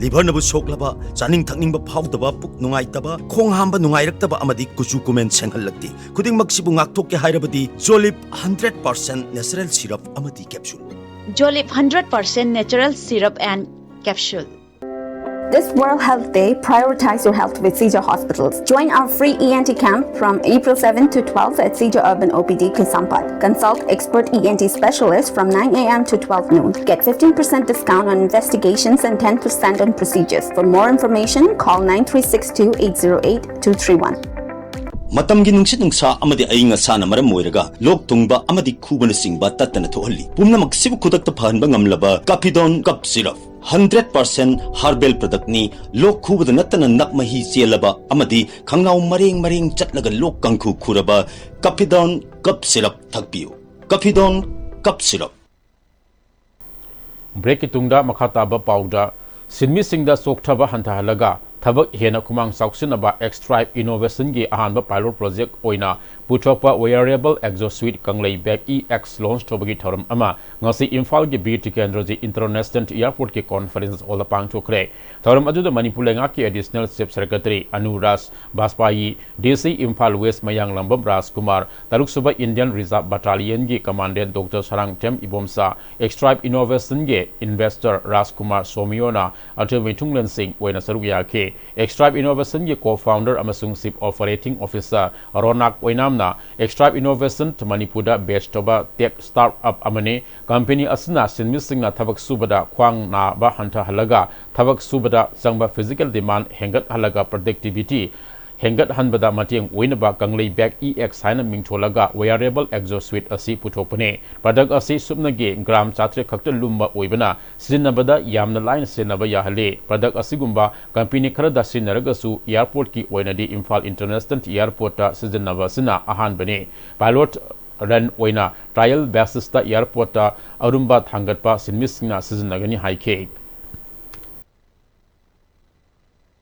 Liver ꯅꯕꯨ ꯁꯣꯛꯂꯕ, ꯆꯥꯅꯤꯡ ꯊꯛꯅꯤꯡꯕ ꯐꯥꯎꯗꯕ, ꯄꯨꯛ ꯅꯨꯡꯉꯥꯏꯇꯕ, ꯈꯣꯡ ꯍꯥꯝꯕ ꯅꯨꯡꯉꯥꯏꯔꯛꯇꯕ ꯑꯃꯗꯤ ꯀꯨꯆꯨ ꯀꯨꯃꯦꯟ ꯁꯦꯡꯍꯜꯂꯛꯇꯦ꯫ ꯈꯨꯗꯤꯡꯃꯛꯁꯤꯕꯨ ꯉꯥꯛꯊꯣꯛꯀꯦ ꯍꯥꯏꯔꯕꯗꯤ Jolib hundred percent natural syrup ꯑꯃꯗꯤ capsule꯫ Jolib hundred percent natural syrup and capsule. This World Health Day, prioritize your health with Seizure Hospitals. Join our free E N T camp from April seventh to twelfth at Seizure Urban O P D Kaisampad. Consult expert E N T specialists from nine a m to twelve noon. Get fifteen percent discount on investigations and ten percent on procedures. For more information, call nine three six two, eight zero eight, two three one. ꯃꯇꯝꯒꯤ ꯅꯨꯡꯁꯤꯠ ꯅꯨꯡꯁꯥ ꯑꯃꯗꯤ ꯑꯏꯪ ꯑꯁꯥꯅ ꯃꯔꯝ ꯑꯣꯏꯔꯒ ꯂꯣꯛ ꯊꯨꯡꯕ ꯑꯃꯗꯤ ꯈꯨꯕꯅꯆꯤꯡꯕ ꯇꯠꯇꯅ ꯊꯣꯛꯍꯜꯂꯤ꯫ ꯄꯨꯝꯅꯃꯛꯁꯤꯕꯨ ꯈꯨꯗꯛꯇ ꯐꯍꯟꯕ ꯉꯝꯂꯕ Capidone Cough Syrup꯫ Hundred percent herbal ꯄ꯭ꯔꯗꯛꯅꯤ꯫ ꯂꯣꯛ ꯈꯨꯕꯗ ꯅꯠꯇꯅ ꯅꯞ ꯃꯍꯤ ꯆꯦꯜꯂꯕ ꯑꯃꯗꯤ ꯈꯪꯅꯥꯎ ꯃꯔꯦꯡ ꯃꯔꯦꯡ ꯆꯠꯂꯒ ꯂꯣꯛ ꯀꯥꯡꯈꯨ ꯈꯨꯔꯕ ꯀꯐꯤꯗꯣꯟ ꯀꯞ ꯁꯤꯔꯞ ꯊꯛꯄꯤꯌꯨ꯫ ꯀꯐꯤꯗꯣꯟ ꯀꯞ ꯁꯤꯔꯞ꯫ ꯕ꯭ꯔꯦꯛꯀꯤ ꯇꯨꯡꯗ ꯃꯈꯥ ꯇꯥꯕ ꯄꯥꯎꯗ, ꯁꯤꯟꯃꯤꯁꯤꯡꯗ ꯆꯣꯛꯊꯕ ꯍꯟꯊꯍꯜꯂꯒ ꯊꯕꯛ ꯍꯦꯟꯅ ꯈꯨꯃꯥꯡ ꯆꯥꯎꯁꯤꯟꯅꯕ ꯑꯦꯛꯁꯇ꯭ꯔꯥꯏꯞ ꯏꯅꯣꯚꯦꯁꯟꯒꯤ ꯑꯍꯥꯟꯕ ꯄꯥꯏꯂꯣꯠ ꯄ꯭ꯔꯣꯖꯦꯛ ꯑꯣꯏꯅ ꯄꯨꯊꯣꯛꯄ ꯋꯦꯌꯔꯦꯕꯜ ꯑꯦꯛꯖꯣꯁ꯭ꯋꯤꯠ ꯀꯪꯂꯩ ꯕꯦꯛ ꯏ ꯑꯦꯛꯁ ꯂꯣꯟꯆ ꯇꯧꯕꯒꯤ ꯊꯧꯔꯝ ꯑꯃ ꯉꯁꯤ ꯏꯝꯐꯥꯜꯒꯤ ꯕꯤꯔ ꯇꯤꯀꯦꯟꯗ꯭ꯔꯖꯤ ꯏꯟꯇꯔꯅꯦꯁꯅꯦꯜ ꯏꯌꯥꯔꯄꯣꯔꯠꯀꯤ ꯀꯣꯟꯐꯔꯦꯟꯁ ꯍꯣꯜꯗ ꯄꯥꯡꯊꯣꯛꯈ꯭ꯔꯦ꯫ ꯊꯧꯔꯝ ꯑꯗꯨꯗ ꯃꯅꯤꯄꯨꯔ ꯂꯩꯉꯥꯛꯀꯤ additional chief secretary Anu Raj Bajpai, D C Imphal west Mayanglambam Rajkumar, ꯇꯔꯨꯛꯁꯨꯕ ꯏꯟꯗꯤꯌꯟ ꯔꯤꯖꯥꯔꯚ ꯕꯠꯇꯥꯂꯤꯌꯟꯒꯤ ꯀꯃꯥꯟꯗꯦꯟ ꯗꯣꯛꯇꯔ ꯁꯔꯥꯡꯊꯦꯝ ꯏꯕꯣꯝꯆꯥ, ꯑꯦꯛꯁꯇ꯭ꯔꯥꯏꯞ ꯏꯅꯣꯚꯦꯁꯟꯒꯤ ꯏꯟꯚꯦꯁꯇꯔ ꯔꯥꯖꯀꯨꯃꯥꯔ ꯁꯣꯃꯤꯌꯣꯅ ꯑꯊꯣꯏꯕ ꯃꯤꯊꯨꯡꯂꯦꯟꯁꯤꯡ ꯑꯣꯏꯅ ꯁꯔꯨꯛ ꯌꯥꯈꯤ꯫ ꯑꯦꯛꯁꯇ꯭ꯔꯥꯏꯞ ꯏꯅꯣꯚꯦꯁꯟꯒꯤ ꯀꯣ ꯐꯥꯎꯟꯗꯔ ꯑꯃꯁꯨꯡ ꯆꯤꯐ ꯑꯣꯄꯔꯦꯇꯤꯡ ꯑꯣꯐꯤꯁꯥꯔ ꯔꯣꯅꯥꯛ ꯑꯣꯏꯅꯥꯝꯅ, ꯑꯦꯛꯁꯇ꯭ꯔꯥꯏꯞ ꯏꯅꯣꯚꯦꯁꯟ ꯃꯅꯤꯄꯨꯔꯗ ꯕꯦꯁ ꯇꯧꯕ ꯇꯦꯛ ꯁ꯭ꯇꯥꯔꯠ ꯑꯞ ꯑꯃꯅꯤ꯫ ꯀꯝꯄꯦꯅꯤ ꯑꯁꯤꯅ ꯁꯤꯟꯃꯤꯁꯤꯡꯅ ꯊꯕꯛ ꯁꯨꯕꯗ ꯈ꯭ꯋꯥꯡ ꯅꯥꯕ ꯍꯟꯊꯍꯜꯂꯒ ꯊꯕꯛ ꯁꯨꯕꯗ ꯆꯪꯕ ꯐꯤꯖꯤꯀꯦꯜ ꯗꯤꯃꯥꯟ ꯍꯦꯟꯒꯠꯍꯜꯂꯒ ꯄ꯭ꯔꯗꯛꯇꯤꯚꯤꯇꯤ ꯍꯦꯟꯒꯠꯍꯟꯕꯗ ꯃꯇꯦꯡ ꯑꯣꯏꯅꯕ ꯀꯪꯂꯩ ꯕꯦꯛ ꯏ ꯑꯦꯛꯁ ꯍꯥꯏꯅ ꯃꯤꯡꯊꯣꯜꯂꯒ ꯋꯦꯌꯔꯦꯕꯜ ꯑꯦꯛꯖꯣꯁ꯭ꯋꯤꯠ ꯑꯁꯤ ꯄꯨꯊꯣꯛꯄꯅꯤ꯫ ꯄ꯭ꯔꯗꯛ ꯑꯁꯤ ꯁꯨꯞꯅꯒꯤ ꯒ꯭ꯔꯥꯝ ꯆꯥꯇ꯭ꯔꯦꯠ ꯈꯛꯇ ꯂꯨꯝꯕ ꯑꯣꯏꯕꯅ ꯁꯤꯖꯤꯟꯅꯕꯗ ꯌꯥꯝꯅ ꯂꯥꯏꯅ ꯁꯤꯖꯤꯟꯅꯕ ꯌꯥꯍꯜꯂꯤ꯫ ꯄ꯭ꯔꯗꯛ ꯑꯁꯤꯒꯨꯝꯕ ꯀꯝꯄꯦꯅꯤ ꯈꯔꯗ ꯁꯤꯖꯤꯟꯅꯔꯒꯁꯨ ꯑꯦꯌꯔꯄꯣꯔꯠꯀꯤ ꯑꯣꯏꯅꯗꯤ ꯏꯝꯐꯥꯜ ꯏꯟꯇꯔꯅꯦꯁꯅꯦꯜ ꯑꯦꯌꯔꯄꯣꯔꯠꯇ ꯁꯤꯖꯤꯟꯅꯕ ꯑꯁꯤꯅ ꯑꯍꯥꯟꯕꯅꯤ꯫ ꯄꯥꯏꯂꯣꯠ ꯔꯟ ꯑꯣꯏꯅ ꯇ꯭ꯔꯥꯏꯌꯦꯜ ꯕꯦꯁꯤꯁꯇ ꯑꯦꯌꯔꯄꯣꯔꯠꯇ ꯑꯔꯨꯝꯕ ꯊꯥꯡꯒꯠꯄ ꯁꯤꯟꯃꯤꯁꯤꯡꯅ ꯁꯤꯖꯤꯟꯅꯒꯅꯤ ꯍꯥꯏꯈꯤ꯫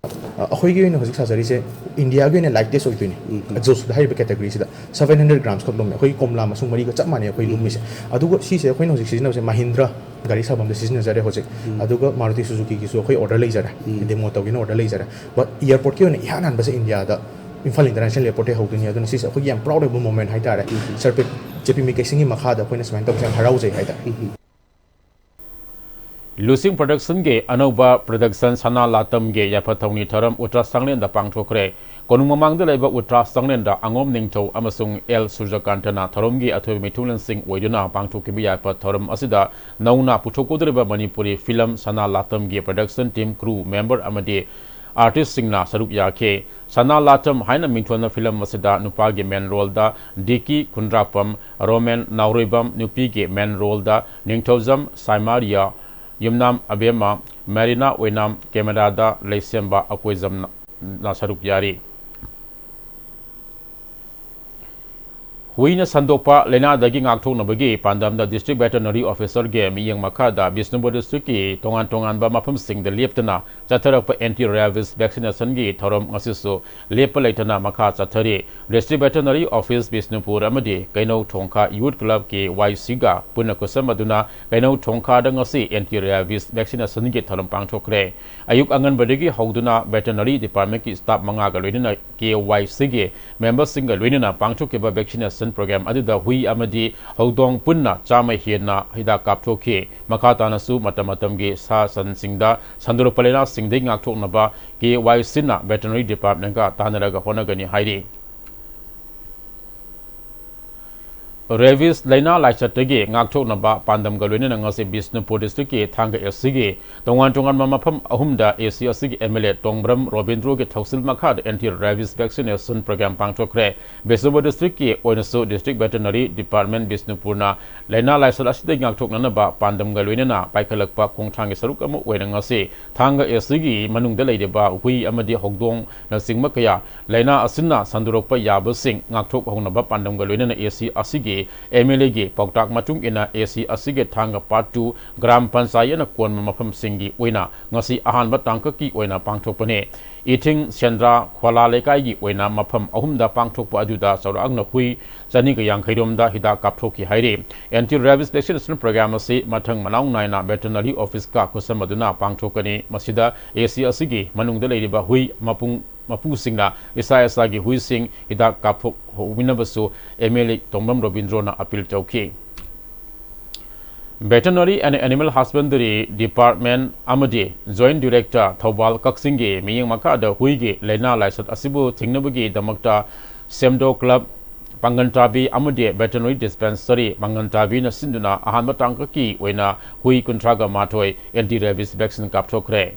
ꯑ, ꯑꯩꯈꯣꯏꯒꯤ ꯑꯣꯏꯅ ꯍꯧꯖꯤꯛ ꯁꯥꯖꯔꯤꯁꯦ ꯏꯟꯗꯤꯌꯥꯒꯤ ꯑꯣꯏꯅ ꯂꯥꯏꯠꯇꯦꯁ ꯑꯣꯏꯗꯣꯏꯅꯤ꯫ ꯑꯦꯛꯖꯣꯁ꯭ꯋꯤꯠ ꯍꯥꯏꯔꯤꯕ ꯀꯦꯇꯦꯒꯣꯔꯤꯁꯤꯗ ꯁꯚꯦꯟ ꯍꯟꯗ꯭ꯔꯦꯠ ꯒ꯭ꯔꯥꯝꯁ ꯈꯛ ꯂꯨꯝꯃꯦ꯫ ꯑꯩꯈꯣꯏꯒꯤ ꯀꯣꯝꯂꯥ ꯃꯁꯨꯡ ꯃꯔꯤꯒ ꯆꯞ ꯃꯥꯟꯅꯩ ꯑꯩꯈꯣꯏ ꯂꯨꯝꯃꯤꯁꯦ꯫ ꯑꯗꯨꯒ ꯁꯤꯁꯦ ꯑꯩꯈꯣꯏꯅ ꯍꯧꯖꯤꯛ ꯁꯤꯖꯤꯟꯅꯕꯁꯦ ꯃꯍꯤꯟꯗ꯭ꯔꯥ ꯒꯥꯔꯤ ꯁꯥꯐꯝꯗ ꯁꯤꯖꯤꯟꯅꯖꯔꯦ ꯍꯧꯖꯤꯛ꯫ ꯑꯗꯨꯒ ꯃꯥꯔꯨꯇꯤ ꯁꯨꯖꯨꯀꯤꯒꯤꯁꯨ ꯑꯩꯈꯣꯏ ꯑꯣꯔꯗꯔ ꯂꯩꯖꯔꯦ, ꯗꯦꯃꯣ ꯇꯧꯒꯦꯅ ꯑꯣꯔꯗꯔ ꯂꯩꯖꯔꯦ꯫ ꯕꯠ ꯑꯦꯌꯔꯄꯣꯔꯠꯀꯤ ꯑꯣꯏꯅ ꯏꯍꯥꯟ ꯍꯥꯟꯕꯁꯦ ꯏꯟꯗꯤꯌꯥꯗ ꯏꯝꯐꯥꯜ ꯏꯟꯇꯔꯅꯦꯁꯅꯦꯜ ꯑꯦꯌꯔꯄꯣꯔꯠꯇꯒꯤ ꯍꯧꯗꯣꯏꯅꯤ꯫ ꯑꯗꯨꯅ ꯁꯤꯁꯦ ꯑꯩꯈꯣꯏꯒꯤ ꯌꯥꯝ ꯄ꯭ꯔꯥꯎꯗ ꯑꯣꯏꯕ ꯃꯣꯃꯦꯟ ꯍꯥꯏꯇꯥꯔꯦ꯫ ꯁꯥꯔ ꯄꯤ, ꯖꯦ ꯄꯤ ꯃꯤꯀꯩꯁꯤꯡꯒꯤ ꯃꯈꯥꯗ ꯑꯩꯈꯣꯏꯅ ꯁꯨꯃꯥꯏꯅ ꯇꯧꯕꯁꯦ ꯌꯥꯝ ꯍꯔꯥꯎꯖꯩ ꯍꯥꯏꯇꯥꯔꯦ꯫ ꯂꯨꯁꯤꯡ ꯄ꯭ꯔꯗꯛꯁꯟꯒꯤ ꯑꯅꯧꯕ ꯄ꯭ꯔꯗꯛꯁꯟ ꯁꯅꯥ ꯂꯥꯇꯝꯒꯤ ꯌꯥꯏꯐ ꯊꯧꯅꯤ ꯊꯧꯔꯝ ꯎꯇ꯭ꯔꯥ ꯆꯥꯡꯂꯦꯟꯗ ꯄꯥꯡꯊꯣꯛꯈ꯭ꯔꯦ꯫ ꯀꯣꯅꯨꯡ ꯃꯃꯥꯡꯗ ꯂꯩꯕ ꯎꯇ꯭ꯔꯥ ꯆꯥꯡꯂꯦꯟꯗ ꯑꯉꯣꯝ ꯅꯤꯡꯊꯧ ꯑꯃꯁꯨꯡ ꯑꯦꯜ ꯁꯨꯔꯖꯀꯥꯟꯇꯅ ꯊꯧꯔꯝꯒꯤ ꯑꯊꯣꯏꯕ ꯃꯤꯊꯨꯡꯂꯦꯟꯁꯤꯡ ꯑꯣꯏꯗꯨꯅ ꯄꯥꯡꯊꯣꯛꯈꯤꯕ ꯌꯥꯏꯐ ꯊꯧꯔꯝ ꯑꯁꯤꯗ ꯅꯧꯅ ꯄꯨꯊꯣꯛꯀꯗꯧꯔꯤꯕ ꯃꯅꯤꯄꯨꯔꯤ ꯐꯤꯂꯝ ꯁꯅꯥ ꯂꯥꯇꯝꯒꯤ ꯄ꯭ꯔꯗꯛꯁꯟ ꯇꯤꯝ, ꯀ꯭ꯔꯨ ꯃꯦꯝꯕꯔ ꯑꯃꯗꯤ ꯑꯥꯔꯇꯤꯁꯁꯤꯡꯅ ꯁꯔꯨꯛ ꯌꯥꯈꯤ꯫ ꯁꯅꯥ ꯂꯥꯇꯝ ꯍꯥꯏꯅ ꯃꯤꯡꯊꯣꯟꯕ ꯐꯤꯂꯝ ꯑꯁꯤꯗ ꯅꯨꯄꯥꯒꯤ ꯃꯦꯟ ꯔꯣꯜꯗ ꯗꯤꯀꯤ ꯈꯨꯟꯗ꯭ꯔꯥꯛꯄꯝ, ꯔꯣꯃꯦꯟ ꯅꯥꯎꯔꯩꯕꯝ, ꯅꯨꯄꯤꯒꯤ ꯃꯦꯟ ꯔꯣꯜꯗ ꯅꯤꯡꯊꯧꯖꯝ ꯁꯥꯏꯃꯥꯔꯤꯌꯥ, ꯌꯨꯝꯅꯥꯝ ꯑꯕꯦꯝꯃ, ꯃꯦꯔꯤꯅꯥ ꯑꯣꯏꯅꯥꯝ, ꯀꯦꯃꯦꯔꯥꯗ ꯂꯩꯁꯦꯝꯕ ꯑꯀꯣꯏꯖꯝꯅ ꯁꯔꯨꯛ ꯌꯥꯔꯤ꯫ ꯍꯨꯏꯅ ꯁꯟꯗꯣꯛꯄ ꯂꯥꯏꯅꯥꯗꯒꯤ ꯉꯥꯛꯊꯣꯛꯅꯕꯒꯤ ꯄꯥꯟꯗꯝꯗ District Veterinary Officerꯒꯤ ꯃꯤꯠꯌꯦꯡ ꯃꯈꯥꯗ ꯕꯤꯁꯅꯨꯄꯨꯔ districtꯀꯤ ꯇꯣꯉꯥꯟ ꯇꯣꯉꯥꯟꯕ ꯃꯐꯝꯁꯤꯡꯗ ꯂꯦꯞꯇꯅ ꯆꯠꯊꯔꯛꯄ anti rabies vaccinationꯒꯤ ꯊꯧꯔꯝ ꯉꯁꯤꯁꯨ ꯂꯦꯞꯄ ꯂꯩꯇꯅ ꯃꯈꯥ ꯆꯠꯊꯔꯤ꯫ District Veterinary Office ꯕꯤꯁꯅꯨꯄꯨꯔ ꯑꯃꯗꯤ ꯀꯩꯅꯧ ꯊꯣꯡꯈꯥ Youth Club ꯀꯦ ꯋꯥꯏ ꯁꯤꯒ ꯄꯨꯟꯅ ꯈꯨꯠꯁꯝꯅꯗꯨꯅ ꯀꯩꯅꯧ ꯊꯣꯡꯈꯥꯗ ꯉꯁꯤ anti rabies vaccinationꯒꯤ ꯊꯧꯔꯝ ꯄꯥꯡꯊꯣꯛꯈ꯭ꯔꯦ꯫ ꯑꯌꯨꯛ ꯑꯉꯟꯕꯗꯒꯤ ꯍꯧꯗꯨꯅ Veterinary Departmentꯀꯤ staff ꯃꯉꯥꯒ ꯂꯣꯏꯅꯅ ꯀꯦ ꯋꯥꯏ ꯁꯤꯒꯤ memberꯁꯤꯡꯒ ꯂꯣꯏꯅꯅ ꯄꯥꯡꯊꯣꯛꯈꯤꯕ vaccination program ꯑꯗꯨꯗ ꯍꯨꯏ ꯑꯃꯗꯤ ꯍꯧꯗꯣꯡ ꯄꯨꯟꯅ ꯆꯥꯝꯃ ꯍꯦꯟꯅ ꯍꯤꯗꯥꯛ ꯀꯥꯞꯊꯣꯛꯈꯤ꯫ ꯃꯈꯥ ꯇꯥꯅꯁꯨ ꯃꯇꯝ ꯃꯇꯝꯒꯤ ꯁꯥ ꯁꯟꯁꯤꯡꯗ ꯁꯟꯗꯣꯔꯛꯄ ꯂꯥꯏꯅꯥꯁꯤꯡꯗꯒꯤ ꯉꯥꯛꯊꯣꯛꯅꯕ ꯀꯦ ꯋꯥꯏ ꯁꯤꯅ Veterinary Departmentꯀ ꯇꯥꯟꯅꯔꯒ ꯍꯣꯠꯅꯒꯅꯤ ꯍꯥꯏꯔꯤ꯫ Rabies ꯂꯥꯏꯅꯥ ꯂꯥꯏꯆꯠꯇꯒꯤ ꯉꯥꯛꯊꯣꯛꯅꯕ ꯄꯥꯟꯗꯝꯒ ꯂꯣꯏꯅꯅ ꯉꯁꯤ ꯕꯤꯁꯅꯨꯄꯨꯔ districtꯀꯤ ꯊꯥꯡꯒ ꯑꯦꯁ ꯁꯤꯒꯤ ꯇꯣꯉꯥꯟ ꯇꯣꯉꯥꯟꯕ ꯃꯐꯝ ꯑꯍꯨꯝꯗ ꯑꯦ ꯁꯤ ꯑꯁꯤꯒꯤ ꯑꯦꯝ ꯑꯦꯜ ꯑꯦ ꯇꯣꯡꯕ꯭ꯔꯝ ꯔꯣꯕꯤꯟꯗ꯭ꯔꯣꯒꯤ ꯊꯧꯁꯤꯜ ꯃꯈꯥꯗ anti rabies vaccination program ꯄꯥꯡꯊꯣꯛꯈ꯭ꯔꯦ꯫ Bishnupur districtꯀꯤ ꯑꯣꯏꯅꯁꯨ District Veterinary Department ꯕꯤꯁꯅꯨꯄꯨꯔꯅ ꯂꯥꯏꯅꯥ ꯂꯥꯏꯆꯠ ꯑꯁꯤꯗꯒꯤ ꯉꯥꯛꯊꯣꯛꯅꯅꯕ ꯄꯥꯟꯗꯝꯒ ꯂꯣꯏꯅꯅ ꯄꯥꯏꯈꯠꯂꯛꯄ ꯈꯣꯡꯊꯥꯡꯒꯤ ꯁꯔꯨꯛ ꯑꯃ ꯑꯣꯏꯅ ꯉꯁꯤ ꯊꯥꯡꯒ ꯑꯦꯁ ꯁꯤꯒꯤ ꯃꯅꯨꯡꯗ ꯂꯩꯔꯤꯕ ꯍꯨꯏ ꯑꯃꯗꯤ ꯍꯧꯗꯣꯡꯅꯆꯤꯡꯕ ꯀꯌꯥ ꯂꯥꯏꯅꯥ ꯑꯁꯤꯅ ꯁꯟꯗꯣꯔꯛꯄ ꯌꯥꯕꯁꯤꯡ ꯉꯥꯛꯊꯣꯛꯍꯧꯅꯕ ꯄꯥꯟꯗꯝꯒ ꯂꯣꯏꯅꯅ ꯑꯦ ꯁꯤ ꯑꯁꯤꯒꯤ ꯑꯦꯝ ꯑꯦꯜ ꯑꯦꯒꯤ ꯄꯥꯎꯇꯥꯛ ꯃꯇꯨꯡ ꯏꯟꯅ ꯑꯦ ꯁꯤ ꯑꯁꯤꯒꯤ ꯊꯥꯡꯒ part two ꯒ꯭ꯔꯥꯝ ꯄꯟꯆꯥꯌꯠꯅ ꯀꯣꯟꯕ ꯃꯐꯝꯁꯤꯡꯒꯤ ꯑꯣꯏꯅ ꯉꯁꯤ ꯑꯍꯥꯟꯕ ꯇꯥꯡꯀꯛꯀꯤ ꯑꯣꯏꯅ ꯄꯥꯡꯊꯣꯛꯄꯅꯤ꯫ ꯏꯊꯤꯡ ꯁꯦꯟꯗ꯭ꯔꯥ ꯈ꯭ꯋꯥꯂꯥ ꯂꯩꯀꯥꯏꯒꯤ ꯑꯣꯏꯅ ꯃꯐꯝ ꯑꯍꯨꯝꯗ ꯄꯥꯡꯊꯣꯛꯄ ꯑꯗꯨꯗ ꯆꯥꯎꯔꯥꯛꯅ ꯍꯨꯏ ꯆꯅꯤꯒ ꯌꯥꯡꯈꯩ ꯔꯣꯝꯗ ꯍꯤꯗꯥꯛ ꯀꯥꯞꯊꯣꯛꯈꯤ ꯍꯥꯏꯔꯤ꯫ Anti rabies vaccination program ꯑꯁꯤ ꯃꯊꯪ ꯃꯅꯥꯎ ꯅꯥꯏꯅ Veterinary Officeꯀ ꯈꯨꯠꯁꯝꯅꯗꯨꯅ ꯄꯥꯡꯊꯣꯛꯀꯅꯤ꯫ ꯃꯁꯤꯗ ꯑꯦ ꯁꯤ ꯑꯁꯤꯒꯤ ꯃꯅꯨꯡꯗ ꯂꯩꯔꯤꯕ ꯍꯨꯏ ꯃꯄꯨꯡ ꯃꯄꯨꯁꯤꯡꯅ ꯏꯁꯥ ꯏꯁꯥꯒꯤ ꯍꯨꯏꯁꯤꯡ ꯍꯤꯗꯥꯛ ꯀꯥꯞꯊꯣꯛꯍꯧꯃꯤꯟꯅꯕꯁꯨ ꯑꯦꯝ ꯑꯦꯜ ꯑꯦ ꯇꯣꯡꯕ꯭ꯔꯝ ꯔꯣꯕꯤꯟꯗ꯭ꯔꯣꯅ ꯑꯄꯤꯜ ꯇꯧꯈꯤ꯫ Veterinary and Animal Husbandry Department ꯑꯃꯗꯤ Joint Director ꯊꯧꯕꯥꯜ ꯀꯛꯆꯤꯡꯒꯤ ꯃꯤꯠꯌꯦꯡ ꯃꯈꯥꯗ ꯍꯨꯏꯒꯤ ꯂꯥꯏꯅꯥ ꯂꯥꯏꯆꯠ ꯑꯁꯤꯕꯨ ꯊꯤꯡꯅꯕꯒꯤꯗꯃꯛꯇ ꯁꯦꯝꯗꯣ club, ꯄꯥꯡꯒꯟ ꯇꯥꯕꯤ ꯑꯃꯗꯤ Veterinary Dispensary ꯄꯥꯡꯒꯟ ꯇꯥꯕꯤꯅ ꯁꯤꯟꯗꯨꯅ ꯑꯍꯥꯟꯕ ꯇꯥꯡꯀꯛꯀꯤ ꯑꯣꯏꯅ ꯍꯨꯏ ꯀꯨꯟꯊ꯭ꯔꯥꯒ ꯃꯥꯊꯣꯏ anti rabies vaccine ꯀꯥꯞꯊꯣꯛꯈ꯭ꯔꯦ꯫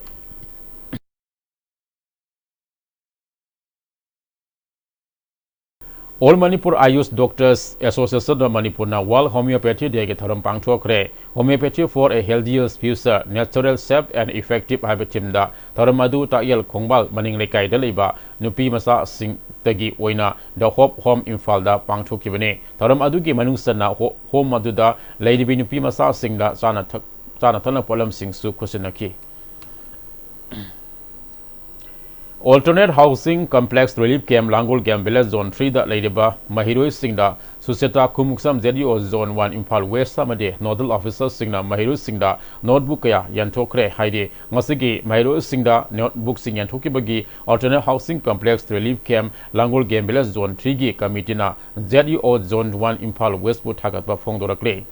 All Manipur Ayush Doctors Association of Manipurꯅ World Homeopathy Dayꯒꯤ ꯊꯧꯔꯝ ꯄꯥꯡꯊꯣꯛꯈ꯭ꯔꯦ꯫ Homeopathy for a Healthier Future, Natural, Safe and Effective ꯍꯥꯏꯕ themeꯗ ꯊꯧꯔꯝ ꯑꯗꯨ ꯇꯥꯛꯌꯦꯜ ꯈꯣꯡꯕꯥꯜ ꯃꯅꯤꯡ ꯂꯩꯀꯥꯏꯗ ꯂꯩꯕ ꯅꯨꯄꯤ ꯃꯆꯥꯁꯤꯡꯗꯒꯤ ꯑꯣꯏꯅ The Hope Home ꯏꯝꯐꯥꯜꯗ ꯄꯥꯡꯊꯣꯛꯈꯤꯕꯅꯤ꯫ ꯊꯧꯔꯝ ꯑꯗꯨꯒꯤ ꯃꯅꯨꯡ ꯆꯟꯅ ꯍꯣ-, home ꯑꯗꯨꯗ ꯂꯩꯔꯤꯕꯤ ꯅꯨꯄꯤ ꯃꯆꯥꯁꯤꯡꯗ ꯆꯥꯅ ꯊꯛ-, ꯆꯥꯅ ꯊꯛꯅ ꯄꯣꯠꯂꯝꯁꯤꯡꯁꯨ ꯈꯨꯠꯁꯤꯟꯅꯈꯤ꯫ Alternate Housing Complex Relief Camp, ꯂꯥꯡꯒꯣꯜ ꯒꯦꯝ ꯚꯤꯂꯦꯖ ꯖꯣꯟ ꯊ꯭ꯔꯤꯗ ꯂꯩꯔꯤꯕ ꯃꯍꯩꯔꯣꯏꯁꯤꯡꯗ ꯁꯨꯆꯦꯇꯥ ꯈꯨꯃꯨꯛꯁꯝ, ꯖꯦꯠ ꯏ ꯑꯣ ꯖꯣꯟ ꯋꯥꯟ ꯏꯝꯐꯥꯜ ꯋꯦꯁ ꯑꯃꯗꯤ ꯅꯣꯗꯜ ꯑꯣꯐꯤꯁꯔꯁꯤꯡꯅ ꯃꯍꯩꯔꯣꯏꯁꯤꯡꯗ ꯅꯣꯠꯕꯨꯛ ꯀꯌꯥ ꯌꯦꯟꯊꯣꯛꯈ꯭ꯔꯦ꯫ ꯍꯥꯏꯗꯤ, ꯉꯁꯤꯒꯤ ꯃꯍꯩꯔꯣꯏꯁꯤꯡꯗ ꯅꯣꯠꯕꯨꯛꯁꯤꯡ ꯌꯦꯟꯊꯣꯛꯈꯤꯕꯒꯤ Alternate Housing Complex Relief Camp, ꯂꯥꯡꯒꯣꯜ ꯒꯦꯝ ꯚꯤꯂꯦꯖ ꯖꯣꯟ ꯊ꯭ꯔꯤꯒꯤ ꯀꯃꯤꯇꯤꯅ ꯖꯦꯠ ꯏ ꯑꯣ ꯖꯣꯟ ꯋꯥꯟ ꯏꯝꯐꯥꯜ ꯋꯦꯁꯄꯨ ꯊꯥꯒꯠꯄ ꯐꯣꯡꯗꯣꯔꯛꯂꯤ꯫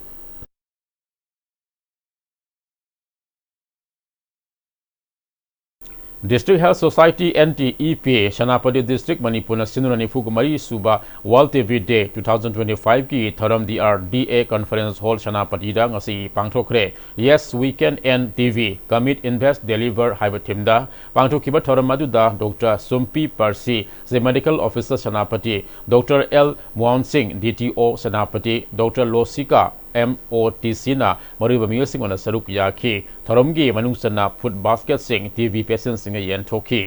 District Health Society, N T E P, Senapati District, ꯃꯅꯤꯄꯨꯔꯅ ꯁꯤꯟꯗꯨꯅ ꯅꯤꯐꯨꯒ ꯃꯔꯤ ꯁꯨꯕ World T B Day two thousand twenty-five ꯀꯤ ꯊꯧꯔꯝ D R D A Conference Hall, ꯁꯦꯅꯥꯄꯇꯤꯗ ꯉꯁꯤ ꯄꯥꯡꯊꯣꯛꯈ꯭ꯔꯦ꯫ Yes, We Can End T B, Commit, Invest, Deliver ꯍꯥꯏꯕ themeꯗ ꯄꯥꯡꯊꯣꯛꯈꯤꯕ ꯊꯧꯔꯝ ꯑꯗꯨꯗ Doctor Sumpi Percy, Chief Medical Officer, Senapati, Doctor L Mohan ꯁꯤꯡ, D T O, Senapati, Doctor ꯂꯣꯁꯤꯀꯥ, M O T Cꯅ ꯃꯔꯨꯑꯣꯏꯕ ꯃꯤꯑꯣꯏꯁꯤꯡ ꯑꯣꯏꯅ ꯁꯔꯨꯛ ꯌꯥꯈꯤ꯫ ꯊꯧꯔꯝꯒꯤ ꯃꯅꯨꯡ ꯆꯟꯅ food basketꯁꯤꯡ T B patientꯁꯤꯡꯅ ꯌꯦꯟꯊꯣꯛꯈꯤ꯫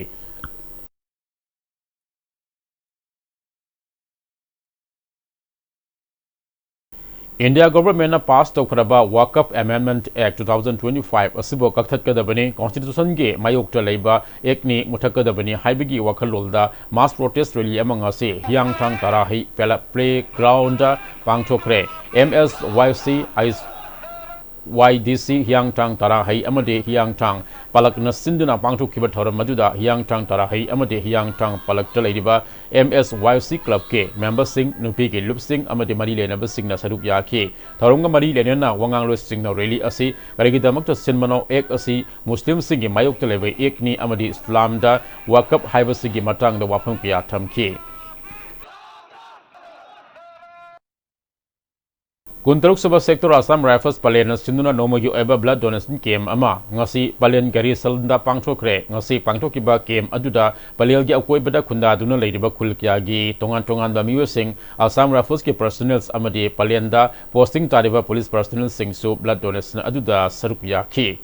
India Governmentꯅ pass ꯇꯧꯈ꯭ꯔꯕ Waqf Amendment Act two thousand twenty-five ꯑꯁꯤꯕꯨ ꯀꯛꯊꯠꯀꯗꯕꯅꯤ, Constitutionꯒꯤ ꯃꯥꯌꯣꯛꯇ ꯂꯩꯕ Actꯅꯤ, ꯃꯨꯊꯠꯀꯗꯕꯅꯤ ꯍꯥꯏꯕꯒꯤ ꯋꯥꯈꯜꯂꯣꯟꯗ mass protest rally ꯑꯃ ꯉꯁꯤ ꯍꯤꯌꯥꯡꯊꯥꯡ ꯇꯔꯥꯍꯩ ꯄꯦꯂꯥ-, Playgroundꯗ ꯄꯥꯡꯊꯣꯛꯈ꯭ꯔꯦ꯫ M S Y C, Y D C, ꯍꯤꯌꯥꯡꯊꯥꯡ ꯇꯔꯥꯍꯩ ꯑꯃꯗꯤ ꯍꯤꯌꯥꯡꯊꯥꯡ ꯄꯂꯛꯅ ꯁꯤꯟꯗꯨꯅ ꯄꯥꯡꯊꯣꯛꯈꯤꯕ ꯊꯧꯔꯝ ꯑꯗꯨꯗ ꯍꯤꯌꯥꯡꯊꯥꯡ ꯇꯔꯥꯍꯩ ꯑꯃꯗꯤ ꯍꯤꯌꯥꯡꯊꯥꯡ ꯄꯂꯛꯇ ꯂꯩꯔꯤꯕ M S Y C clubꯀꯤ memberꯁꯤꯡ, ꯅꯨꯄꯤꯒꯤ ꯂꯨꯞꯁꯤꯡ ꯑꯃꯗꯤ ꯃꯔꯤ ꯂꯩꯅꯕꯁꯤꯡꯅ ꯁꯔꯨꯛ ꯌꯥꯈꯤ꯫ ꯊꯧꯔꯝꯒ ꯃꯔꯤ ꯂꯩꯅꯅ ꯋꯥꯉꯥꯡꯂꯣꯏꯁꯤꯡꯅ rally ꯑꯁꯤ ꯀꯔꯤꯒꯤꯗꯃꯛꯇ ꯁꯤꯟꯕꯅꯣ, Act ꯑꯁꯤ ꯃꯨꯁꯂꯤꯝꯁꯤꯡꯒꯤ ꯃꯥꯌꯣꯛꯇ ꯂꯩꯕ Actꯅꯤ ꯑꯃꯗꯤ ꯏꯁꯂꯥꯝꯗ Waqf ꯍꯥꯏꯕꯁꯤꯒꯤ ꯃꯇꯥꯡꯗ ꯋꯥꯐꯝ ꯀꯌꯥ ꯊꯝꯈꯤ꯫ ꯀꯨꯟꯇꯔꯨꯛ ꯁꯨꯕ ꯁꯦꯛꯇꯣꯔ ꯑꯁꯥꯝ ꯔꯥꯏꯐꯜꯁ ꯄꯂꯦꯜꯅ ꯁꯤꯟꯗꯨꯅ ꯅꯣꯡꯃꯒꯤ ꯑꯣꯏꯕ blood donation camp ꯑꯃ ꯉꯁꯤ ꯄꯂꯦꯜ ꯒꯥꯔꯤ ꯁꯜꯗ ꯄꯥꯡꯊꯣꯛꯈ꯭ꯔꯦ꯫ ꯉꯁꯤ ꯄꯥꯡꯊꯣꯛꯈꯤꯕ camp ꯑꯗꯨꯗ ꯄꯂꯦꯜꯒꯤ ꯑꯀꯣꯏꯕꯗ ꯈꯨꯟꯗꯥꯗꯨꯅ ꯂꯩꯔꯤꯕ ꯈꯨꯜ ꯀꯌꯥꯒꯤ ꯇꯣꯉꯥꯟ ꯇꯣꯉꯥꯟꯕ ꯃꯤꯑꯣꯏꯁꯤꯡ, ꯑꯁꯥꯝ ꯔꯥꯏꯐꯜꯁꯀꯤ personnels ꯑꯃꯗꯤ ꯄꯂꯦꯜꯗ posting ꯇꯥꯔꯤꯕ police personnelꯁꯤꯡꯁꯨ blood donationꯁꯤꯡ ꯑꯗꯨꯗ ꯁꯔꯨꯛ ꯌꯥꯈꯤ꯫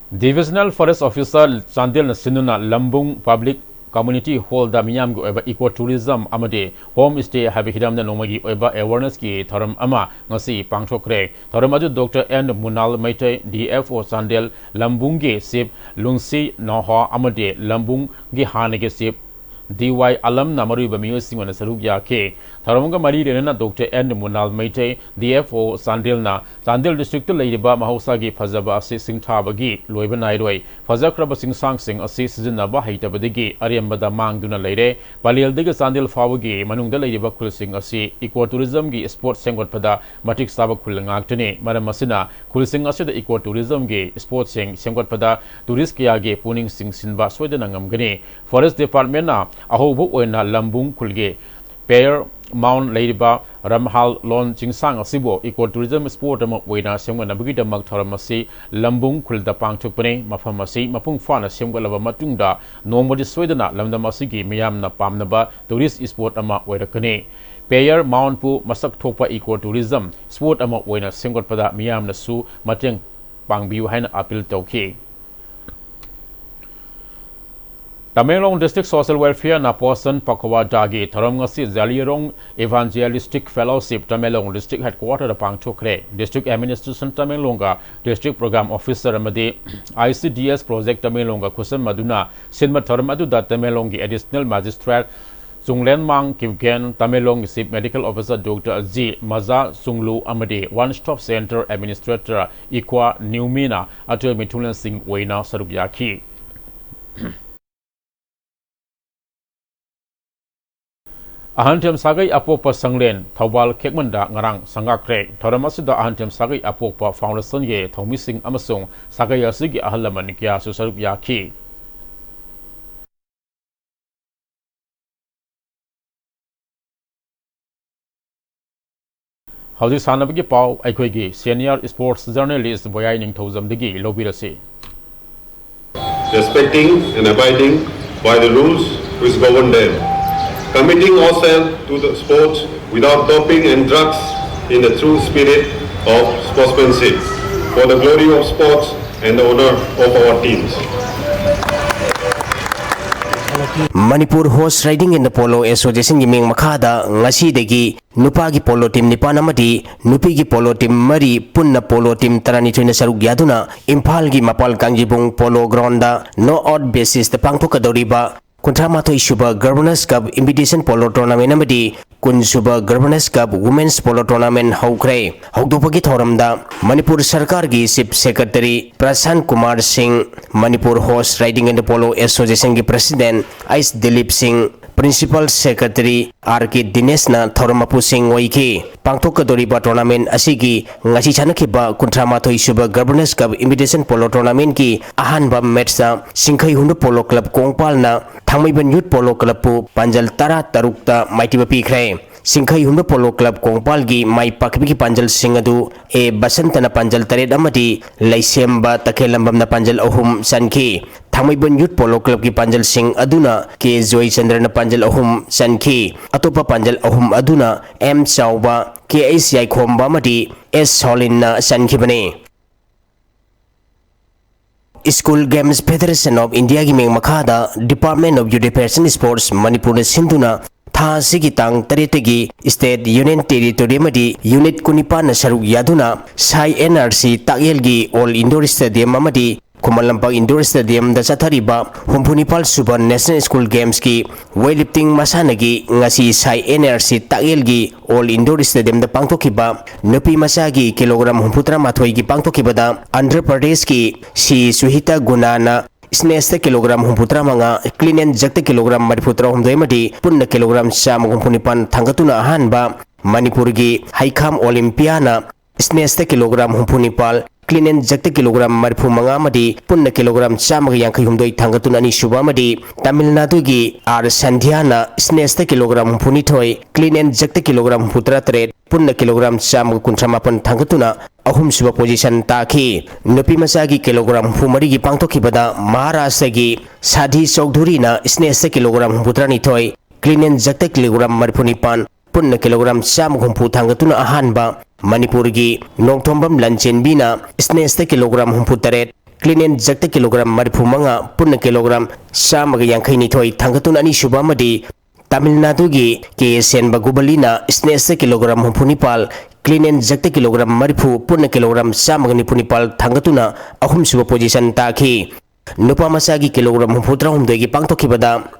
Divisional Forest Officer ꯆꯥꯟꯗꯦꯜꯅ ꯁꯤꯟꯗꯨꯅ ꯂꯝꯕꯨꯡ Public Community Hallꯗ ꯃꯤꯌꯥꯝꯒꯤ ꯑꯣꯏꯕ eco tourism ꯑꯃꯗꯤ home stay ꯍꯥꯏꯕ ꯍꯤꯔꯝꯗ ꯅꯣꯡꯃꯒꯤ ꯑꯣꯏꯕ awarenessꯀꯤ ꯊꯧꯔꯝ ꯑꯃ ꯉꯁꯤ ꯄꯥꯡꯊꯣꯛꯈ꯭ꯔꯦ꯫ ꯊꯧꯔꯝ ꯑꯗꯨ doctor N Munal Meitei, D F O Chandel, ꯂꯝꯕꯨꯡꯒꯤ chief ꯂꯨꯡꯁꯤ ꯅꯣꯍꯣ ꯑꯃꯗꯤ ꯂꯝꯕꯨꯡꯒꯤ ꯍꯥꯟꯅꯒꯤ ꯆꯤꯐ ꯗꯤ ꯋꯥꯏ ꯑꯂꯝꯅ ꯃꯔꯨꯑꯣꯏꯕ ꯃꯤꯑꯣꯏꯁꯤꯡ ꯑꯣꯏꯅ ꯁꯔꯨꯛ ꯌꯥꯈꯤ꯫ ꯊꯧꯔꯝꯒ ꯃꯔꯤ ꯂꯩꯅꯅ doctor N Munal Meitei, D F O ꯆꯥꯟꯗꯦꯜꯅ ꯆꯥꯟꯗꯦꯜ districtꯇ ꯂꯩꯔꯤꯕ ꯃꯍꯧꯁꯥꯒꯤ ꯐꯖꯕ ꯑꯁꯤ ꯁꯤꯡꯊꯥꯕꯒꯤ ꯂꯣꯏꯕ ꯅꯥꯏꯔꯣꯏ꯫ ꯐꯖꯈ꯭ꯔꯕ ꯆꯤꯡꯁꯥꯡꯁꯤꯡ ꯑꯁꯤ ꯁꯤꯖꯤꯟꯅꯕ ꯍꯩꯇꯕꯗꯒꯤ ꯑꯔꯦꯝꯕꯗ ꯃꯥꯡꯗꯨꯅ ꯂꯩꯔꯦ꯫ ꯄꯂꯦꯜꯗꯒꯤ ꯆꯥꯟꯗꯦꯜ ꯐꯥꯎꯕꯒꯤ ꯃꯅꯨꯡꯗ ꯂꯩꯔꯤꯕ ꯈꯨꯜꯁꯤꯡ ꯑꯁꯤ eco tourismꯒꯤ spot ꯁꯦꯝꯒꯠꯄꯗ ꯃꯇꯤꯛ ꯆꯥꯕ ꯈꯨꯜ ꯉꯥꯛꯇꯅꯤ꯫ ꯃꯔꯝ ꯑꯁꯤꯅ ꯈꯨꯜꯁꯤꯡ ꯑꯁꯤꯗ eco tourismꯒꯤ spotꯁꯤꯡ ꯁꯦꯝꯒꯠꯄꯗ tourist ꯀꯌꯥꯒꯤ ꯄꯨꯛꯅꯤꯡ ꯆꯤꯡꯁꯤꯟꯕ ꯁꯣꯏꯗꯅ ꯉꯝꯒꯅꯤ꯫ Forest Departmentꯅ ꯑꯍꯧꯕ ꯑꯣꯏꯅ ꯂꯝꯕꯨꯡ ꯈꯨꯜꯒꯤ Payar Mount ꯂꯩꯔꯤꯕ ꯔꯝꯍꯥꯜ ꯂꯣꯟ ꯆꯤꯡꯁꯥꯡ ꯑꯁꯤꯕꯨ eco tourism spot ꯑꯃ ꯑꯣꯏꯅ ꯁꯦꯝꯒꯠꯅꯕꯒꯤꯗꯃꯛ ꯊꯧꯔꯝ ꯑꯁꯤ ꯂꯝꯕꯨꯡ ꯈꯨꯜꯗ ꯄꯥꯡꯊꯣꯛꯄꯅꯤ꯫ ꯃꯐꯝ ꯑꯁꯤ ꯃꯄꯨꯡ ꯐꯥꯅ ꯁꯦꯝꯒꯠꯂꯕ ꯃꯇꯨꯡꯗ ꯅꯣꯡꯃꯗꯤ ꯁꯣꯏꯗꯅ ꯂꯝꯗꯝ ꯑꯁꯤꯒꯤ ꯃꯤꯌꯥꯝꯅ ꯄꯥꯝꯅꯕ tourist spot ꯑꯃ ꯑꯣꯏꯔꯛꯀꯅꯤ꯫ Payar Mountꯄꯨ ꯃꯁꯛ ꯊꯣꯛꯄ eco tourism spot ꯑꯃ ꯑꯣꯏꯅ ꯁꯦꯝꯒꯠꯄꯗ ꯃꯤꯌꯥꯝꯅꯁꯨ ꯃꯇꯦꯡ ꯄꯥꯡꯕꯤꯌꯨ ꯍꯥꯏꯅ appeal ꯇꯧꯈꯤ꯫ ꯇꯃꯦꯡꯂꯣꯡ District Social Welfareꯅ Poshan Pakhwadaꯒꯤ ꯊꯧꯔꯝ ꯉꯁꯤ ꯖꯥꯂꯤꯌꯥꯔꯣꯡ Evangelistic Fellowship Tamenglong District Headquarterꯗ ꯄꯥꯡꯊꯣꯛꯈ꯭ꯔꯦ꯫ District Administration ꯇꯃꯦꯡꯂꯣꯡꯒ District Program Officer ꯑꯃꯗꯤ I C D S Project ꯇꯃꯦꯡꯂꯣꯡꯒ ꯈꯨꯠꯁꯝꯅꯗꯨꯅ ꯁꯤꯟꯕ ꯊꯧꯔꯝ ꯑꯗꯨꯗ ꯇꯃꯦꯡꯂꯣꯡꯒꯤ Additional Magistrate ꯆꯨꯡꯂꯦꯟꯃꯥꯡ ꯀꯤꯝꯒꯦꯟ, ꯇꯃꯦꯡꯂꯣꯡꯒꯤ Chief Medical Officer doctor G Maja Chunglu ꯑꯃꯗꯤ One Stop Center Administrator ꯏꯀ꯭ꯋꯥ ꯅ꯭ꯌꯨꯃꯤꯅ ꯑꯇꯣꯏꯕ ꯃꯤꯊꯨꯡꯂꯦꯟꯁꯤꯡ ꯑꯣꯏꯅ ꯁꯔꯨꯛ ꯌꯥꯈꯤ꯫ ꯑꯍꯟꯊꯦꯝ ꯁꯥꯒꯩ ꯑꯄꯣꯛꯄ ꯁꯪꯂꯦꯟ ꯊꯧꯕꯥꯜ ꯈꯦꯛꯃꯟꯗ ꯉꯔꯥꯡ ꯁꯪꯒꯥꯈ꯭ꯔꯦ꯫ ꯊꯧꯔꯝ ꯑꯁꯤꯗ ꯑꯍꯟꯊꯦꯝ ꯁꯥꯒꯩ ꯑꯄꯣꯛꯄ Foundationꯒꯤ ꯊꯧꯃꯤꯁꯤꯡ ꯑꯃꯁꯨꯡ ꯁꯥꯒꯩ ꯑꯁꯤꯒꯤ ꯑꯍꯜ ꯂꯃꯟ ꯀꯌꯥꯁꯨ ꯁꯔꯨꯛ ꯌꯥꯈꯤ꯫ ꯍꯧꯖꯤꯛ ꯁꯥꯟꯅꯕꯒꯤ ꯄꯥꯎ ꯑꯩꯈꯣꯏꯒꯤ senior sports journalist ꯕꯣꯌꯥꯏ ꯅꯤꯡꯊꯧꯖꯝꯗꯒꯤ ꯂꯧꯕꯤꯔꯁꯤ꯫ Respecting and abiding by the rules which govern them, committing ourselves to the sports without doping and drugs in the true spirit of sportsmanship, for the glory of sports and the honor of our teams. Manipur Horse Riding and Polo Associationꯒꯤ ꯃꯤꯡ ꯃꯈꯥꯗ ꯉꯁꯤꯗꯒꯤ ꯅꯨꯄꯥꯒꯤ polo team ꯅꯤꯄꯥꯟ ꯑꯃꯗꯤ ꯅꯨꯄꯤꯒꯤ polo team ꯃꯔꯤ, ꯄꯨꯟꯅ polo team ꯇꯔꯥꯅꯤꯊꯣꯏꯅ ꯁꯔꯨꯛ ꯌꯥꯗꯨꯅ ꯏꯝꯐꯥꯜꯒꯤ ꯃꯄꯥꯜ ꯀꯥꯡꯖꯩꯕꯨꯡ ꯄꯣꯂꯣ ꯒ꯭ꯔꯥꯎꯟꯗ ꯅꯣꯛ ꯑꯥꯎꯠ ꯕꯦꯁꯤꯁꯇ ꯄꯥꯡꯊꯣꯛꯀꯗꯧꯔꯤꯕ ꯀꯨꯟꯊ꯭ꯔꯥ ꯃꯥꯊꯣꯏ ꯁꯨꯕ ꯒꯕꯔꯅꯔꯁ ꯀꯞ ꯏꯟꯚꯤꯇꯦꯁꯟ ꯄꯣꯂꯣ ꯇꯣꯔꯅꯥꯃꯦꯟ ꯑꯃꯗꯤ ꯀꯨꯟ ꯁꯨꯕ ꯒꯕꯔꯅꯔꯁ ꯀꯞ ꯋꯨꯃꯦꯟꯁ ꯄꯣꯂꯣ ꯇꯣꯔꯅꯥꯃꯦꯟ ꯍꯧꯈ꯭ꯔꯦ꯫ ꯍꯧꯗꯣꯛꯄꯒꯤ ꯊꯧꯔꯝꯗ ꯃꯅꯤꯄꯨꯔ ꯁꯔꯀꯥꯔꯒꯤ chief secretary Prasan Kumar Singh, Manipur horse riding and polo ꯑꯦꯁꯣꯁꯤꯌꯦꯁꯟꯒꯤ president H Dilip Singh, principal secretary R K ꯗꯤꯅꯦꯁꯅ ꯊꯧꯔꯝ ꯃꯄꯨꯁꯤꯡ ꯑꯣꯏꯈꯤ꯫ ꯄꯥꯡꯊꯣꯛꯀꯗꯧꯔꯤꯕ ꯇꯣꯔꯅꯥꯃꯦꯟ ꯑꯁꯤꯒꯤ ꯉꯁꯤ ꯁꯥꯟꯅꯈꯤꯕ ꯀꯨꯟꯊ꯭ꯔꯥ ꯃꯥꯊꯣꯏ ꯁꯨꯕ ꯒꯕꯔꯅꯔꯁ ꯀꯞ ꯏꯟꯚꯤꯇꯦꯁꯟ ꯄꯣꯂꯣ ꯇꯣꯔꯅꯥꯃꯦꯟꯒꯤ ꯑꯍꯥꯟꯕ ꯃꯦꯠꯆꯇ ꯁꯤꯡꯈꯩ ꯍꯨꯟꯗꯨ ꯄꯣꯂꯣ ꯀ꯭ꯂꯕ ꯀꯣꯡꯄꯥꯜꯅ ꯊꯥꯡꯃꯩꯕꯟ ꯌꯨꯠ ꯄꯣꯂꯣ ꯀ꯭ꯂꯕꯄꯨ ꯄꯥꯟꯖꯜ ꯇꯔꯥ ꯇꯔꯨꯛꯇ ꯃꯥꯏꯊꯤꯕ ꯄꯤꯈ꯭ꯔꯦ꯫ ꯁꯤꯡꯈꯩ ꯍꯨꯟꯗꯨ ꯄꯣꯂꯣ ꯀ꯭ꯂꯕ ꯀꯣꯡꯄꯥꯜꯒꯤ ꯃꯥꯏ ꯄꯥꯛꯈꯤꯕꯒꯤ ꯄꯥꯟꯖꯜꯁꯤꯡ ꯑꯗꯨ ꯑꯦ ꯕꯁꯟꯇꯅ ꯄꯥꯟꯖꯜ ꯇꯔꯦꯠ ꯑꯃꯗꯤ ꯂꯩꯁꯦꯝꯕ ꯇꯈꯦꯜꯂꯝꯕꯝꯅ ꯄꯥꯟꯖꯜ ꯑꯍꯨꯝ ꯆꯟꯈꯤ꯫ ꯊꯥꯡꯃꯩꯕꯟ ꯌꯨꯠ ꯄꯣꯂꯣ ꯀ꯭ꯂꯕꯀꯤ ꯄꯥꯟꯖꯜꯁꯤꯡ ꯑꯗꯨꯅ ꯀꯦ ꯖꯣꯏꯆꯟꯗ꯭ꯔꯅ ꯄꯥꯟꯖꯜ ꯑꯍꯨꯝ ꯆꯟꯈꯤ꯫ ꯑꯇꯣꯞꯄ ꯄꯥꯟꯖꯜ ꯑꯍꯨꯝ ꯑꯗꯨꯅ ꯑꯦꯝ ꯆꯥꯎꯕ, ꯀꯦ ꯑꯩꯆ ꯌꯥꯏꯈꯣꯝꯕ ꯑꯃꯗꯤ ꯑꯦꯁ ꯁꯣꯂꯤꯟꯅ ꯆꯟꯈꯤꯕꯅꯤ꯫ School Games Federation of Indiaꯒꯤ ꯃꯤꯡ ꯃꯈꯥꯗ Department of Youth Affairs and Sports ꯃꯅꯤꯄꯨꯔꯅ ꯁꯤꯟꯗꯨꯅ ꯊꯥ ꯑꯁꯤꯒꯤ ꯇꯥꯡ ꯇꯔꯦꯠꯇꯒꯤ State, Union Territory ꯑꯃꯗꯤ ꯌꯨꯅꯤꯠ ꯀꯨꯟꯅꯤꯄꯥꯟꯅ ꯁꯔꯨꯛ ꯌꯥꯗꯨꯅ ꯁꯥꯏ and R C ꯇꯥꯛꯌꯦꯜꯒꯤ all Indore stadium ꯑꯃꯗꯤ ꯈꯨꯃꯟ ꯂꯝꯄꯥꯛ ꯏꯟꯗꯣꯔ ꯁ꯭ꯇꯦꯗꯤꯌꯝꯗ ꯆꯠꯊꯔꯤꯕ ꯍꯨꯝꯐꯨ ꯅꯤꯄꯥꯜ ꯁꯨꯕ ꯅꯦꯁꯅꯦꯜ ꯁ꯭ꯀꯨꯜ ꯒꯦꯝꯁꯀꯤ ꯋꯦꯠ ꯂꯤꯐꯇꯤꯡ ꯃꯁꯥꯟꯅꯒꯤ ꯉꯁꯤ ꯁꯥꯏ and R C ꯇꯥꯛꯌꯦꯜꯒꯤ all Indore ꯁ꯭ꯇꯦꯗꯤꯌꯝꯗ ꯄꯥꯡꯊꯣꯛꯈꯤꯕ ꯅꯨꯄꯤ ꯃꯆꯥꯒꯤ ꯀꯤꯂꯣꯒ꯭ꯔꯥꯝ ꯍꯨꯝꯐꯨ ꯇꯔꯥ ꯃꯥꯊꯣꯏꯒꯤ ꯄꯥꯡꯊꯣꯛꯈꯤꯕꯗ ꯑꯟꯙ꯭ꯔ ꯄ꯭ꯔꯗꯦꯁꯀꯤ ꯁꯤ ꯁꯨꯍꯤꯇꯥ ꯒꯨꯅꯥꯅ ꯁ꯭ꯅꯦꯁꯇ ꯀꯤꯂꯣꯒ꯭ꯔꯥꯝ ꯍꯨꯝꯐꯨ ꯇꯔꯥ ꯃꯉꯥ, ꯀ꯭ꯂꯤꯟ ꯑꯦꯟ ꯖꯔꯛꯇ ꯀꯤꯂꯣꯒ꯭ꯔꯥꯝ ꯃꯔꯤꯐꯨ ꯇꯔꯥꯍꯨꯝꯗꯣꯏ ꯑꯃꯗꯤ ꯄꯨꯟꯅ ꯀꯤꯂꯣꯒ꯭ꯔꯥꯝ ꯆꯥꯝꯃ ꯍꯨꯝꯐꯨ ꯅꯤꯄꯥꯟ ꯊꯥꯡꯒꯠꯇꯨꯅ ꯑꯍꯥꯟꯕ ꯃꯅꯤꯄꯨꯔꯒꯤ ꯍꯩꯈꯥꯝ ꯑꯣꯂꯤꯝꯄꯤꯌꯥꯅ ꯁ꯭ꯅꯦꯁꯇ ꯀꯤꯂꯣꯒ꯭ꯔꯥꯝ ꯍꯨꯝꯐꯨ ꯅꯤꯄꯥꯜ, clean and jerkꯇ kilogram ꯃꯔꯤꯐꯨ ꯃꯉꯥ ꯑꯃꯗꯤ ꯄꯨꯟꯅ kilogram ꯆꯥꯝꯃꯒ ꯌꯥꯡꯈꯩ ꯍꯨꯝꯗꯣꯏ ꯊꯥꯡꯒꯠꯇꯨꯅ ꯑꯅꯤꯁꯨꯕ ꯑꯃꯗꯤ ꯇꯥꯃꯤꯜ ꯅꯥꯗꯨꯒꯤ ꯑꯥꯔ ꯁꯟꯙ꯭ꯌꯥꯅ snatchꯇ kilogram ꯍꯨꯝꯐꯨ ꯅꯤꯊꯣꯏ, clean and jerkꯇ kilogram ꯍꯨꯝꯐꯨ ꯇꯔꯥ ꯇꯔꯦꯠ, ꯄꯨꯟꯅ kilogram ꯆꯥꯝꯃꯒ ꯀꯨꯟꯊ꯭ꯔꯥ ꯃꯥꯄꯟ ꯊꯥꯡꯒꯠꯇꯨꯅ ꯑꯍꯨꯝꯁꯨꯕ position ꯇꯥꯈꯤ꯫ ꯅꯨꯄꯤ ꯃꯆꯥꯒꯤ kilogram ꯍꯨꯝꯐꯨ ꯃꯔꯤꯒꯤ ꯄꯥꯡꯊꯣꯛꯈꯤꯕꯗ ꯃꯍꯥꯔꯥꯁꯇ꯭ꯔꯒꯤ ꯁꯥꯙꯤ ꯆꯧꯙꯨꯔꯤꯅ snatchꯇ kilogram ꯍꯨꯝꯐꯨ ꯇꯔꯥ ꯅꯤꯊꯣꯏ, clean and jerkꯇ kilogram ꯃꯔꯤꯐꯨ ꯅꯤꯄꯥꯟ, ꯄꯨꯟꯅ kilogram ꯆꯥꯝꯃꯒ ꯍꯨꯝꯐꯨ ꯊꯥꯡꯒꯠꯇꯨꯅ ꯑꯍꯥꯟꯕ, ꯃꯅꯤꯄꯨꯔꯒꯤ ꯅꯣꯡꯊꯣꯝꯕꯝ ꯂꯟꯆꯦꯟꯕꯤꯅ snatchꯇ kilogram ꯍꯨꯝꯐꯨ ꯇꯔꯦꯠ, clean and jerkꯇ kilogram ꯃꯔꯤꯐꯨ ꯃꯉꯥ, ꯄꯨꯟꯅ kilogram ꯆꯥꯝꯃꯒ ꯌꯥꯡꯈꯩ ꯅꯤꯊꯣꯏ ꯊꯥꯡꯒꯠꯇꯨꯅ ꯑꯅꯤꯁꯨꯕ ꯑꯃꯗꯤ ꯇꯥꯃꯤꯜ ꯅꯥꯗꯨꯒꯤ ꯀꯦ ꯑꯦꯁ ꯑꯦꯟ ꯕꯒꯨꯕꯂꯤꯅ snatchꯇ kilogram ꯍꯨꯝꯐꯨ ꯅꯤꯄꯥꯜ, clean and jerkꯇ kilogram ꯃꯔꯤꯐꯨ, ꯄꯨꯟꯅ kilogram ꯆꯥꯝꯃꯒ ꯅꯤꯐꯨ ꯅꯤꯄꯥꯜ ꯊꯥꯡꯒꯠꯇꯨꯅ ꯑꯍꯨꯝꯁꯨꯕ position ꯇꯥꯈꯤ꯫ ꯅꯨꯄꯥ ꯃꯆꯥꯒꯤ kilogram ꯍꯨꯝꯐꯨ ꯇꯔꯥꯍꯨꯝꯗꯣꯏꯒꯤ ꯄꯥꯡꯊꯣꯛꯈꯤꯕꯗ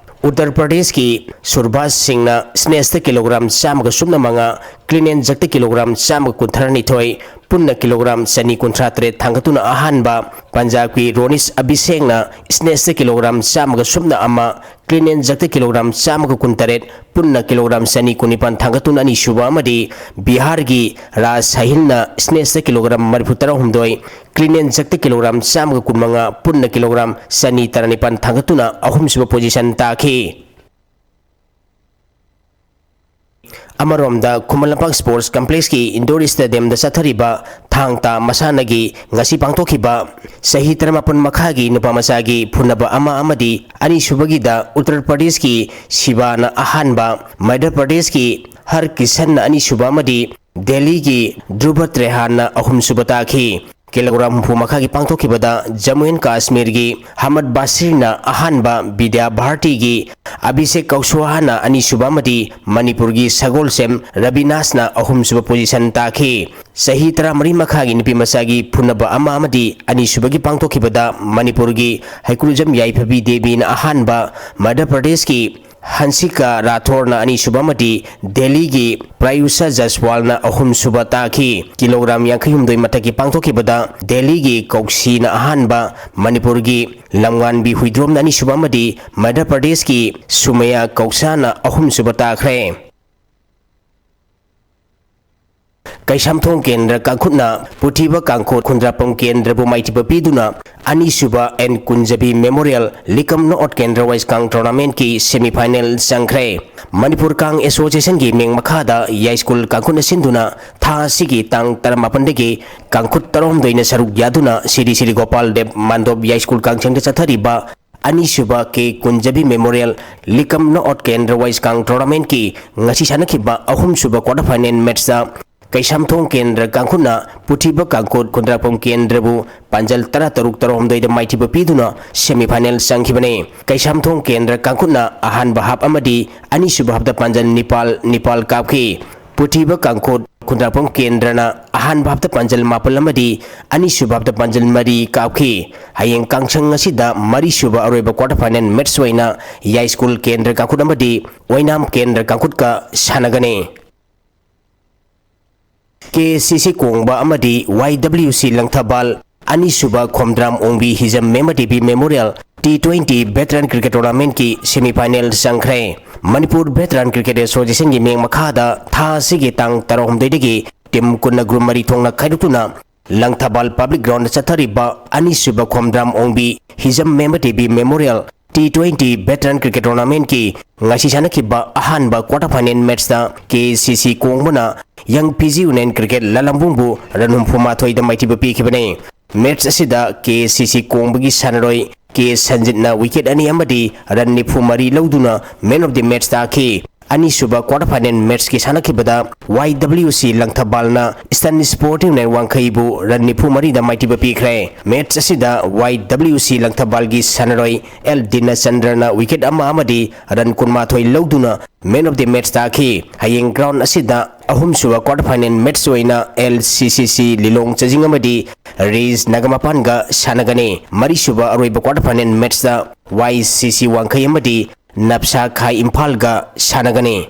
ꯎꯠꯇꯔ ꯄ꯭ꯔꯗꯦꯁꯀꯤ ꯁꯨꯔꯕꯥꯖ ꯁꯤꯡꯅ snatchꯇ kilogram ꯆꯥꯝꯃꯒ ꯁꯨꯞꯅ ꯃꯉꯥ, clean and jerkꯇ kilogram ꯆꯥꯝꯃꯒ ꯀꯨꯟꯊ꯭ꯔꯥ ꯅꯤꯊꯣꯏ, ꯄꯨꯟꯅ kilogram ꯆꯅꯤ ꯀꯨꯟꯊ꯭ꯔꯥ ꯇꯔꯦꯠ ꯊꯥꯡꯒꯠꯇꯨꯅ ꯑꯍꯥꯟꯕ, ꯄꯟꯖꯥꯕꯀꯤ ꯔꯣꯅꯤꯁ ꯑꯕꯤꯁꯦꯛꯅ snatchꯇ kilogram ꯆꯥꯝꯃꯒ ꯁꯨꯞꯅ ꯑꯃ, clean and jerkꯇ kilogram ꯆꯥꯝꯃꯒ ꯀꯨꯟ ꯇꯔꯦꯠ, ꯄꯨꯟꯅ kilogram ꯆꯅꯤ ꯀꯨꯟ ꯅꯤꯄꯥꯟ ꯊꯥꯡꯒꯠꯇꯨꯅ ꯑꯅꯤꯁꯨꯕ ꯑꯃꯗꯤ ꯕꯤꯍꯥꯔꯒꯤ ꯔꯥꯖ ꯁꯥꯍꯤꯜꯅ snatchꯇ kilogram ꯃꯔꯤꯐꯨ ꯇꯔꯥꯍꯨꯝꯗꯣꯏ, clean and jerkꯇ kilogram ꯆꯥꯝꯃꯒ ꯀꯨꯟ ꯃꯉꯥ, ꯄꯨꯟꯅ kilogram ꯆꯅꯤ ꯇꯔꯥꯅꯤꯄꯥꯟ ꯊꯥꯡꯒꯠꯇꯨꯅ ꯑꯍꯨꯝꯁꯨꯕ position ꯇꯥꯈꯤ꯫ ꯑꯃꯔꯣꯝꯗ ꯈꯨꯃꯟ ꯂꯝꯄꯥꯛ Sports Complexꯀꯤ indoor stadiumꯗ ꯆꯠꯊꯔꯤꯕ ꯊꯥꯡ ꯇꯥ ꯃꯁꯥꯟꯅꯒꯤ ꯉꯁꯤ ꯄꯥꯡꯊꯣꯛꯈꯤꯕ ꯆꯍꯤ ꯇꯔꯥꯃꯥꯄꯟ ꯃꯈꯥꯒꯤ ꯅꯨꯄꯥ ꯃꯆꯥꯒꯤ ꯐꯨꯅꯕ ꯑꯃ ꯑꯃꯗꯤ ꯑꯅꯤꯁꯨꯕꯒꯤꯗ ꯎꯠꯇꯔ ꯄ꯭ꯔꯗꯦꯁꯀꯤ ꯁꯤꯕꯥꯅ ꯑꯍꯥꯟꯕ, ꯃꯙ꯭ꯌ ꯄ꯭ꯔꯗꯦꯁꯀꯤ ꯍꯔ ꯀꯤꯁꯟꯅ ꯑꯅꯤꯁꯨꯕ ꯑꯃꯗꯤ ꯗꯦꯜꯂꯤꯒꯤ ꯙ꯭ꯔꯨꯕ ꯇ꯭ꯔꯦꯍꯥꯟꯅ ꯑꯍꯨꯝꯁꯨꯕ ꯇꯥꯈꯤ꯫ Kilogram ꯍꯨꯝꯐꯨ ꯃꯈꯥꯒꯤ ꯄꯥꯡꯊꯣꯛꯈꯤꯕꯗ ꯖꯝꯃꯨ ꯑꯦꯟ ꯀꯥꯁꯃꯤꯔꯒꯤ ꯍꯃꯗ ꯕꯥꯁꯤꯔꯅ ꯑꯍꯥꯟꯕ, ꯕꯤꯗ꯭ꯌꯥ ꯚꯥꯔꯇꯤꯒꯤ ꯑꯚꯤꯁꯦꯛ ꯀꯧꯁꯋꯥꯍꯥꯅ ꯑꯅꯤꯁꯨꯕ ꯑꯃꯗꯤ ꯃꯅꯤꯄꯨꯔꯒꯤ ꯁꯒꯣꯜꯁꯦꯝ ꯔꯕꯤꯅꯥꯁꯅ ꯑꯍꯨꯝꯁꯨꯕ position ꯇꯥꯈꯤ꯫ ꯆꯍꯤ ꯇꯔꯥꯃꯔꯤ ꯃꯈꯥꯒꯤ ꯅꯨꯄꯤ ꯃꯆꯥꯒꯤ ꯐꯨꯅꯕ ꯑꯃ ꯑꯃꯗꯤ ꯑꯅꯤꯁꯨꯕꯒꯤ ꯄꯥꯡꯊꯣꯛꯈꯤꯕꯗ ꯃꯅꯤꯄꯨꯔꯒꯤ ꯍꯩꯀ꯭ꯔꯨꯖꯝ ꯌꯥꯏꯐꯕꯤ ꯗꯦꯕꯤꯅ ꯑꯍꯥꯟꯕ, ꯃꯙ꯭ꯌ ꯄ꯭ꯔꯗꯦꯁꯀꯤ ꯍꯟꯁꯤꯀꯥ ꯔꯥꯊꯣꯔꯅ ꯑꯅꯤꯁꯨꯕ ꯑꯃꯗꯤ ꯗꯦꯜꯂꯤꯒꯤ ꯄ꯭ꯔꯥꯌꯨꯁꯥ ꯖꯁꯋꯥꯜꯅ ꯑꯍꯨꯝꯁꯨꯕ ꯇꯥꯈꯤ꯫ Kilogram ꯌꯥꯡꯈꯩ ꯍꯨꯝꯗꯣꯏ ꯃꯊꯛꯀꯤ ꯄꯥꯡꯊꯣꯛꯈꯤꯕꯗ ꯗꯦꯜꯂꯤꯒꯤ ꯀꯧꯁꯤꯅ ꯑꯍꯥꯟꯕ, ꯃꯅꯤꯄꯨꯔꯒꯤ ꯂꯝꯉꯥꯟꯕꯤ ꯍꯨꯏꯗ꯭ꯔꯣꯝꯅ ꯑꯅꯤꯁꯨꯕ ꯑꯃꯗꯤ ꯃꯙ꯭ꯌ ꯄ꯭ꯔꯗꯦꯁꯀꯤ ꯁꯨꯃꯌꯥ ꯀꯧꯁꯥꯅ ꯑꯍꯨꯝꯁꯨꯕ ꯇꯥꯈ꯭ꯔꯦ꯫ ꯀꯩꯁꯥꯝꯊꯣꯡ ꯀꯦꯟꯗ꯭ꯔ ꯀꯥꯡꯈꯨꯠꯅ ꯄꯨꯊꯤꯕ ꯀꯥꯡꯈꯨꯠ ꯈꯨꯟꯗ꯭ꯔꯥꯛꯄꯝ ꯀꯦꯟꯗ꯭ꯔꯕꯨ ꯃꯥꯏꯊꯤꯕ ꯄꯤꯗꯨꯅ ꯑꯅꯤꯁꯨꯕ ꯑꯦꯟ ꯀꯨꯟꯖꯕꯤ ꯃꯦꯃꯣꯔꯤꯌꯦꯜ ꯂꯤꯀꯝ ꯅꯣꯛꯑꯥꯎꯠ ꯀꯦꯟꯗ꯭ꯔ ꯋꯥꯏꯁ ꯀꯥꯡ ꯇꯣꯔꯅꯥꯃꯦꯟꯠꯀꯤ ꯁꯦꯃꯤꯐꯥꯏꯅꯦꯜ ꯆꯪꯈ꯭ꯔꯦ꯫ ꯃꯅꯤꯄꯨꯔ ꯀꯥꯡ ꯑꯦꯁꯣꯁꯤꯌꯦꯁꯟꯒꯤ ꯃꯤꯡ ꯃꯈꯥꯗ ꯌꯥꯏꯁ꯭ꯀꯨꯜ ꯀꯥꯡꯈꯨꯠꯅ ꯁꯤꯟꯗꯨꯅ ꯊꯥ ꯑꯁꯤꯒꯤ ꯇꯥꯡ ꯇꯔꯥꯃꯥꯄꯟꯗꯒꯤ ꯀꯥꯡꯈꯨꯠ ꯇꯔꯥꯍꯨꯝꯗꯣꯏꯅ ꯁꯔꯨꯛ ꯌꯥꯗꯨꯅ ꯁꯤꯔꯤ ꯁꯤꯔꯤ ꯒꯣꯄꯥꯜ ꯗꯦꯕ ꯃꯥꯟꯗꯣꯞ ꯌꯥꯏꯁ꯭ꯀꯨꯜ ꯀꯥꯡꯁꯪꯗ ꯆꯠꯊꯔꯤꯕ ꯑꯅꯤꯁꯨꯕ ꯀꯦ ꯀꯨꯟꯖꯕꯤ ꯃꯦꯃꯣꯔꯤꯌꯦꯜ ꯂꯤꯀꯝ ꯅꯣꯛꯑꯥꯎꯠ ꯀꯦꯟꯗ꯭ꯔ ꯋꯥꯏꯁ ꯀꯥꯡ ꯇꯣꯔꯅꯥꯃꯦꯟꯠꯀꯤ ꯉꯁꯤ ꯁꯥꯟꯅꯈꯤꯕ ꯑꯍꯨꯝꯁꯨꯕ ꯀ꯭ꯋꯥꯇꯔ ꯐꯥꯏꯅꯦꯜ ꯃꯦꯠꯆꯇ ꯀꯩꯁꯥꯝꯊꯣꯡ ꯀꯦꯟꯗ꯭ꯔ ꯀꯥꯡꯈꯨꯠꯅ ꯄꯨꯊꯤꯕ ꯀꯥꯡꯈꯨꯠ ꯈꯨꯟꯗ꯭ꯔꯥꯛꯄꯝ ꯀꯦꯟꯗ꯭ꯔꯕꯨ ꯄꯥꯟꯖꯜ ꯇꯔꯥꯇꯔꯨꯛ ꯇꯔꯥꯍꯨꯝꯗꯣꯏꯗ ꯃꯥꯏꯊꯤꯕ ꯄꯤꯗꯨꯅ ꯁꯦꯃꯤꯐꯥꯏꯅꯦꯜ ꯆꯪꯈꯤꯕꯅꯤ꯫ ꯀꯩꯁꯥꯝꯊꯣꯡ ꯀꯦꯟꯗ꯭ꯔ ꯀꯥꯡꯈꯨꯠꯅ ꯑꯍꯥꯟꯕ ꯍꯥꯞ ꯑꯃꯗꯤ ꯑꯅꯤꯁꯨꯕ ꯍꯥꯞꯇ ꯄꯥꯟꯖꯜ ꯅꯤꯄꯥꯜ ꯅꯤꯄꯥꯜ ꯀꯥꯞꯈꯤ꯫ ꯄꯨꯊꯤꯕ ꯀꯥꯡꯈꯨꯠ ꯈꯨꯟꯗ꯭ꯔꯥꯛꯄꯝ ꯀꯦꯟꯗ꯭ꯔꯅ ꯑꯍꯥꯟꯕ ꯍꯥꯞꯇ ꯄꯥꯟꯖꯜ ꯃꯥꯄꯜ ꯑꯃꯗꯤ ꯑꯅꯤꯁꯨꯕ ꯍꯥꯞꯇ ꯄꯥꯟꯖꯜ ꯃꯔꯤ ꯀꯥꯞꯈꯤ꯫ ꯍꯌꯦꯡ ꯀꯥꯡꯁꯪ ꯑꯁꯤꯗ ꯃꯔꯤꯁꯨꯕ ꯑꯔꯣꯏꯕ ꯀ꯭ꯋꯥꯇꯔ ꯐꯥꯏꯅꯦꯜ ꯃꯦꯠꯆ ꯑꯣꯏꯅ ꯌꯥꯏꯁ꯭ꯀꯨꯜ ꯀꯦꯟꯗ꯭ꯔ ꯀꯥꯡꯈꯨꯠ ꯑꯃꯗꯤ ꯑꯣꯏꯅꯥꯝ ꯀꯦꯟꯗ꯭ꯔ ꯀꯥꯡꯈꯨꯠꯀ ꯁꯥꯟꯅꯒꯅꯤ꯫ ꯀꯦ ꯁꯤ ꯁꯤ ꯀꯣꯡꯕ ꯑꯃꯗꯤ ꯋꯥꯏ ꯗꯕ꯭ꯂꯤꯎ ꯁꯤ ꯂꯪꯊꯕꯥꯜ ꯑꯅꯤꯁꯨꯕ Khomdram Ongbi Hijam Mema Devi memorial T twenty veteran cricket ꯇꯣꯔꯅꯥꯃꯦꯟꯠꯀꯤ ꯁꯦꯃꯤꯐꯥꯏꯅꯦꯜ ꯆꯪꯈ꯭ꯔꯦ꯫ ꯃꯅꯤꯄꯨꯔ ꯚꯦꯇꯔꯟ ꯀ꯭ꯔꯤꯀꯦꯠ ꯑꯦꯁꯣꯁꯤꯌꯦꯁꯟꯒꯤ ꯃꯤꯡ ꯃꯈꯥꯗ ꯊꯥ ꯑꯁꯤꯒꯤ ꯇꯥꯡ ꯇꯔꯥꯍꯨꯝꯗꯣꯏꯗꯒꯤ ꯇꯤꯝ ꯀꯨꯟꯅ ꯒ꯭ꯔꯨꯞ ꯃꯔꯤ ꯊꯣꯛꯅ ꯈꯥꯏꯗꯣꯛꯇꯨꯅ ꯂꯪꯊꯕꯥꯜ ꯄꯕ꯭ꯂꯤꯛ ꯒ꯭ꯔꯥꯎꯟꯗ ꯆꯠꯊꯔꯤꯕ ꯑꯅꯤꯁꯨꯕ Khomdram Ongbi Hijam Mema Devi memorial T twenty veteran cricket ꯇꯣꯔꯅꯥꯃꯦꯟꯠꯀꯤ ꯉꯁꯤ ꯁꯥꯟꯅꯈꯤꯕ ꯑꯍꯥꯟꯕ ꯀ꯭ꯋꯥꯇꯔ ꯐꯥꯏꯅꯦꯜ ꯃꯦꯠꯆꯇ ꯀꯦ ꯁꯤ ꯁꯤ ꯀꯣꯡꯕꯅ ꯌꯪ ꯄꯤ ꯖꯤ ꯌꯨꯅꯤꯌꯟ ꯀ꯭ꯔꯤꯀꯦꯠ ꯂꯂꯝꯕꯨꯡꯕꯨ ꯔꯟ ꯍꯨꯝꯐꯨ ꯃꯥꯊꯣꯏꯗ ꯃꯥꯏꯊꯤꯕ ꯄꯤꯈꯤꯕꯅꯤ꯫ ꯃꯦꯠꯆ ꯑꯁꯤꯗ ꯀꯦ ꯁꯤ ꯁꯤ ꯀꯣꯡꯕꯒꯤ ꯁꯥꯟꯅꯔꯣꯏ ꯀꯦ ꯁꯟꯖꯤꯠꯅ ꯋꯤꯀꯦꯠ ꯑꯅꯤ ꯑꯃꯗꯤ ꯔꯟ ꯅꯤꯐꯨ ꯃꯔꯤ ꯂꯧꯗꯨꯅ ꯃꯦꯟ ꯑꯣꯐ ꯗꯤ ꯃꯦꯠꯆ ꯇꯥꯈꯤ꯫ ꯑꯅꯤꯁꯨꯕ ꯀ꯭ꯋꯥꯇꯔ ꯐꯥꯏꯅꯦꯜ ꯃꯦꯠꯆꯀꯤ ꯁꯥꯟꯅꯈꯤꯕꯗ ꯋꯥꯏ ꯗꯕ꯭ꯂꯤꯎ ꯁꯤ ꯂꯪꯊꯕꯥꯜꯅ ꯏꯁꯇꯔꯟ ꯁ꯭ꯄꯣꯔꯇꯤꯡ ꯌꯨꯅꯤꯌꯟ ꯋꯥꯡꯈꯩꯕꯨ ꯔꯟ ꯅꯤꯐꯨ ꯃꯔꯤꯗ ꯃꯥꯏꯊꯤꯕ ꯄꯤꯈ꯭ꯔꯦ꯫ ꯃꯦꯠꯆ ꯑꯁꯤꯗ ꯋꯥꯏ ꯗꯕ꯭ꯂꯤꯎ ꯁꯤ ꯂꯪꯊꯕꯥꯜꯒꯤ ꯁꯥꯟꯅꯔꯣꯏ ꯑꯦꯜ ꯗꯤꯅꯆꯟꯗ꯭ꯔꯅ ꯋꯤꯀꯦꯠ ꯑꯃ ꯑꯃꯗꯤ ꯔꯟ ꯀꯨꯟꯃꯥꯊꯣꯏ ꯂꯧꯗꯨꯅ ꯃꯦꯟ ꯑꯣꯐ ꯗꯤ ꯃꯦꯠꯆ ꯇꯥꯈꯤ꯫ ꯍꯌꯦꯡ ꯒ꯭ꯔꯥꯎꯟ ꯑꯁꯤꯗ ꯑꯍꯨꯝꯁꯨꯕ ꯀ꯭ꯋꯥꯇꯔ ꯐꯥꯏꯅꯦꯜ ꯃꯦꯠꯆ ꯑꯣꯏꯅ ꯑꯦꯜ ꯁꯤ ꯁꯤ ꯁꯤ ꯂꯤꯂꯣꯡ ꯆꯥꯖꯤꯡ ꯑꯃꯗꯤ ꯔꯦꯁ ꯅꯥꯒꯥꯃꯄꯥꯟꯒ ꯁꯥꯟꯅꯒꯅꯤ꯫ ꯃꯔꯤꯁꯨꯕ ꯑꯔꯣꯏꯕ ꯀ꯭ꯋꯥꯇꯔ ꯐꯥꯏꯅꯦꯜ ꯃꯦꯠꯆꯇ ꯋꯥꯏ ꯁꯤ ꯁꯤ ꯋꯥꯡꯈꯩ ꯑꯃꯗꯤ ꯅꯞꯁꯥ ꯈꯥꯏ ꯏꯝꯐꯥꯜꯒ ꯁꯥꯟꯅꯒꯅꯤ꯫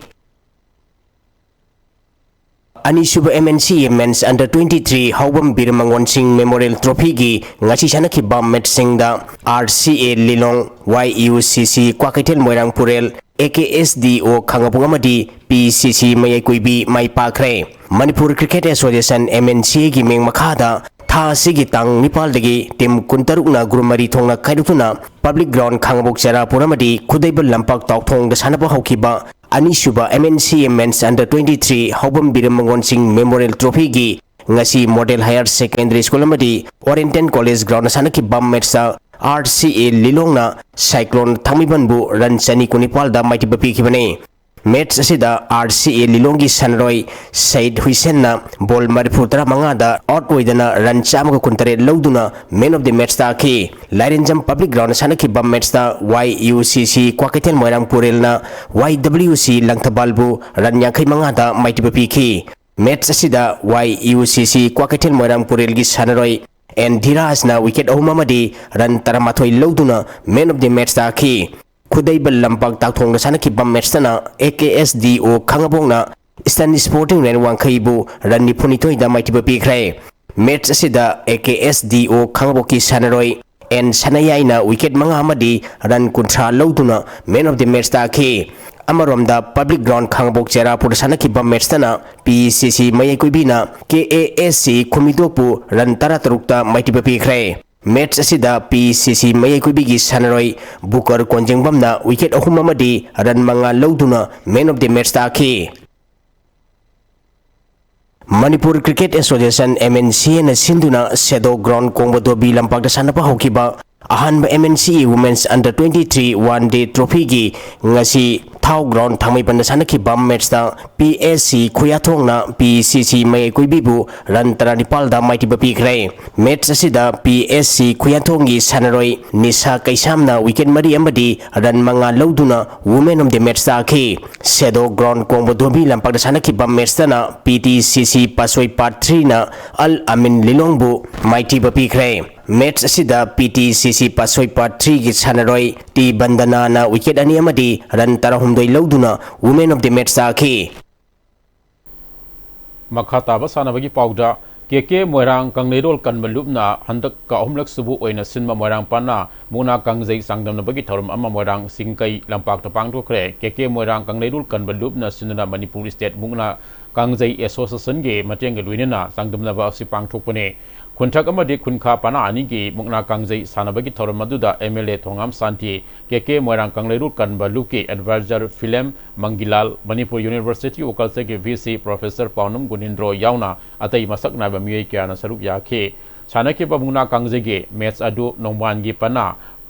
ꯑꯅꯤꯁꯨꯕ M N C men's under twenty three Haobam Bir ꯃꯉꯣꯟ ꯁꯤꯡ ꯃꯦꯃꯣꯔꯤꯌꯦꯜ ꯇ꯭ꯔꯣꯐꯤꯒꯤ ꯉꯁꯤ ꯁꯥꯟꯅꯈꯤꯕ ꯃꯦꯠꯆꯁꯤꯡꯗ ꯑꯥꯔ ꯁꯤ ꯑꯦ ꯂꯤꯂꯣꯡ, ꯋꯥꯏ ꯌꯨ ꯁꯤ ꯁꯤ ꯀ꯭ꯋꯥꯀꯩꯊꯦꯜ ꯃꯣꯏꯔꯥꯡ ꯄꯨꯔꯦꯜ, ꯑꯦ ꯀꯦ ꯑꯦꯁ ꯗꯤ ꯑꯣ ꯈꯥꯡꯉꯕꯣꯛ ꯑꯃꯗꯤ ꯄꯤ ꯁꯤ ꯁꯤ ꯃꯌꯥꯏ ꯀꯨꯏꯕꯤ ꯃꯥꯏ ꯄꯥꯛꯈ꯭ꯔꯦ꯫ Manipur Cricket Association, M N C A ꯒꯤ ꯃꯤꯡ ꯃꯈꯥꯗ ꯊꯥ ꯑꯁꯤꯒꯤ ꯇꯥꯡ ꯅꯤꯄꯥꯜꯗꯒꯤ team ꯀꯨꯟꯇꯔꯨꯛꯅ group ꯃꯔꯤ ꯊꯣꯛꯅ ꯈꯥꯏꯗꯣꯛꯇꯨꯅ Public Ground ꯈꯥꯡꯉꯕꯣꯛ ꯆꯦꯔꯥꯄꯨꯔ ꯑꯃꯗꯤ ꯈꯨꯗꯩꯕ ꯂꯝꯄꯥꯛ ꯇꯥꯎꯊꯣꯡꯗ ꯁꯥꯟꯅꯕ ꯍꯧꯈꯤꯕ ꯑꯅꯤꯁꯨꯕ M N C A Men's Under twenty-three ꯍꯥꯎꯕꯝ ꯕꯤꯔꯝ ꯃꯉꯣꯟ ꯁꯤꯡ Memorial Trophy ꯒꯤ ꯉꯁꯤ Model Higher Secondary School ꯑꯃꯗꯤ Oriental College Ground ꯗ ꯁꯥꯟꯅꯈꯤꯕ match ꯇ R C A ꯂꯤꯂꯣꯡꯅ Cyclone ꯊꯥꯡꯃꯩꯕꯟꯕꯨ run ꯆꯅꯤ ꯀꯨꯟꯅꯤꯄꯥꯜꯗ ꯃꯥꯏꯊꯤꯕ ꯄꯤꯈꯤꯕꯅꯤ꯫ Match ꯑꯁꯤꯗ R C A ꯂꯤꯂꯣꯡꯒꯤ ꯁꯥꯟꯅꯔꯣꯏ ꯁꯌꯤꯗ ꯍꯨꯏꯁꯦꯟꯅ ball ꯃꯔꯤꯐꯨ ꯇꯔꯥꯃꯉꯥꯗ out ꯑꯣꯏꯗꯅ run ꯆꯥꯝꯃꯒ ꯀꯨꯟꯇꯔꯦꯠ ꯂꯧꯗꯨꯅ man of the match ꯇꯥꯈꯤ꯫ ꯂꯥꯏꯔꯦꯟꯖꯝ Public Ground ꯗ ꯁꯥꯟꯅꯈꯤꯕ match ꯇ Y U C C Kwakeithel ꯃꯣꯏꯔꯥꯡ ꯄꯨꯔꯦꯜꯅ Y W C ꯂꯪꯊꯕꯥꯜꯕꯨ run ꯌꯥꯡꯈꯩ ꯃꯉꯥꯗ ꯃꯥꯏꯊꯤꯕ ꯄꯤꯈꯤ꯫ Match ꯑꯁꯤꯗ Y U C C Kwakeithel ꯃꯣꯏꯔꯥꯡ ꯄꯨꯔꯦꯜꯒꯤ ꯁꯥꯟꯅꯔꯣꯏ N ꯙꯤꯔꯥꯖꯅ wicket ꯑꯍꯨꯝ ꯑꯃꯗꯤ run ꯇꯔꯥꯃꯥꯊꯣꯏ ꯂꯧꯗꯨꯅ man of the match ꯇꯥꯈꯤ꯫ ꯈꯨꯗꯩꯕ ꯂꯝꯄꯥꯛ ꯇꯥꯛꯊꯣꯡꯗ ꯁꯥꯟꯅꯈꯤꯕ match ꯇꯅ A K S D O ꯈꯥꯡꯉꯕꯣꯛꯅ Eastern Sporting Rank ꯋꯥꯡꯈꯩꯕꯨ run ꯅꯤꯐꯨꯅꯤꯊꯣꯏꯗ ꯃꯥꯏꯊꯤꯕ ꯄꯤꯈ꯭ꯔꯦ꯫ Match ꯑꯁꯤꯗ A K S D O ꯈꯥꯡꯉꯕꯣꯛꯀꯤ ꯁꯥꯟꯅꯔꯣꯏ N ꯁꯅꯥꯌꯥꯏꯅ wicket ꯃꯉꯥ ꯑꯃꯗꯤ run ꯀꯨꯟꯊ꯭ꯔꯥ ꯂꯧꯗꯨꯅ man of the match ꯇꯥꯈꯤ꯫ ꯑꯃꯔꯣꯝꯗ Public Ground ꯈꯥꯡꯉꯕꯣꯛ ꯆꯦꯔꯥꯄꯨꯔꯗ ꯁꯥꯟꯅꯈꯤꯕ match ꯇꯅ P C C ꯃꯌꯥꯏ ꯀꯣꯏꯕꯤꯅ K A S C ꯈꯨꯃꯤꯗꯣꯛꯄꯨ run ꯇꯔꯥꯇꯔꯨꯛꯇ ꯃꯥꯏꯊꯤꯕ ꯄꯤꯈ꯭ꯔꯦ꯫ Match ꯑꯁꯤꯗ P C C ꯃꯌꯥꯏ ꯀꯣꯏꯕꯤꯒꯤ ꯁꯥꯟꯅꯔꯣꯏ ꯕꯨꯀꯔ ꯀꯣꯟꯖꯦꯡꯕꯝꯅ wicket ꯑꯍꯨꯝ ꯑꯃꯗꯤ run ꯃꯉꯥ ꯂꯧꯗꯨꯅ man of the match ꯇꯥꯈꯤ꯫ Manipur Cricket Association, M N C A ꯅ ꯁꯤꯟꯗꯨꯅ ꯁꯦꯗꯣ Ground ꯀꯣꯡꯕ ꯙꯣꯕꯤ ꯂꯝꯄꯥꯛꯇ ꯁꯥꯟꯅꯕ ꯍꯧꯈꯤꯕ ꯑꯍꯥꯟꯕ M N C A Women's Under twenty-three One Day Trophy ꯒꯤ ꯉꯁꯤ ꯊꯥꯎ Ground ꯊꯥꯡꯃꯩꯕꯟꯗ ꯁꯥꯟꯅꯈꯤꯕ match ꯇ P S C ꯈꯨꯌꯥꯊꯣꯡꯅ P C C ꯃꯌꯥꯏ ꯀꯣꯏꯕꯤꯕꯨ run ꯇꯔꯥꯅꯤꯄꯥꯜꯗ ꯃꯥꯏꯊꯤꯕ ꯄꯤꯈ꯭ꯔꯦ꯫ Match ꯑꯁꯤꯗ P S C ꯈꯨꯌꯥꯊꯣꯡꯒꯤ ꯁꯥꯟꯅꯔꯣꯏ ꯅꯤꯁꯥ ꯀꯩꯁꯥꯝꯅ wicket ꯃꯔꯤ ꯑꯃꯗꯤ run ꯃꯉꯥ ꯂꯧꯗꯨꯅ woman of the match ꯇꯥꯈꯤ꯫ ꯁꯦꯗꯣ Ground ꯀꯣꯡꯕ ꯙꯣꯕꯤ ꯂꯝꯄꯥꯛꯇ ꯁꯥꯟꯅꯈꯤꯕ match ꯇꯅ P T C C ꯄꯥꯁꯣꯏ Part three ꯅ ꯑꯜ ꯑꯃꯤꯟ ꯂꯤꯂꯣꯡꯕꯨ ꯃꯥꯏꯊꯤꯕ ꯄꯤꯈ꯭ꯔꯦ꯫ Match ꯑꯁꯤꯗ P T C C ꯄꯥꯁꯣꯏ Part three ꯒꯤ ꯁꯥꯟꯅꯔꯣꯏ ꯇꯤ ꯕꯟꯗꯅꯥꯅ wicket ꯑꯅꯤ ꯑꯃꯗꯤ run ꯇꯔꯥꯍꯨꯝꯗꯣꯏ ꯂꯧꯗꯨꯅ woman of the match ꯇꯥꯈꯤ꯫ ꯃꯈꯥ ꯇꯥꯕ ꯁꯥꯟꯅꯕꯒꯤ ꯄꯥꯎꯗ, K K ꯃꯣꯏꯔꯥꯡ ꯀꯪꯂꯩꯔꯣꯜ ꯀꯟꯕ ꯂꯨꯞꯅ ꯍꯟꯗꯛꯀ ꯑꯍꯨꯝꯂꯛ ꯁꯨꯕ ꯑꯣꯏꯅ ꯁꯤꯟꯕ ꯃꯣꯏꯔꯥꯡ ꯄꯥꯟꯅ ꯃꯨꯛꯅꯥ ꯀꯥꯡꯖꯩ ꯆꯥꯡꯗꯝꯅꯕꯒꯤ ꯊꯧꯔꯝ ꯑꯃ ꯃꯣꯏꯔꯥꯡ ꯆꯤꯡꯀꯩ ꯂꯝꯄꯥꯛꯇ ꯄꯥꯡꯊꯣꯛꯈ꯭ꯔꯦ꯫ K K ꯃꯣꯏꯔꯥꯡ ꯀꯪꯂꯩꯔꯣꯜ ꯀꯟꯕ ꯂꯨꯞꯅ ꯁꯤꯟꯗꯨꯅ ꯃꯅꯤꯄꯨꯔ state ꯃꯨꯛꯅꯥ ꯀꯥꯡꯖꯩ ꯑꯦꯁꯣꯁꯤꯌꯦꯁꯟꯒꯤ ꯃꯇꯦꯡꯒ ꯂꯣꯏꯅꯅ ꯆꯥꯡꯗꯝꯅꯕ ꯑꯁꯤ ꯄꯥꯡꯊꯣꯛꯄꯅꯤ꯫ ꯈꯨꯟꯊꯛ ꯑꯃꯗꯤ ꯈꯨꯟꯈꯥ ꯄꯅꯥ ꯑꯅꯤꯒꯤ ꯃꯨꯛꯅꯥ ꯀꯥꯡꯖꯩ ꯁꯥꯟꯅꯕꯒꯤ ꯊꯧꯔꯝ ꯑꯗꯨꯗ ꯑꯦꯝ ꯑꯦꯜ ꯑꯦ ꯊꯣꯉꯥꯝ ꯁꯥꯟꯇꯤ, ꯀꯦ ꯀꯦ ꯃꯣꯏꯔꯥꯡ ꯀꯪꯂꯩꯔꯣꯜ ꯀꯟꯕ ꯂꯨꯞꯀꯤ ꯑꯦꯗꯚꯥꯏꯖꯔ ꯐꯤꯂꯦꯝ ꯃꯪꯒꯤꯂꯥꯜ, ꯃꯅꯤꯄꯨꯔ ꯌꯨꯅꯤꯚꯔꯁꯤꯇꯤ ꯑꯣꯀꯜꯆꯔꯒꯤ V C professor Paonam Gunindro ꯌꯥꯎꯅ ꯑꯇꯩ ꯃꯁꯛ ꯅꯥꯏꯕ ꯃꯤꯑꯣꯏ ꯀꯌꯥꯅ ꯁꯔꯨꯛ ꯌꯥꯈꯤ꯫ ꯁꯥꯟꯅꯈꯤꯕ ꯃꯨꯛꯅꯥ ꯀꯥꯡꯖꯩꯒꯤ ꯃꯦꯠꯆ ꯑꯗꯨ ꯅꯣꯡꯕꯥꯟꯒꯤ ꯄꯅꯥ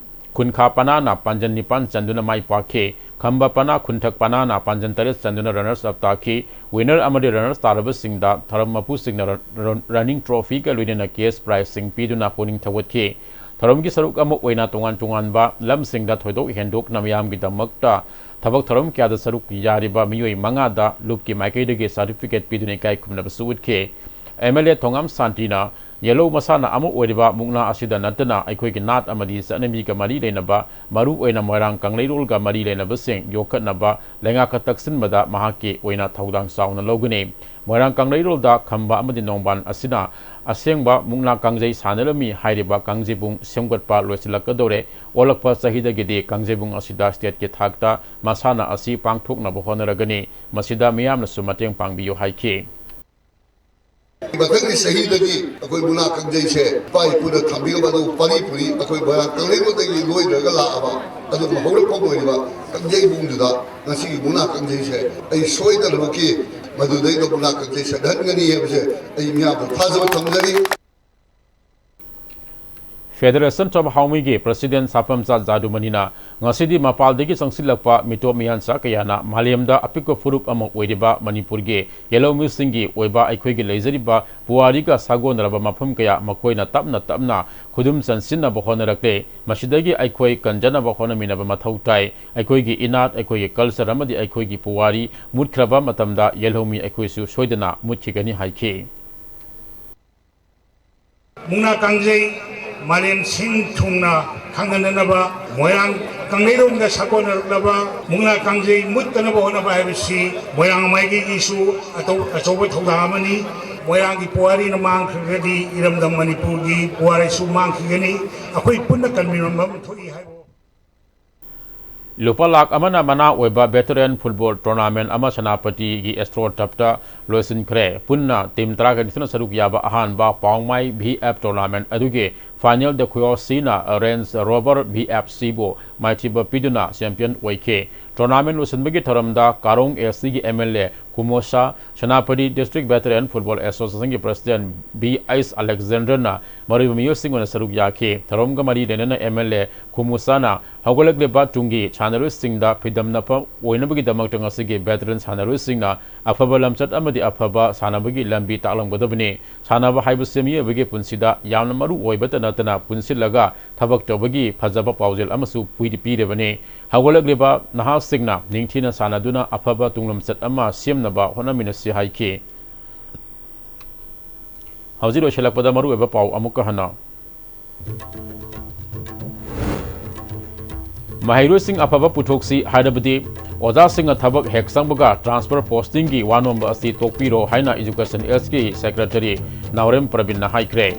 ꯈꯨꯟꯈꯥ ꯄꯅꯥꯅ ꯄꯥꯟꯖꯟ ꯅꯤꯄꯥꯟ ꯆꯟꯗꯨꯅ ꯃꯥꯏ ꯄꯥꯛꯈꯤ꯫ ꯈꯝꯕ ꯄꯅꯥ ꯈꯨꯟꯊꯛ ꯄꯅꯥꯅ ꯄꯥꯟꯖꯟ ꯇꯔꯦꯠ ꯆꯟꯗꯨꯅ ꯔꯅꯔꯁ ꯑꯞ ꯇꯥꯈꯤ꯫ ꯋꯤꯅꯔ ꯑꯃꯗꯤ ꯔꯅꯔꯁ ꯇꯥꯔꯕꯁꯤꯡꯗ ꯊꯧꯔꯝ ꯃꯄꯨꯁꯤꯡꯅ ꯔ-, ꯔ-, ꯔꯟꯅꯤꯡ ꯇ꯭ꯔꯣꯐꯤꯒ ꯂꯣꯏꯅꯅ ꯀꯦꯁ ꯄ꯭ꯔꯥꯏꯖꯁꯤꯡ ꯄꯤꯗꯨꯅ ꯄꯨꯛꯅꯤꯡ ꯊꯧꯒꯠꯈꯤ꯫ ꯊꯧꯔꯝꯒꯤ ꯁꯔꯨꯛ ꯑꯃ ꯑꯣꯏꯅ ꯇꯣꯉꯥꯟ ꯇꯣꯉꯥꯟꯕ ꯂꯝꯁꯤꯡꯗ ꯊꯣꯏꯗꯣꯛ ꯍꯦꯟꯗꯣꯛꯅ ꯃꯤꯌꯥꯝꯒꯤꯗꯃꯛꯇ ꯊꯕꯛ ꯊꯧꯔꯝ ꯀꯌꯥꯗ ꯁꯔꯨꯛ ꯌꯥꯔꯤꯕ ꯃꯤꯑꯣꯏ ꯃꯉꯥꯗ ꯂꯨꯞꯀꯤ ꯃꯥꯏꯀꯩꯗꯒꯤ ꯁꯥꯔꯇꯤꯐꯤꯀꯦꯠ ꯄꯤꯗꯨꯅ ꯏꯀꯥꯏ ꯈꯨꯝꯅꯕꯁꯨ ꯎꯠꯈꯤ꯫ ꯑꯦꯝ ꯑꯦꯜ ꯑꯦ ꯊꯣꯉꯥꯝ ꯁꯥꯟꯇꯤꯅ ꯌꯦꯜꯍꯧ ꯃꯁꯥꯟꯅ ꯑꯃ ꯑꯣꯏꯔꯤꯕ ꯃꯨꯛꯅꯥ ꯑꯁꯤꯗ ꯅꯠꯇꯅ ꯑꯩꯈꯣꯏꯒꯤ ꯅꯥꯠ ꯑꯃꯗꯤ ꯆꯠꯅꯕꯤꯒ ꯃꯔꯤ ꯂꯩꯅꯕ, ꯃꯔꯨ ꯑꯣꯏꯅ ꯃꯣꯏꯔꯥꯡ ꯀꯪꯂꯩꯔꯣꯜꯒ ꯃꯔꯤ ꯂꯩꯅꯕꯁꯤꯡ ꯌꯣꯛꯈꯠꯅꯕ, ꯂꯩꯉꯥꯛꯀ ꯇꯛꯁꯤꯟꯕꯗ ꯃꯍꯥꯛꯀꯤ ꯑꯣꯏꯅ ꯊꯧꯗꯥꯡ ꯆꯥꯎꯅ ꯂꯧꯒꯅꯤ꯫ ꯃꯣꯏꯔꯥꯡ ꯀꯪꯂꯩꯔꯣꯜꯗ ꯈꯝꯕ ꯑꯃꯗꯤ ꯅꯣꯡꯕꯥꯟ ꯑꯁꯤꯅ ꯑꯁꯦꯡꯕ ꯃꯨꯛꯅꯥ ꯀꯥꯡꯖꯩ ꯁꯥꯟꯅꯔꯝꯃꯤ ꯍꯥꯏꯔꯤꯕ ꯀꯥꯡꯖꯩꯕꯨꯡ ꯁꯦꯝꯒꯠꯄ ꯂꯣꯏꯁꯤꯜꯂꯛꯀꯗꯧꯔꯦ꯫ ꯑꯣꯜꯂꯛꯄ ꯆꯍꯤꯗꯒꯤꯗꯤ ꯀꯥꯡꯖꯩꯕꯨꯡ ꯑꯁꯤꯗ ꯁ꯭ꯇꯦꯠꯀꯤ ꯊꯥꯛꯇ ꯃꯁꯥꯟꯅ ꯑꯁꯤ ꯄꯥꯡꯊꯣꯛꯅꯕ ꯍꯣꯠꯅꯔꯒꯅꯤ꯫ ꯃꯁꯤꯗ ꯃꯤꯌꯥꯝꯅꯁꯨ ꯃꯇꯦꯡ ꯄꯥꯡꯕꯤꯌꯨ ꯍꯥꯏꯈꯤ꯫ ꯃꯊꯪꯒꯤ ꯆꯍꯤꯗꯒꯤ ꯑꯩꯈꯣꯏ ꯃꯨꯛꯅꯥ ꯀꯥꯡꯖꯩꯁꯦ ꯏꯄꯥ ꯏꯄꯨꯅ ꯊꯝꯕꯤꯔꯝꯕ ꯑꯗꯨ ꯄꯔꯤ ꯄꯨꯔꯤ ꯑꯩꯈꯣꯏ ꯃꯣꯏꯔꯥꯡ ꯀꯪꯂꯩꯔꯣꯜꯗꯒꯤ ꯂꯣꯏꯅꯔꯒ ꯂꯥꯛꯑꯕ ꯑꯗꯨꯒꯨꯝꯕ ꯍꯧꯔꯛꯐꯝ ꯑꯣꯏꯔꯤꯕ ꯀꯥꯡꯖꯩꯕꯨꯡꯗꯨꯗ ꯉꯁꯤꯒꯤ ꯃꯨꯛꯅꯥ ꯀꯥꯡꯖꯩꯁꯦ ꯑꯩ ꯁꯣꯏꯗꯅꯃꯛꯀꯤ ꯃꯗꯨꯗꯩꯗ ꯃꯨꯛꯅꯥ ꯀꯥꯡꯖꯩ ꯁꯦꯝꯍꯟꯒꯅꯤ ꯍꯥꯏꯕꯁꯦ ꯑꯩ ꯃꯤꯌꯥꯝꯗ ꯊꯥꯖꯕ ꯊꯝꯖꯔꯤ꯫ Federation of Haomui ꯒꯤ president ꯁꯥꯐꯝꯆꯥ ꯖꯥꯗꯨꯃꯅꯤꯅ ꯉꯁꯤꯗꯤ ꯃꯄꯥꯟꯗꯒꯤ ꯆꯪꯁꯤꯜꯂꯛꯄ ꯃꯤꯇꯣꯞ ꯃꯤꯌꯥꯟꯆꯥ ꯀꯌꯥꯅ ꯃꯥꯂꯦꯝꯗ ꯑꯄꯤꯛꯄ ꯐꯨꯔꯨꯞ ꯑꯃ ꯑꯣꯏꯔꯤꯕ ꯃꯅꯤꯄꯨꯔꯒꯤ ꯌꯦꯜꯍꯧꯃꯤꯁꯤꯡꯒꯤ ꯑꯣꯏꯕ ꯑꯩꯈꯣꯏꯒꯤ ꯂꯩꯖꯔꯤꯕ ꯄꯨꯋꯥꯔꯤꯒ ꯁꯥꯒꯣꯟꯅꯔꯕ ꯃꯐꯝ ꯀꯌꯥ ꯃꯈꯣꯏꯅ ꯇꯞꯅ ꯇꯞꯅ ꯈꯨꯗꯨꯝ ꯆꯟꯁꯤꯟꯅꯕ ꯍꯣꯠꯅꯔꯛꯂꯦ꯫ ꯃꯁꯤꯗꯒꯤ ꯑꯩꯈꯣꯏ ꯀꯟꯖꯅꯕ ꯍꯣꯠꯅꯃꯤꯟꯅꯕ ꯃꯊꯧ ꯇꯥꯏ꯫ ꯑꯩꯈꯣꯏꯒꯤ ꯏꯅꯥꯠ, ꯑꯩꯈꯣꯏꯒꯤ culture ꯑꯃꯗꯤ ꯑꯩꯈꯣꯏꯒꯤ ꯄꯨꯋꯥꯔꯤ ꯃꯨꯠꯈ꯭ꯔꯕ ꯃꯇꯝꯗ ꯌꯦꯜꯍꯧꯃꯤ ꯑꯩꯈꯣꯏꯁꯨ ꯁꯣꯏꯗꯅ ꯃꯨꯠꯈꯤꯒꯅꯤ ꯍꯥꯏꯈꯤ꯫ ꯃꯨꯛꯅꯥ ꯀꯥꯡꯖꯩ ꯃꯥꯂꯦꯝ ꯁꯤꯟ ꯊꯨꯡꯅ ꯈꯪꯍꯟꯅꯅꯕ, ꯃꯣꯏꯔꯥꯡ ꯀꯪꯂꯩꯔꯣꯜꯗ ꯁꯥꯒꯣꯟꯅꯔꯛꯂꯕ ꯃꯨꯛꯅꯥ ꯀꯥꯡꯖꯩ ꯃꯨꯠꯇꯅꯕ ꯍꯣꯠꯅꯕ ꯍꯥꯏꯕꯁꯤ ꯃꯣꯏꯔꯥꯡ ꯃꯥꯏꯀꯩꯒꯤꯁꯨ ꯑꯇꯧ-, ꯑꯆꯧꯕ ꯊꯧꯗꯥꯡ ꯑꯃꯅꯤ꯫ ꯃꯣꯏꯔꯥꯡꯒꯤ ꯄꯨꯋꯥꯔꯤꯅ ꯃꯥꯡꯈ꯭ꯔꯒꯗꯤ ꯏꯔꯝꯗꯝ ꯃꯅꯤꯄꯨꯔꯒꯤ ꯄꯨꯋꯥꯔꯤꯁꯨ ꯃꯥꯡꯈꯤꯒꯅꯤ꯫ ꯑꯩꯈꯣꯏ ꯄꯨꯟꯅ ꯀꯟꯃꯤꯟꯅꯕ ꯑꯃ ꯊꯣꯛꯏ ꯍꯥꯏꯕ ꯂꯨꯄꯥ ꯂꯥꯈ ꯑꯃꯅ ꯃꯅꯥ ꯑꯣꯏꯕ veteran football tournament ꯑꯃ ꯁꯦꯅꯥꯄꯇꯤꯒꯤ ꯑꯦꯁꯇ꯭ꯔꯣ ꯇꯞꯇ ꯂꯣꯏꯁꯤꯟꯈ꯭ꯔꯦ꯫ ꯄꯨꯟꯅ team ꯇꯔꯥꯒ ꯅꯤꯊꯣꯏꯅ ꯁꯔꯨꯛ ꯌꯥꯕ ꯑꯍꯥꯟꯕ ꯄꯥꯎꯃꯥꯏ V F tournament ꯑꯗꯨꯒꯤ finalꯗ ꯈꯨꯌꯣꯁꯤꯅ Range Rover V F Cꯕꯨ ꯃꯥꯏꯊꯤꯕ ꯄꯤꯗꯨꯅ champion ꯑꯣꯏꯈꯤ꯫ Tournament ꯂꯣꯏꯁꯤꯟꯕꯒꯤ ꯊꯧꯔꯝꯗ ꯀꯥꯔꯣꯡ A Cꯒꯤ M L A ꯀꯨꯃꯣꯁꯥ, Senapati District Veteran Football Associationꯒꯤ President B H Alexanderꯅ ꯃꯔꯨꯑꯣꯏꯕ ꯃꯤꯑꯣꯏꯁꯤꯡ ꯑꯣꯏꯅ ꯁꯔꯨꯛ ꯌꯥꯈꯤ꯫ ꯊꯧꯔꯝꯒ ꯃꯔꯤ ꯂꯩꯅꯅ M L A ꯀꯨꯃꯣꯁꯥꯅ ꯍꯧꯒꯠꯂꯛꯂꯤꯕ ꯇꯨꯡꯒꯤ ꯁꯥꯟꯅꯔꯣꯏꯁꯤꯡꯗ ꯐꯤꯗꯝꯅꯐ ꯑꯣꯏꯅꯕꯒꯤꯗꯃꯛꯇ ꯉꯁꯤꯒꯤ veteran ꯁꯥꯟꯅꯔꯣꯏꯁꯤꯡꯅ ꯑꯐꯕ ꯂꯝꯆꯠ ꯑꯃꯗꯤ ꯑꯐꯕ ꯁꯥꯟꯅꯕꯒꯤ ꯂꯝꯕꯤ ꯇꯥꯛꯂꯝꯒꯗꯕꯅꯤ꯫ ꯁꯥꯟꯅꯕ ꯍꯥꯏꯕꯁꯤ ꯃꯤꯑꯣꯏꯕꯒꯤ ꯄꯨꯟꯁꯤꯗ ꯌꯥꯝꯅ ꯃꯔꯨ ꯑꯣꯏꯕꯇ ꯅꯠꯇꯅ ꯄꯨꯟꯁꯤꯜꯂꯒ ꯊꯕꯛ ꯇꯧꯕꯒꯤ ꯐꯖꯕ ꯄꯥꯎꯖꯦꯜ ꯑꯃꯁꯨ ꯄꯤꯔꯤ-, ꯄꯤꯔꯤꯕꯅꯤ꯫ ꯍꯧꯒꯠꯂꯛꯂꯤꯕ ꯅꯍꯥꯁꯤꯡꯅ ꯅꯤꯡꯊꯤꯅ ꯁꯥꯟꯅꯗꯨꯅ ꯑꯐꯕ ꯇꯨꯡꯂꯝꯆꯠ ꯑꯃ ꯁꯦꯝꯅꯕ ꯍꯣꯠꯅꯃꯤꯟꯅꯁꯤ ꯍꯥꯏꯈꯤ꯫ ꯍꯧꯖꯤꯛ ꯂꯣꯏꯁꯤꯜꯂꯛꯄꯗ ꯃꯔꯨꯑꯣꯏꯕ ꯄꯥꯎ ꯑꯃꯨꯛꯀ ꯍꯟꯅ꯫ ꯃꯍꯩꯔꯣꯏꯁꯤꯡ ꯑꯐꯕ ꯄꯨꯊꯣꯛꯁꯤ, ꯍꯥꯏꯔꯕꯗꯤ ꯑꯣꯖꯥꯁꯤꯡꯅ ꯊꯕꯛ ꯍꯦꯛ ꯆꯪꯕꯒ transfer postingꯒꯤ ꯋꯥꯅꯣꯝꯕ ꯑꯁꯤ ꯇꯣꯛꯄꯤꯔꯣ ꯍꯥꯏꯅ Education Sꯒꯤ Secretary ꯅꯥꯎꯔꯦꯝ ꯄ꯭ꯔꯕꯤꯟꯅ ꯍꯥꯏꯈ꯭ꯔꯦ꯫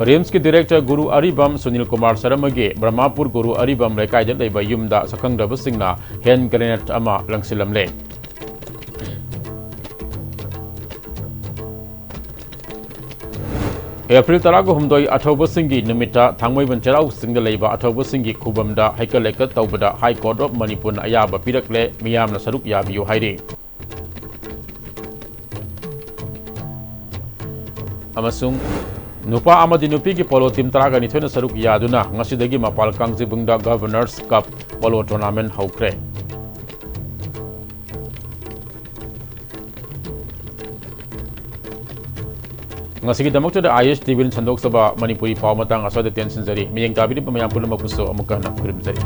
RIMSꯀꯤ Director ꯒꯨꯔꯨ ꯑꯔꯤꯕꯝ ꯁꯨꯅꯤꯜ ꯀꯨꯃꯥꯔ ꯁꯔꯃꯒꯤ ꯕ꯭ꯔꯍ꯭ꯃꯄꯨꯔ ꯒꯨꯔꯨ ꯑꯔꯤꯕꯝ ꯂꯩꯀꯥꯏꯗ ꯂꯩꯕ ꯌꯨꯝꯗ ꯁꯛꯈꯪꯗꯕꯁꯤꯡꯅ hand grenade ꯑꯃ ꯂꯪꯁꯤꯜꯂꯝꯂꯦ꯫ ꯑꯦꯄ꯭ꯔꯤꯜ ꯇꯔꯥꯒ ꯍꯨꯝꯗꯣꯏ ꯑꯊꯧꯕꯁꯤꯡꯒꯤ ꯅꯨꯃꯤꯠꯇ ꯊꯥꯡꯃꯩꯕꯟ ꯆꯩꯔꯥꯎ ꯆꯤꯡꯗ ꯂꯩꯕ ꯑꯊꯧꯕꯁꯤꯡꯒꯤ ꯈꯨꯕꯝꯗ ꯍꯩꯀꯠ ꯂꯩꯀꯠ ꯇꯧꯕꯗ High Court of ꯃꯅꯤꯄꯨꯔꯅ ꯑꯌꯥꯕ ꯄꯤꯔꯛꯂꯦ, ꯃꯤꯌꯥꯝꯅ ꯁꯔꯨꯛ ꯌꯥꯕꯤꯌꯨ ꯍꯥꯏꯔꯤ꯫ ꯑꯃꯁꯨꯡ ꯅꯨꯄꯥ ꯑꯃꯗꯤ ꯅꯨꯄꯤꯒꯤ polo team ꯇꯔꯥꯒ ꯅꯤꯊꯣꯏꯅ ꯁꯔꯨꯛ ꯌꯥꯗꯨꯅ ꯉꯁꯤꯗꯒꯤ ꯃꯄꯥꯜ ꯀꯥꯡꯖꯩꯕꯨꯡꯗ Governors Cup polo tournament ꯍꯧꯈ꯭ꯔꯦ꯫ ꯉꯁꯤꯒꯤꯗꯃꯛꯇꯗ ISTVꯅ ꯁꯟꯗꯣꯛꯆꯕ ꯃꯅꯤꯄꯨꯔꯤ ꯄꯥꯎ ꯃꯇꯥꯡ ꯑꯁ꯭ꯋꯥꯏꯗ ꯇꯦꯟꯁꯤꯟꯖꯔꯤ꯫ ꯃꯤꯠꯌꯦꯡ ꯇꯥꯕꯤꯔꯤꯕ ꯃꯌꯥꯝ ꯄꯨꯝꯅꯃꯛꯄꯨꯁꯨ ꯑꯃꯨꯛꯀ ꯍꯟꯅ ꯈꯨꯔꯨꯝꯖꯔꯤ꯫